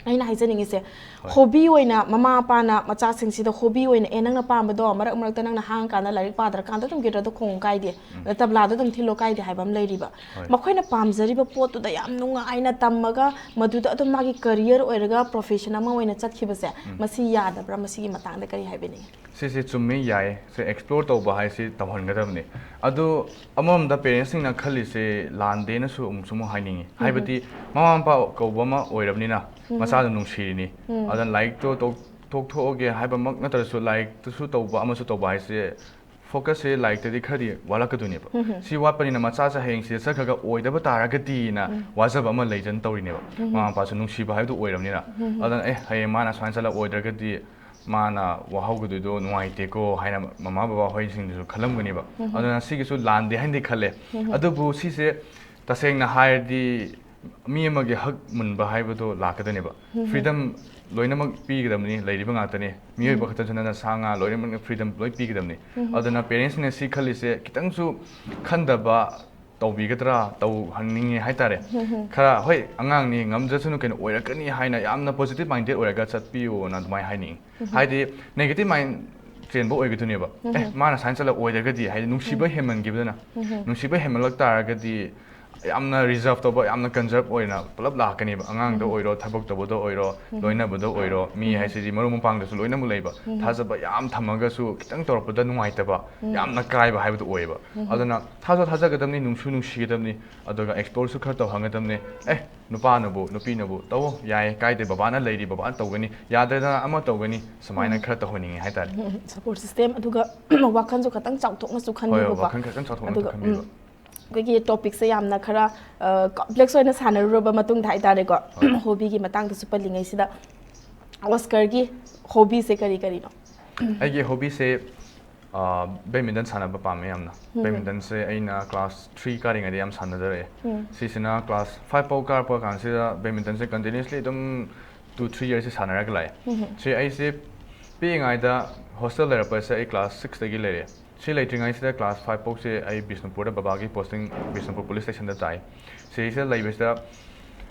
ꯑꯩꯅ ꯍꯥꯏꯖꯅꯤꯡꯉꯤꯁꯦ, ꯍꯣꯏ꯫ ꯍꯣꯕꯤ ꯑꯣꯏꯅ ꯃꯃꯥ ꯃꯄꯥꯅ ꯃꯆꯥꯁꯤꯡꯁꯤꯗ ꯍꯣꯕꯤ ꯑꯣꯏꯅ, "ꯑꯦ, ꯅꯪꯅ ꯄꯥꯝꯕꯗꯣ ꯃꯔꯛ ꯃꯔꯛꯇ ꯅꯪꯅ ꯍꯥꯡꯉꯀꯥꯟꯗ ꯂꯥꯏꯔꯤꯛ ꯄꯥꯗ꯭ꯔꯀꯥꯟꯗ ꯑꯗꯨꯝ ꯒꯤꯇꯔꯗꯣ ꯈꯣꯡꯉꯨ ꯀꯥꯏꯗꯦ, ꯑꯗ ꯇꯕ꯭ꯂꯥꯗꯣ ꯑꯗꯨꯝ ꯊꯤꯜꯂꯣ ꯀꯥꯏꯗꯦ" ꯍꯥꯏꯕ ꯑꯃ ꯂꯩꯔꯤꯕ꯫ ꯍꯣꯏ꯫ ꯃꯈꯣꯏꯅ ꯄꯥꯝꯖꯔꯤꯕ ꯄꯣꯠꯇꯨꯗ ꯌꯥꯝ ꯅꯨꯡꯉꯥꯏꯅ ꯇꯝꯃꯒ ꯃꯗꯨꯗ ꯑꯗꯨꯝ ꯃꯥꯒꯤ ꯀꯔꯤꯌꯔ ꯑꯣꯏꯔꯒ ꯄ꯭ꯔꯣꯐꯦꯁꯟ ꯑꯃ ꯑꯣꯏꯅ ꯆꯠꯈꯤꯕꯁꯦ, ꯃꯁꯤ ꯌꯥꯗꯕ꯭ꯔꯥ? ꯃꯁꯤꯒꯤ ꯃꯇꯥꯡꯗ ꯀꯔꯤ ꯍꯥꯏꯕꯤꯅꯤꯡꯉꯤ? ꯁꯤꯁꯦ ꯆꯨꯝꯃꯤ, ꯌꯥꯏ꯫ ꯁꯤ ꯑꯦꯛꯁꯄ꯭ꯂꯣꯔ ꯇꯧꯕ ꯍꯥꯏꯁꯤ ꯇꯧꯍꯟꯒꯗꯕꯅꯤ꯫ ꯑꯗꯨ ꯑꯃꯔꯣꯝꯗ ꯄꯦꯔꯦꯟꯁꯁꯤꯡꯅ ꯈꯜꯂꯤꯁꯦ ꯂꯥꯟꯗꯦꯅꯁꯨ ꯑꯃꯨꯛꯁꯨ ꯑꯃꯨꯛ ꯍꯥꯏꯅꯤꯡꯉꯤ꯫ ꯍꯥꯏꯕꯗꯤ ꯃꯃꯥ ꯃꯄꯥ ꯀꯧꯕ ꯑꯃ ꯑꯣꯏꯔꯕꯅꯤꯅ ꯃꯆꯥꯗꯣ ꯅꯨꯡꯁꯤꯔꯤꯅꯤ꯫ ꯑꯗꯨꯅ ꯂꯥꯏꯔꯤꯛꯇꯣ ꯇꯣꯛ-, ꯇꯣꯛꯊꯣꯛꯑꯒꯦ ꯍꯥꯏꯕꯃꯛ ꯅꯠꯇ꯭ꯔꯁꯨ ꯂꯥꯏꯔꯤꯛꯇꯁꯨ ꯇꯧꯕ ꯑꯃꯁꯨ ꯇꯧꯕ ꯍꯥꯏꯁꯦ ꯐꯣꯀꯁꯁꯦ ꯂꯥꯏꯔꯤꯛꯇꯗꯤ ꯈꯔꯗꯤ ꯋꯥꯠꯂꯛꯀꯗꯣꯏꯅꯦꯕ꯫ ꯁꯤ ꯋꯥꯠꯄꯅꯤꯅ ꯃꯆꯥꯁꯦ ꯍꯌꯦꯡ ꯁꯤꯗ ꯆꯠꯈ꯭ꯔꯒ ꯑꯣꯏꯗꯕ ꯇꯥꯔꯒꯗꯤꯅ ꯋꯥꯖꯕ ꯑꯃ ꯂꯩꯖꯅ ꯇꯧꯔꯤꯅꯦꯕ꯫ ꯃꯃꯥ ꯃꯄꯥꯁꯨ ꯅꯨꯡꯁꯤꯕ ꯍꯥꯏꯕꯗꯨ ꯑꯣꯏꯔꯕꯅꯤꯅ꯫ ꯑꯗꯨꯅ ꯑꯦ, ꯍꯌꯦꯡ ꯃꯥꯅ ꯁꯨꯃꯥꯏꯅ ꯆꯠꯂ ꯑꯣꯏꯗ꯭ꯔꯒꯗꯤ ꯃꯥꯅ ꯋꯥꯍꯧꯒꯗꯣꯏꯗꯣ ꯅꯨꯡꯉꯥꯏꯇꯦꯀꯣ ꯍꯥꯏꯅ ꯃꯃꯥ ꯕꯕꯥ ꯍꯣꯏꯁꯤꯡꯗꯨꯁꯨ ꯈꯜꯂꯝꯒꯅꯦꯕ꯫ ꯑꯗꯨꯅ ꯁꯤꯒꯤꯁꯨ ꯂꯥꯟꯗꯦ ꯍꯥꯏꯅꯗꯤ ꯈꯜꯂꯦ꯫ ꯑꯗꯨꯕꯨ ꯁꯤꯁꯦ ꯇꯁꯦꯡꯅ ꯍꯥꯏꯔꯗꯤ ꯃꯤ ꯑꯃꯒꯤ ꯍꯛ ꯃꯨꯟꯕ ꯍꯥꯏꯕꯗꯣ ꯂꯥꯛꯀꯗꯣꯏꯅꯦꯕ꯫ ꯐ꯭ꯔꯤꯗꯝ ꯂꯣꯏꯅꯃꯛ ꯄꯤꯒꯗꯕꯅꯤ, ꯂꯩꯔꯤꯕ ꯉꯥꯛꯇꯅꯤ꯫ ꯃꯤꯑꯣꯏꯕ ꯈꯛꯇꯁꯨ ꯅꯠꯇꯅ ꯁꯥ ꯉꯥ ꯂꯣꯏꯅꯃꯛꯅ ꯐ꯭ꯔꯤꯗꯝ ꯂꯣꯏ ꯄꯤꯒꯗꯕꯅꯤ꯫ ꯑꯗꯨꯅ ꯄꯦꯔꯦꯟꯁꯅ ꯁꯤ ꯈꯜꯂꯤꯁꯦ ꯈꯤꯇꯪꯁꯨ ꯈꯟꯗꯕ ꯇꯧꯕꯤꯒꯗ꯭ꯔꯥ, ꯇꯧꯍꯟꯅꯤꯡꯉꯦ ꯍꯥꯏꯇꯥꯔꯦ꯫ ꯈꯔ ꯍꯣꯏ, ꯑꯉꯥꯡꯅꯤ, ꯉꯝꯖꯁꯅꯨ, ꯀꯩꯅꯣ ꯑꯣꯏꯔꯛꯀꯅꯤ ꯍꯥꯏꯅ ꯌꯥꯝꯅ ꯄꯣꯖꯤꯇꯤꯚ ꯃꯥꯏꯟꯗꯦꯗ ꯑꯣꯏꯔꯒ ꯆꯠꯄꯤꯌꯣꯅ ꯑꯗꯨꯃꯥꯏꯅ ꯍꯥꯏꯅꯤꯡꯉꯤ꯫ ꯍꯥꯏꯗꯤ ꯅꯦꯒꯦꯇꯤꯚ ꯃꯥꯏꯟ ꯆꯦꯟꯕ ꯑꯣꯏꯒꯗꯣꯏꯅꯦꯕ꯫ ꯑꯦ, ꯃꯥꯅ ꯁꯨꯃꯥꯏꯅ ꯆꯠꯂ ꯑꯣꯏꯔꯒꯗꯤ, ꯍꯥꯏꯗꯤ ꯅꯨꯡꯁꯤꯕ ꯍꯦꯟꯃꯟꯈꯤꯕꯗꯅ, ꯅꯨꯡꯁꯤꯕ ꯍꯦꯟꯃꯟꯂꯛ ꯇꯥꯔꯒꯗꯤ ꯌꯥꯝꯅ ꯔꯤꯖꯥꯔꯞ ꯇꯧꯕ, ꯌꯥꯝꯅ ꯀꯟꯖꯔꯞ ꯑꯣꯏꯅ ꯄꯨꯂꯞ ꯂꯥꯛꯀꯅꯦꯕ꯫ ꯑꯉꯥꯡꯗ ꯑꯣꯏꯔꯣ, ꯊꯕꯛ ꯇꯧꯕꯗ ꯑꯣꯏꯔꯣ, ꯂꯣꯏꯅꯕꯗ ꯑꯣꯏꯔꯣ, ꯃꯤ ꯍꯥꯏꯁꯤꯗꯤ ꯃꯔꯨꯞ ꯃꯄꯥꯡꯗꯁꯨ ꯂꯣꯏꯅꯃꯛ ꯂꯩꯕ꯫ ꯊꯥꯖꯕ ꯌꯥꯝ ꯊꯝꯃꯒꯁꯨ ꯈꯤꯇꯪ ꯇꯧꯔꯛꯄꯗ ꯅꯨꯡꯉꯥꯏꯇꯕ, ꯌꯥꯝꯅ ꯀꯥꯏꯕ ꯍꯥꯏꯕꯗꯨ ꯑꯣꯏꯌꯦꯕ꯫ ꯑꯗꯨꯅ ꯊꯥꯖ ꯊꯥꯖꯒꯗꯕꯅꯤ, ꯅꯨꯡꯁꯨ ꯅꯨꯡꯁꯤꯒꯗꯕꯅꯤ, ꯑꯗꯨꯒ ꯑꯦꯛꯁꯄ꯭ꯂꯣꯔꯁꯨ ꯈꯔ ꯇꯧꯍꯟꯒꯗꯕꯅꯤ꯫ ꯑꯦ, ꯅꯨꯄꯥꯅꯕꯨ ꯅꯨꯄꯤꯅꯕꯨ ꯇꯧꯑꯣ, ꯌꯥꯏꯌꯦ, ꯀꯥꯏꯗꯦ, ꯕꯕꯥꯅ ꯂꯩꯔꯤ, ꯕꯕꯥꯅ ꯇꯧꯒꯅꯤ, ꯌꯥꯗ꯭ꯔꯦꯗꯅ ꯑꯃ ꯇꯧꯒꯅꯤ, ꯁꯨꯃꯥꯏꯅ ꯈꯔ ꯇꯧꯍꯟꯅꯤꯡꯉꯦ ꯍꯥꯏꯇꯥꯔꯦ꯫ ꯁꯄꯣꯔꯠ ꯁꯤꯁꯇꯦꯝ, ꯑꯗꯨꯒ ꯋꯥꯈꯜꯁꯨ ꯈꯇꯪ ꯆꯥꯎꯊꯣꯛꯅꯁꯨ ꯍꯣꯏ, ꯍꯣꯏ, ꯈꯟꯕꯤꯕꯀꯣ꯫ ꯋꯥꯈꯜ ꯈꯛꯇꯪ ꯆꯥꯎꯊꯣꯛꯅ ꯑꯗꯨꯒ ꯈꯟꯕꯤꯕ꯫ ꯎꯝ, ꯑꯩꯈꯣꯏꯒꯤ ꯇꯣꯄꯤꯛꯁꯦ ꯌꯥꯝꯅ ꯈꯔ ꯀꯝꯄ꯭ꯂꯦꯛꯁ ꯑꯣꯏꯅ ꯁꯥꯟꯅꯔꯨꯔꯕ ꯃꯇꯨꯡꯗ ꯍꯥꯏꯇꯥꯔꯦꯀꯣ, ꯍꯣꯕꯤꯒꯤ ꯃꯇꯥꯡꯗꯁꯨ ꯄꯜꯂꯤꯉꯩꯁꯤꯗ, ꯑꯣꯁꯀꯔꯒꯤ ꯍꯣꯕꯤꯁꯦ ꯀꯔꯤ ꯀꯔꯤꯅꯣ? ꯑꯩꯒꯤ ꯍꯣꯕꯤꯁꯦ ꯕꯦꯗꯃꯤꯟꯇꯟ ꯁꯥꯟꯅꯕ ꯄꯥꯝꯃꯦ ꯌꯥꯝꯅ꯫ ꯕꯦꯗꯃꯤꯟꯇꯟꯁꯦ ꯑꯩꯅ ꯀ꯭ꯂꯥꯁ ꯊ꯭ꯔꯤ ꯀꯥꯔꯤꯉꯩꯗ ꯌꯥꯝ ꯁꯥꯟꯅꯖꯔꯛꯑꯦ꯫ ꯁꯤꯁꯤꯅ ꯀ꯭ꯂꯥꯁ ꯐꯥꯏꯚ ꯐꯥꯎ ꯀꯥꯔꯛꯄ ꯀꯥꯟꯁꯤꯗ ꯕꯦꯗꯃꯤꯟꯇꯟꯁꯦ ꯀꯟꯇꯤꯅ꯭ꯌꯨꯁꯂꯤ ꯑꯗꯨꯝ ꯇꯨ ꯊ꯭ꯔꯤ ꯌꯔꯁꯁꯦ ꯁꯥꯟꯅꯔꯒ ꯂꯥꯛꯑꯦ꯫ ꯁꯤ ꯑꯩꯁꯦ ꯄꯤꯛꯏꯉꯩꯗ ꯍꯣꯁꯇꯦꯜ ꯂꯩꯔꯛꯄꯁꯦ ꯑꯩ ꯀ꯭ꯂꯥꯁ ꯁꯤꯛꯁꯇꯒꯤ ꯂꯩꯔꯦ꯫ ꯁꯤ ꯂꯩꯇ꯭ꯔꯤꯉꯩꯁꯤꯗ ꯀ꯭ꯂꯥꯁ ꯐꯥꯏꯚ ꯐꯥꯎꯁꯦ ꯑꯩ ꯕꯤꯁꯅꯨꯄꯨꯔꯗ, ꯕꯕꯥꯒꯤ ꯄꯣꯁꯇꯤꯡ ꯕꯤꯁꯅꯨꯄꯨꯔ ꯄꯨꯂꯤꯁ ꯁ꯭ꯇꯦꯁꯟꯗ ꯇꯥꯏ꯫ ꯁꯤꯁꯤꯗ ꯂꯩꯕꯁꯤꯗ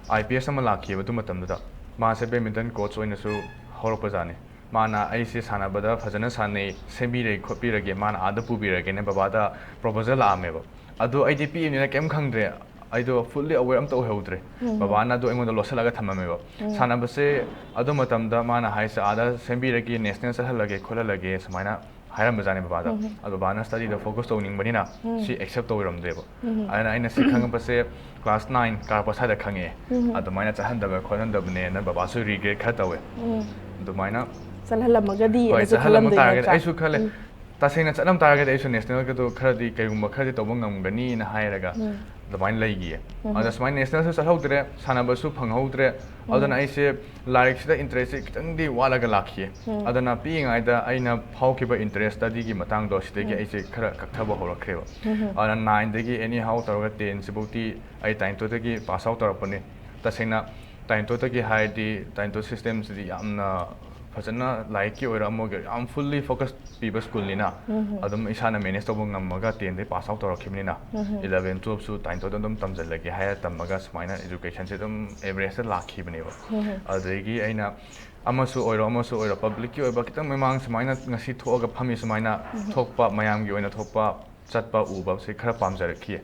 ꯑꯥꯏ ꯄꯤ ꯑꯦꯁ ꯑꯃ ꯂꯥꯛꯈꯤꯑꯕ ꯑꯗꯨ ꯃꯇꯝꯗꯨꯗ꯫ ꯃꯥꯁꯦ ꯕꯦꯗꯃꯤꯟꯇꯟ ꯀꯣꯆ ꯑꯣꯏꯅꯁꯨ ꯍꯧꯔꯛꯄꯖꯥꯠꯅꯤ꯫ ꯃꯥꯅ ꯑꯩꯁꯦ ꯁꯥꯟꯅꯕꯗ ꯐꯖꯅ ꯁꯥꯟꯅꯩ, ꯁꯦꯝꯕꯤꯔꯦ ꯈꯣꯠꯄꯤꯔꯒꯦ, ꯃꯥꯅ ꯑꯥꯗ ꯄꯨꯕꯤꯔꯒꯦꯅ ꯕꯕꯥꯗ ꯄ꯭ꯔꯣꯄꯣꯖꯦꯜ ꯂꯥꯛꯑꯝꯃꯦꯕ꯫ ꯑꯗꯣ ꯑꯩꯗꯤ ꯄꯤꯛꯏꯕꯅꯤꯅ ꯀꯩꯝ ꯈꯪꯗ꯭ꯔꯦ, ꯑꯩꯗꯣ ꯐꯨꯜꯂꯤ ꯑꯋꯦꯌꯔ ꯑꯝꯇ ꯑꯣꯏꯍꯧꯗ꯭ꯔꯦ꯫ ꯕꯕꯥꯅ ꯑꯗꯨ ꯑꯩꯉꯣꯟꯗ ꯂꯣꯠꯁꯤꯜꯂꯒ ꯊꯝꯃꯝꯃꯦꯕ꯫ ꯁꯥꯟꯅꯕꯁꯦ ꯑꯗꯨ ꯃꯇꯝꯗ ꯃꯥꯅ ꯍꯥꯏꯁꯦ ꯑꯥꯗ ꯁꯦꯝꯕꯤꯔꯒꯦ, ꯅꯦꯁꯅꯦꯜ ꯆꯠꯍꯜꯂꯒꯦ ꯈꯣꯠꯍꯜꯂꯒꯦ ꯁꯨꯃꯥꯏꯅ ꯍꯥꯏꯔꯝꯕꯖꯥꯠꯅꯤ ꯕꯕꯥꯗ꯫ ꯑꯗꯣ ꯕꯕꯥꯅ ꯁ꯭ꯇꯗꯤꯗ ꯐꯣꯀꯁ ꯇꯧꯅꯤꯡꯕꯅꯤꯅ ꯁꯤ ꯑꯦꯛꯁꯦꯞ ꯇꯧꯔꯝꯗꯦꯕ꯫ ꯑꯗꯨꯅ ꯑꯩꯅ ꯁꯤ ꯈꯪꯉꯛꯄꯁꯦ ꯀ꯭ꯂꯥꯁ ꯅꯥꯏꯟ ꯀꯥꯔꯛꯄ ꯁ꯭ꯋꯥꯏꯗ ꯈꯪꯉꯛꯑꯦ꯫ ꯑꯗꯨꯃꯥꯏꯅ ꯆꯠꯍꯟꯗꯕ ꯈꯣꯠꯍꯟꯗꯕꯅꯦꯅ ꯕꯕꯥꯁꯨ ꯔꯤꯒ꯭ꯔꯦꯠ ꯈꯔ ꯇꯧꯋꯦ꯫ ꯑꯗꯨꯃꯥꯏꯅ ꯆꯠꯍꯜꯂꯝꯃꯒꯗꯤ ꯍꯣꯏ, ꯑꯅꯁꯨ ꯆꯠꯍꯜꯂꯝꯕ ꯈꯜꯂꯝꯗꯦ ꯇꯥꯔꯒꯗꯤ ꯅꯠꯇ꯭ꯔꯥ? ꯑꯩꯁꯨ ꯈꯜꯂꯦ꯫ ꯇꯁꯦꯡꯅ ꯆꯠꯂꯝ ꯇꯥꯔꯒꯗꯤ ꯑꯩꯁꯨ ꯅꯦꯁꯅꯦꯜꯒꯗꯣ ꯈꯔꯗꯤ, ꯀꯩꯒꯨꯝꯕ ꯈꯔꯗꯤ ꯇꯧꯕ ꯉꯝꯒꯅꯤꯅ ꯍꯥꯏꯔꯒ ꯑꯗꯨꯃꯥꯏꯅ ꯂꯩꯈꯤꯌꯦ꯫ ꯑꯗ ꯁꯨꯃꯥꯏꯅ ꯅꯦꯁꯅꯦꯜꯁꯨ ꯆꯠꯍꯧꯗ꯭ꯔꯦ, ꯁꯥꯟꯅꯕꯁꯨ ꯐꯪꯍꯧꯗ꯭ꯔꯦ꯫ ꯑꯗꯨꯅ ꯑꯩꯁꯦ ꯂꯥꯏꯔꯤꯛꯁꯤꯗ ꯏꯟꯇꯔꯦꯁꯁꯦ ꯈꯤꯇꯪꯗꯤ ꯋꯥꯠꯂꯒ ꯂꯥꯛꯈꯤꯌꯦ꯫ ꯑꯗꯨꯅ ꯄꯤꯛꯏꯉꯩꯗ ꯑꯩꯅ ꯐꯥꯎꯈꯤꯕ ꯏꯟꯇꯔꯦꯁ ꯁ꯭ꯇꯗꯤꯒꯤ ꯃꯇꯥꯡꯗꯣ, ꯁꯤꯗꯒꯤ ꯑꯩꯁꯦ ꯈꯔ ꯀꯛꯊꯕ ꯍꯧꯔꯛꯈ꯭ꯔꯦꯕ꯫ ꯑꯗꯨꯅ ꯅꯥꯏꯟꯗꯒꯤ ꯑꯦꯅꯤ ꯍꯥꯎ ꯇꯧꯔꯒ ꯇꯦꯟꯁꯤꯐꯥꯎꯗꯤ ꯑꯩ ꯇꯥꯏꯟꯇꯣꯗꯒꯤ ꯄꯥꯁ ꯑꯥꯎꯠ ꯇꯧꯔꯛꯄꯅꯤ꯫ ꯇꯁꯦꯡꯅ ꯇꯥꯏꯟꯇꯣꯗꯒꯤ ꯍꯥꯏꯔꯗꯤ, ꯇꯥꯏꯟꯇꯣ ꯁꯤꯁꯇꯦꯝꯁꯤꯗꯤ ꯌꯥꯝꯅ ꯐꯖꯅ ꯂꯥꯏꯔꯤꯛꯀꯤ ꯑꯣꯏꯔꯣ ꯑꯃꯒꯤ ꯑꯣꯏꯔꯣ ꯌꯥꯝ ꯐꯨꯜꯂꯤ ꯐꯣꯀꯁ ꯄꯤꯕ ꯁ꯭ꯀꯨꯜꯅꯤꯅ, ꯑꯗꯨꯝ ꯏꯁꯥꯅ ꯃꯦꯅꯦꯖ ꯇꯧꯕ ꯉꯝꯃꯒ ꯇꯦꯟꯗꯩ ꯄꯥꯁ ꯑꯥꯎꯠ ꯇꯧꯔꯛꯈꯤꯕꯅꯤꯅ, ꯏꯂꯚꯦꯟ ꯇꯨꯋꯦꯜꯞꯁꯨ ꯇꯥꯏꯟꯇꯣꯗ ꯑꯗꯨꯝ ꯇꯝꯁꯤꯜꯂꯒꯦ ꯍꯥꯏꯔ ꯇꯝꯃꯒ ꯁꯨꯃꯥꯏꯅ ꯏꯖꯨꯀꯦꯁꯟꯁꯦ ꯑꯗꯨꯝ ꯑꯦꯚꯔꯦꯖꯇ ꯂꯥꯛꯈꯤꯕꯅꯦꯕ꯫ ꯑꯗꯨꯗꯒꯤ ꯑꯩꯅ ꯑꯃꯁꯨ ꯑꯣꯏꯔꯣ ꯑꯃꯁꯨ ꯑꯣꯏꯔꯣ ꯄꯕ꯭ꯂꯤꯛꯀꯤ ꯑꯣꯏꯕ ꯈꯤꯇꯪ ꯃꯃꯥꯡ ꯁꯨꯃꯥꯏꯅ ꯉꯁꯤ ꯊꯣꯛꯑꯒ ꯐꯝꯃꯤ ꯁꯨꯃꯥꯏꯅ ꯊꯣꯛꯄ, ꯃꯌꯥꯝꯒꯤ ꯑꯣꯏꯅ ꯊꯣꯛꯄ ꯆꯠꯄ ꯎꯕꯁꯦ ꯈꯔ ꯄꯥꯝꯖꯔꯛꯈꯤ꯫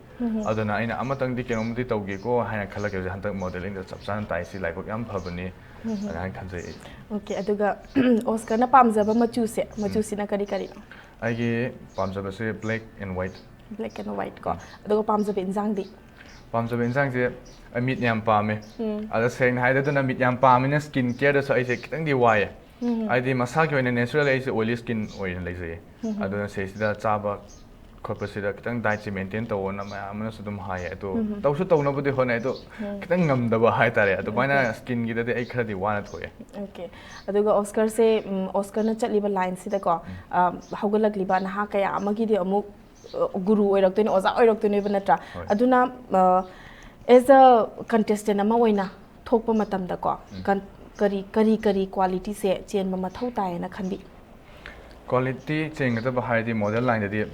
ꯑꯗꯨꯅ ꯑꯩꯅ ꯑꯃꯇꯪꯗꯤ ꯀꯩꯅꯣꯝꯗꯤ ꯇꯧꯒꯦꯀꯣ ꯍꯥꯏꯅ ꯈꯜꯂꯛꯈꯤꯕꯁꯦ ꯍꯟꯗꯛ ꯃꯣꯗꯦꯂꯤꯡꯗ ꯆꯞ ꯆꯥꯅ ꯇꯥꯏ, ꯁꯤ ꯂꯥꯏꯕꯛ ꯌꯥꯝ ꯐꯕꯅꯤ ꯑꯗꯨꯃꯥꯏꯅ ꯈꯟꯖꯩ ꯑꯩ꯫ ꯑꯣꯀꯦ, ꯑꯗꯨꯒ ꯑꯣꯁꯀꯔꯅ ꯄꯥꯝꯖꯕ ꯃꯆꯨꯁꯦ, ꯃꯆꯨꯁꯤꯅ ꯀꯔꯤ ꯀꯔꯤꯅꯣ? ꯑꯩꯒꯤ ꯄꯥꯝꯖꯕꯁꯦ black and white꯫ Black and white ꯀꯣ꯫ ꯑꯗꯨꯒ ꯄꯥꯝꯖꯕ ꯏꯟꯖꯥꯡꯗꯤ? ꯄꯥꯝꯖꯕ ꯏꯟꯖꯥꯡꯁꯦ ꯑꯩ ꯃꯤꯠ ꯌꯥꯝ ꯄꯥꯝꯃꯦ꯫ ꯑꯗ ꯁꯦꯡꯅ ꯍꯥꯏꯔꯗꯤ ꯑꯗꯨꯅ ꯃꯤꯠ ꯌꯥꯝ ꯄꯥꯝꯃꯤꯅ ꯁ꯭ꯀꯤꯟ ꯀꯦꯌꯔꯗꯁꯨ ꯑꯩꯁꯦ ꯈꯤꯇꯪꯗꯤ ꯋꯥꯏꯌꯦ꯫ ꯍꯥꯏꯗꯤ ꯃꯁꯥꯒꯤ ꯑꯣꯏꯅ ꯅꯦꯆꯔꯦꯜ ꯑꯩꯁꯦ ꯑꯣꯏꯂꯤ ꯁ꯭ꯀꯤꯟ ꯑꯣꯏꯅ ꯂꯩꯖꯩꯌꯦ꯫ ꯑꯗꯨꯅ ꯁꯤꯁꯤꯗ ꯆꯥꯕ ꯈꯣꯠꯄꯁꯤꯗ ꯈꯤꯇꯪ ꯗꯥꯏꯠꯁꯦ ꯃꯦꯟꯇꯦꯟ ꯇꯧꯑꯣꯅ ꯃꯌꯥꯝ ꯑꯃꯅꯁꯨ ꯑꯗꯨꯝ ꯍꯥꯏꯌꯦ꯫ ꯑꯗꯣ ꯇꯧꯁꯨ ꯇꯧꯅꯕꯗꯤ ꯍꯣꯠꯅꯩ, ꯑꯗꯣ ꯈꯤꯇꯪ ꯉꯝꯗꯕ ꯍꯥꯏꯇꯥꯔꯦ꯫ ꯑꯗꯨꯃꯥꯏꯅ ꯁ꯭ꯀꯤꯟꯒꯤꯗꯗꯤ ꯑꯩ ꯈꯔꯗꯤ ꯋꯥꯅ ꯊꯣꯛꯑꯦ꯫ ꯑꯣꯀꯦ, ꯑꯗꯨꯒ ꯑꯣꯁꯀꯔꯁꯦ, ꯎꯝ, ꯑꯣꯁꯀꯔꯅ ꯆꯠꯂꯤꯕ ꯂꯥꯏꯟꯁꯤꯗꯀꯣ, ꯑ, ꯍꯧꯒꯠꯂꯛꯂꯤꯕ ꯅꯍꯥ ꯀꯌꯥ ꯑꯃꯒꯤꯗꯤ ꯑꯃꯨꯛ, ꯑ, ꯒꯨꯔꯨ ꯑꯣꯏꯔꯛꯇꯣꯏꯅꯦ, ꯑꯣꯖꯥ ꯑꯣꯏꯔꯛꯇꯣꯏꯅꯦꯕ, ꯅꯠꯇ꯭ꯔꯥ? ꯍꯣꯏ꯫ ꯑꯗꯨꯅ, ꯑ, as a contestant ꯑꯃ ꯑꯣꯏꯅ ꯊꯣꯛꯄ ꯃꯇꯝꯗꯀꯣ, ꯀꯟ-, ꯀꯔꯤ, ꯀꯔꯤ, ꯀꯔꯤ ꯀ꯭ꯋꯥꯂꯤꯇꯤꯁꯦ ꯆꯦꯟꯕ ꯃꯊꯧ ꯇꯥꯏꯌꯦꯅ ꯈꯟꯕꯤ? ꯀ꯭ꯋꯥꯂꯤꯇꯤ ꯆꯦꯟꯒꯗꯕ ꯍꯥꯏꯔꯗꯤ ꯃꯣꯗꯦꯜ ꯂꯥꯏꯟꯗꯗꯤ,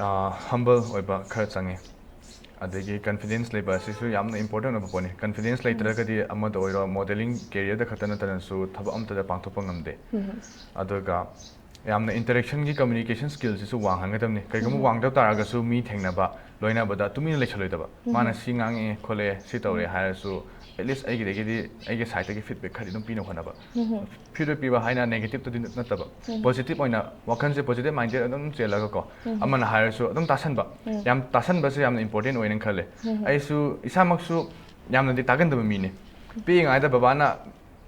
ꯑ, ꯍꯝꯕꯜ ꯑꯣꯏꯕ ꯈꯔ ꯆꯪꯉꯤ꯫ ꯑꯗꯒꯤ ꯀꯟꯐꯤꯗꯦꯟꯁ ꯂꯩꯕ ꯑꯁꯤꯁꯨ ꯌꯥꯝꯅ ꯏꯝꯄꯣꯔꯇꯦꯟ ꯑꯣꯏꯕ ꯄꯣꯠꯅꯤ꯫ ꯀꯟꯐꯤꯗꯦꯟꯁ ꯂꯩꯇ꯭ꯔꯒꯗꯤ ꯑꯃꯗ ꯑꯣꯏꯔꯣ, ꯃꯣꯗꯦꯂꯤꯡ ꯀꯦꯔꯤꯌꯔꯗ ꯈꯛꯇ ꯅꯠꯇꯅꯁꯨ ꯊꯕꯛ ꯑꯝꯇꯗ ꯄꯥꯡꯊꯣꯛꯄ ꯉꯝꯗꯦ꯫ ꯑꯗꯨꯒ ꯌꯥꯝꯅ ꯏꯟꯇꯔꯦꯛꯁꯟꯒꯤ ꯀꯝꯃ꯭ꯌꯨꯅꯤꯀꯦꯁꯟ ꯁ꯭ꯀꯤꯜꯁꯤꯁꯨ ꯋꯥꯡꯍꯟꯒꯗꯕꯅꯤ꯫ ꯀꯩꯒꯨꯝꯕ ꯋꯥꯡꯗꯕ ꯇꯥꯔꯒꯁꯨ ꯃꯤ ꯊꯦꯡꯅꯕ, ꯂꯣꯏꯅꯕꯗ ꯇꯨꯃꯤꯟꯅ ꯂꯩꯁꯜꯂꯣꯏꯗꯕ꯫ ꯃꯥꯅ ꯁꯤ ꯉꯥꯡꯉꯛꯑꯦ ꯈꯣꯠꯂꯛꯑꯦ ꯁꯤ ꯇꯧꯔꯦ ꯍꯥꯏꯔꯁꯨ, at least ꯑꯩꯒꯤꯗꯒꯤꯗꯤ, ꯑꯩꯒꯤ ꯁꯥꯏꯠꯇꯒꯤ ꯐꯤꯗꯕꯦꯛ ꯈꯔꯗꯤ ꯑꯗꯨꯝ ꯄꯤꯅ ꯍꯣꯠꯅꯕ꯫ ꯐꯤꯗꯕꯦꯛ ꯄꯤꯕ ꯍꯥꯏꯅ ꯅꯦꯒꯦꯇꯤꯞꯇꯗꯤ ꯅꯠꯇꯕ, ꯄꯣꯖꯤꯇꯤꯞ ꯑꯣꯏꯅ, ꯋꯥꯈꯜꯁꯦ ꯄꯣꯖꯤꯇꯤꯞ ꯃꯥꯏꯟꯗꯦꯠ ꯑꯗꯨꯝ ꯆꯦꯜꯂꯒꯀꯣ, ꯑꯃꯅ ꯍꯥꯏꯔꯁꯨ ꯑꯗꯨꯝ ꯇꯥꯁꯟꯕ꯫ ꯌꯥꯝ ꯇꯥꯁꯟꯕꯁꯦ ꯌꯥꯝꯅ ꯏꯝꯄꯣꯔꯇꯦꯟ ꯑꯣꯏꯅ ꯈꯜꯂꯦ꯫ ꯑꯩꯁꯨ ꯏꯁꯥꯃꯛꯁꯨ ꯌꯥꯝꯅꯗꯤ ꯇꯥꯒꯟꯗꯕ ꯃꯤꯅꯦ꯫ ꯄꯤꯛꯏꯉꯩꯗ ꯕꯕꯥꯅ,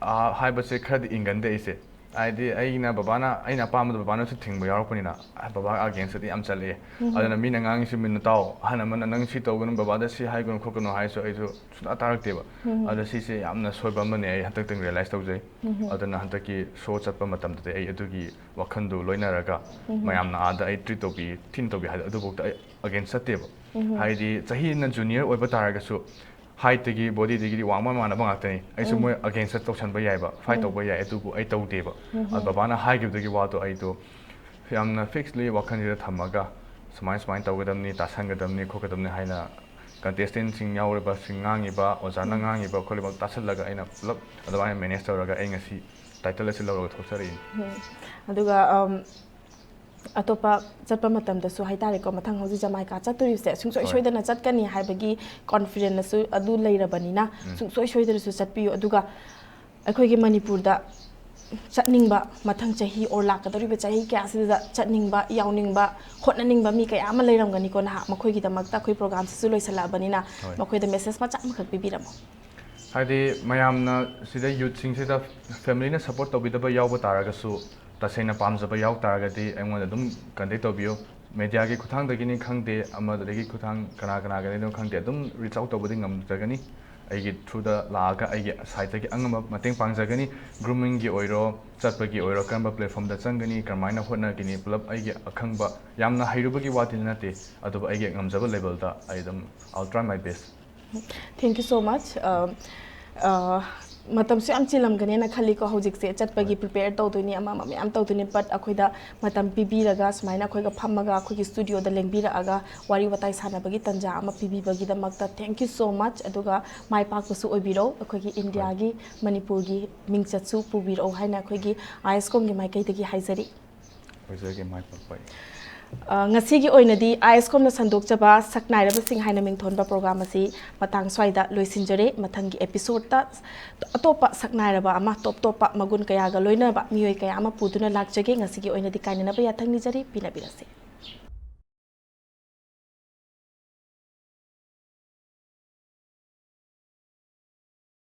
ꯑꯥ, ꯍꯥꯏꯕꯁꯦ ꯈꯔꯗꯤ ꯏꯟꯒꯟꯗꯦ ꯑꯩꯁꯦ꯫ ꯍꯥꯏꯗꯤ ꯑꯩꯅ ꯕꯕꯥꯅ, ꯑꯩꯅ ꯑꯄꯥꯝꯕꯗꯣ ꯕꯕꯥꯅꯁꯨ ꯊꯤꯡꯕ ꯌꯥꯎꯔꯛꯄꯅꯤꯅ, ꯕꯕꯥ against ꯇꯗꯤ ꯌꯥꯝ ꯆꯠꯂꯛꯑꯦ꯫ ꯑꯗꯨꯅ ꯃꯤꯅ ꯉꯥꯡꯉꯤꯁꯤ ꯃꯤꯅ ꯇꯥꯎ, ꯑꯍꯟ ꯑꯃꯅ "ꯅꯪ ꯁꯤ ꯇꯧꯒꯅꯨ, ꯕꯕꯥꯗ ꯁꯤ ꯍꯥꯏꯒꯅꯨ ꯈꯣꯠꯀꯅꯨ" ꯍꯥꯏꯔꯁꯨ ꯑꯩꯁꯨ ꯁꯨꯡꯇꯥ ꯇꯥꯔꯛꯇꯦꯕ꯫ ꯑꯗ ꯁꯤꯁꯦ ꯌꯥꯝꯅ ꯁꯣꯏꯕ ꯑꯃꯅꯦ, ꯑꯩ ꯍꯟꯗꯛꯇꯪ realize ꯇꯧꯖꯩ꯫ ꯑꯗꯨꯅ ꯍꯟꯗꯛꯀꯤ show ꯆꯠꯄ ꯃꯇꯝꯗꯗꯤ ꯑꯩ ꯑꯗꯨꯒꯤ ꯋꯥꯈꯜꯗꯨ ꯂꯣꯏꯅꯔꯒ, ꯃꯌꯥꯝꯅ ꯑꯥꯗ ꯑꯩ treat ꯇꯧꯕꯤ, ꯊꯤꯅ ꯇꯧꯕꯤ ꯍꯥꯏꯗꯣ ꯑꯗꯨꯐꯥꯎꯗ ꯑꯩ against ꯆꯠꯇꯦꯕ꯫ ꯍꯥꯏꯗꯤ ꯆꯍꯤꯅ junior ꯑꯣꯏꯕ ꯇꯥꯔꯒꯁꯨ, height ꯇꯒꯤ, body ꯗꯒꯤꯗꯤ ꯋꯥꯡꯕ ꯃꯥꯟꯅꯕ ꯉꯥꯛꯇꯅꯤ꯫ ꯑꯩꯁꯨ ꯃꯣꯏ against ꯇꯧꯁꯟꯕ ꯌꯥꯏꯕ, fight ꯇꯧꯕ ꯌꯥꯏ, ꯑꯗꯨꯕꯨ ꯑꯩ ꯇꯧꯗꯦꯕ꯫ ꯑꯗ ꯕꯕꯥꯅ ꯍꯥꯏꯈꯤꯕꯗꯨꯒꯤ ꯋꯥꯗꯣ ꯑꯩꯗꯣ ꯌꯥꯝꯅ fixedly ꯋꯥꯈꯜꯁꯤꯗ ꯊꯝꯃꯒ, ꯁꯨꯃꯥꯏ ꯁꯨꯃꯥꯏꯅ ꯇꯧꯒꯗꯕꯅꯤ, ꯇꯥꯁꯟꯒꯗꯕꯅꯤ, ꯈꯣꯠꯀꯗꯕꯅꯤ ꯍꯥꯏꯅ contestant ꯁꯤꯡ ꯌꯥꯎꯔꯤꯕꯁꯤꯡ, ꯉꯥꯡꯉꯤꯕ ꯑꯣꯖꯥꯅ ꯉꯥꯡꯉꯤꯕ ꯈꯣꯠꯂꯤꯕ ꯇꯥꯁꯜꯂꯒ ꯑꯩꯅ ꯄꯨꯂꯞ ꯑꯗꯨꯃꯥꯏꯅ manage ꯇꯧꯔꯒ ꯑꯩ ꯉꯁꯤ title ꯑꯁꯤ ꯂꯧꯔꯒ ꯊꯣꯛꯆꯔꯛꯏꯅꯤ꯫ ꯑꯗꯨꯒ ꯑꯝ, ꯑꯇꯣꯞꯄ ꯆꯠꯄ ꯃꯇꯝꯗꯁꯨ ꯍꯥꯏꯇꯥꯔꯦꯀꯣ, ꯃꯊꯪ ꯍꯧꯖꯤꯛ ꯖꯃꯥꯏꯀꯥ ꯆꯠꯇꯣꯔꯤꯕꯁꯦ ꯁꯨꯡꯁꯣꯏ ꯍꯣꯏ꯫ ꯁꯣꯏꯗꯅ ꯆꯠꯀꯅꯤ ꯍꯥꯏꯕꯒꯤ confidence ꯁꯨ ꯑꯗꯨ ꯂꯩꯔꯕꯅꯤꯅ, ꯁꯨꯡꯁꯣꯏ ꯁꯣꯏꯗꯅꯁꯨ ꯆꯠꯄꯤꯌꯨ꯫ ꯑꯗꯨꯒ ꯑꯩꯈꯣꯏꯒꯤ ꯃꯅꯤꯄꯨꯔꯗ ꯆꯠꯅꯤꯡꯕ, ꯃꯊꯪ ꯆꯍꯤ or ꯂꯥꯛꯀꯗꯧꯔꯤꯕ ꯆꯍꯤ ꯀꯌꯥꯁꯤꯗ ꯆꯠꯅꯤꯡꯕ, ꯌꯥꯎꯅꯤꯡꯕ, ꯍꯣꯠꯅꯅꯤꯡꯕ ꯃꯤ ꯀꯌꯥ ꯑꯃ ꯂꯩꯔꯝꯒꯅꯤꯀꯣ ꯅꯍꯥ꯫ ꯃꯈꯣꯏꯒꯤꯗꯃꯛꯇ ꯑꯩꯈꯣꯏ program ꯁꯤꯁꯨ ꯂꯣꯏꯁꯤꯜꯂꯛꯑꯕꯅꯤꯅ, ꯍꯣꯏ꯫ ꯃꯈꯣꯏꯗ message ꯃꯆꯥ ꯑꯃꯈꯛ ꯄꯤꯕꯤꯔꯝꯃꯣ꯫ ꯍꯥꯏꯗꯤ ꯃꯌꯥꯝꯅ ꯁꯤꯗ youth ꯁꯤꯡꯁꯤꯗ family ꯅ support ꯇꯧꯕꯤꯗꯕ ꯌꯥꯎꯕ ꯇꯥꯔꯒꯁꯨ, ꯇꯁꯦꯡꯅ ꯄꯥꯝꯖꯕ ꯌꯥꯎ ꯇꯥꯔꯒꯗꯤ ꯑꯩꯉꯣꯟꯗ ꯑꯗꯨꯝ contact ꯇꯧꯕꯤꯌꯨ꯫ Media ꯒꯤ ꯈꯨꯠꯊꯥꯡꯗꯒꯤꯅꯤ ꯈꯪꯗꯦ, ꯑꯃꯗꯒꯤ ꯈꯨꯠꯊꯥꯡ ꯀꯅꯥ ꯀꯅꯥꯒꯤꯅꯣ ꯈꯪꯗꯦ, ꯑꯗꯨꯝ reach out ꯇꯧꯕꯗꯤ ꯉꯝꯖꯒꯅꯤ꯫ ꯑꯩꯒꯤ through ꯗ ꯂꯥꯛꯑꯒ ꯑꯩꯒꯤ side ꯇꯒꯤ ꯑꯉꯝꯕ ꯃꯇꯦꯡ ꯄꯥꯡꯖꯒꯅꯤ꯫ Grooming ꯒꯤ ꯑꯣꯏꯔꯣ, ꯆꯠꯄꯒꯤ ꯑꯣꯏꯔꯣ, ꯀꯔꯝꯕ platform ꯗ ꯆꯪꯒꯅꯤ, ꯀꯔꯝꯍꯥꯏꯅ ꯍꯣꯠꯅꯒꯅꯤ, ꯄꯨꯂꯞ ꯑꯩꯒꯤ ꯑꯈꯪꯕ, ꯌꯥꯝꯅ ꯍꯩꯔꯨꯕꯒꯤ ꯋꯥꯗꯤ ꯅꯠꯇꯦ, ꯑꯗꯨꯕꯨ ꯑꯩꯒꯤ ꯉꯝꯖꯕ level ꯗ ꯑꯩ ꯑꯗꯨꯝ I'll try my best꯫ Thank you so much. ꯑ, ꯑ, ꯃꯇꯝꯁꯨ ꯌꯥꯝ ꯆꯤꯜꯂꯝꯒꯅꯦꯅ ꯈꯜꯂꯤꯀꯣ, ꯍꯧꯖꯤꯛꯁꯦ ꯆꯠꯄꯒꯤ ꯍꯣꯏ꯫ Prepare ꯇꯧꯗꯣꯏꯅꯤ, ꯑꯃ ꯑꯃ ꯃꯌꯥꯝ ꯇꯧꯗꯣꯏꯅꯤ, but ꯑꯩꯈꯣꯏꯗ ꯃꯇꯝ ꯄꯤꯕꯤꯔꯒ ꯁꯨꯃꯥꯏꯅ ꯑꯩꯈꯣꯏꯒ ꯐꯝꯃꯒ ꯑꯩꯈꯣꯏꯒꯤ studio ꯗ ꯂꯦꯡꯕꯤꯔꯛꯑꯒ ꯋꯥꯔꯤ ꯋꯥꯇꯥꯏ ꯁꯥꯟꯅꯕꯒꯤ ꯇꯥꯟꯖꯥ ꯑꯃ ꯄꯤꯕꯤꯕꯒꯤꯗꯃꯛꯇ thank you so much꯫ ꯑꯗꯨꯒ ꯃꯥꯏ ꯄꯥꯛꯄꯁꯨ ꯑꯣꯏꯕꯤꯔꯣ, ꯑꯩꯈꯣꯏꯒꯤ India ꯒꯤ, ꯃꯅꯤꯄꯨꯔꯒꯤ ꯃꯤꯡꯆꯠꯁꯨ ꯄꯨꯕꯤꯔꯛꯎ ꯍꯥꯏꯅ ꯑꯩꯈꯣꯏꯒꯤ ISCOM ꯒꯤ ꯃꯥꯏꯀꯩꯗꯒꯤ ꯍꯥꯏꯖꯔꯤ꯫ ꯑꯣꯏꯖꯒꯦ, ꯃꯥꯏ ꯄꯥꯛꯄ ꯑꯣꯏ꯫ ꯑ, ꯉꯁꯤꯒꯤ ꯑꯣꯏꯅꯗꯤ ISCOM ꯅ ꯁꯟꯗꯣꯛꯆꯕ ꯁꯛꯅꯥꯏꯔꯕꯁꯤꯡ ꯍꯥꯏꯅ ꯃꯤꯡꯊꯣꯟꯕ program ꯑꯁꯤ ꯃꯇꯥꯡ ꯁ꯭ꯋꯥꯏꯗ ꯂꯣꯏꯁꯤꯟꯖꯔꯦ꯫ ꯃꯊꯪꯒꯤ episode ꯇ ꯑꯇꯣꯞꯄ ꯁꯛꯅꯥꯏꯔꯕ ꯑꯃ, ꯇꯣꯞ ꯇꯣꯞꯄ ꯃꯒꯨꯟ ꯀꯌꯥꯒ ꯂꯣꯏꯅꯕ ꯃꯤꯑꯣꯏ ꯀꯌꯥ ꯑꯃ ꯄꯨꯗꯨꯅ ꯂꯥꯛꯆꯒꯦ꯫ ꯉꯁꯤꯒꯤ ꯑꯣꯏꯅꯗꯤ ꯀꯥꯏꯅꯅꯕ ꯌꯥꯊꯪ ꯅꯤꯖꯔꯤ꯫ ꯄꯤꯅꯕꯤꯔꯁꯤ꯫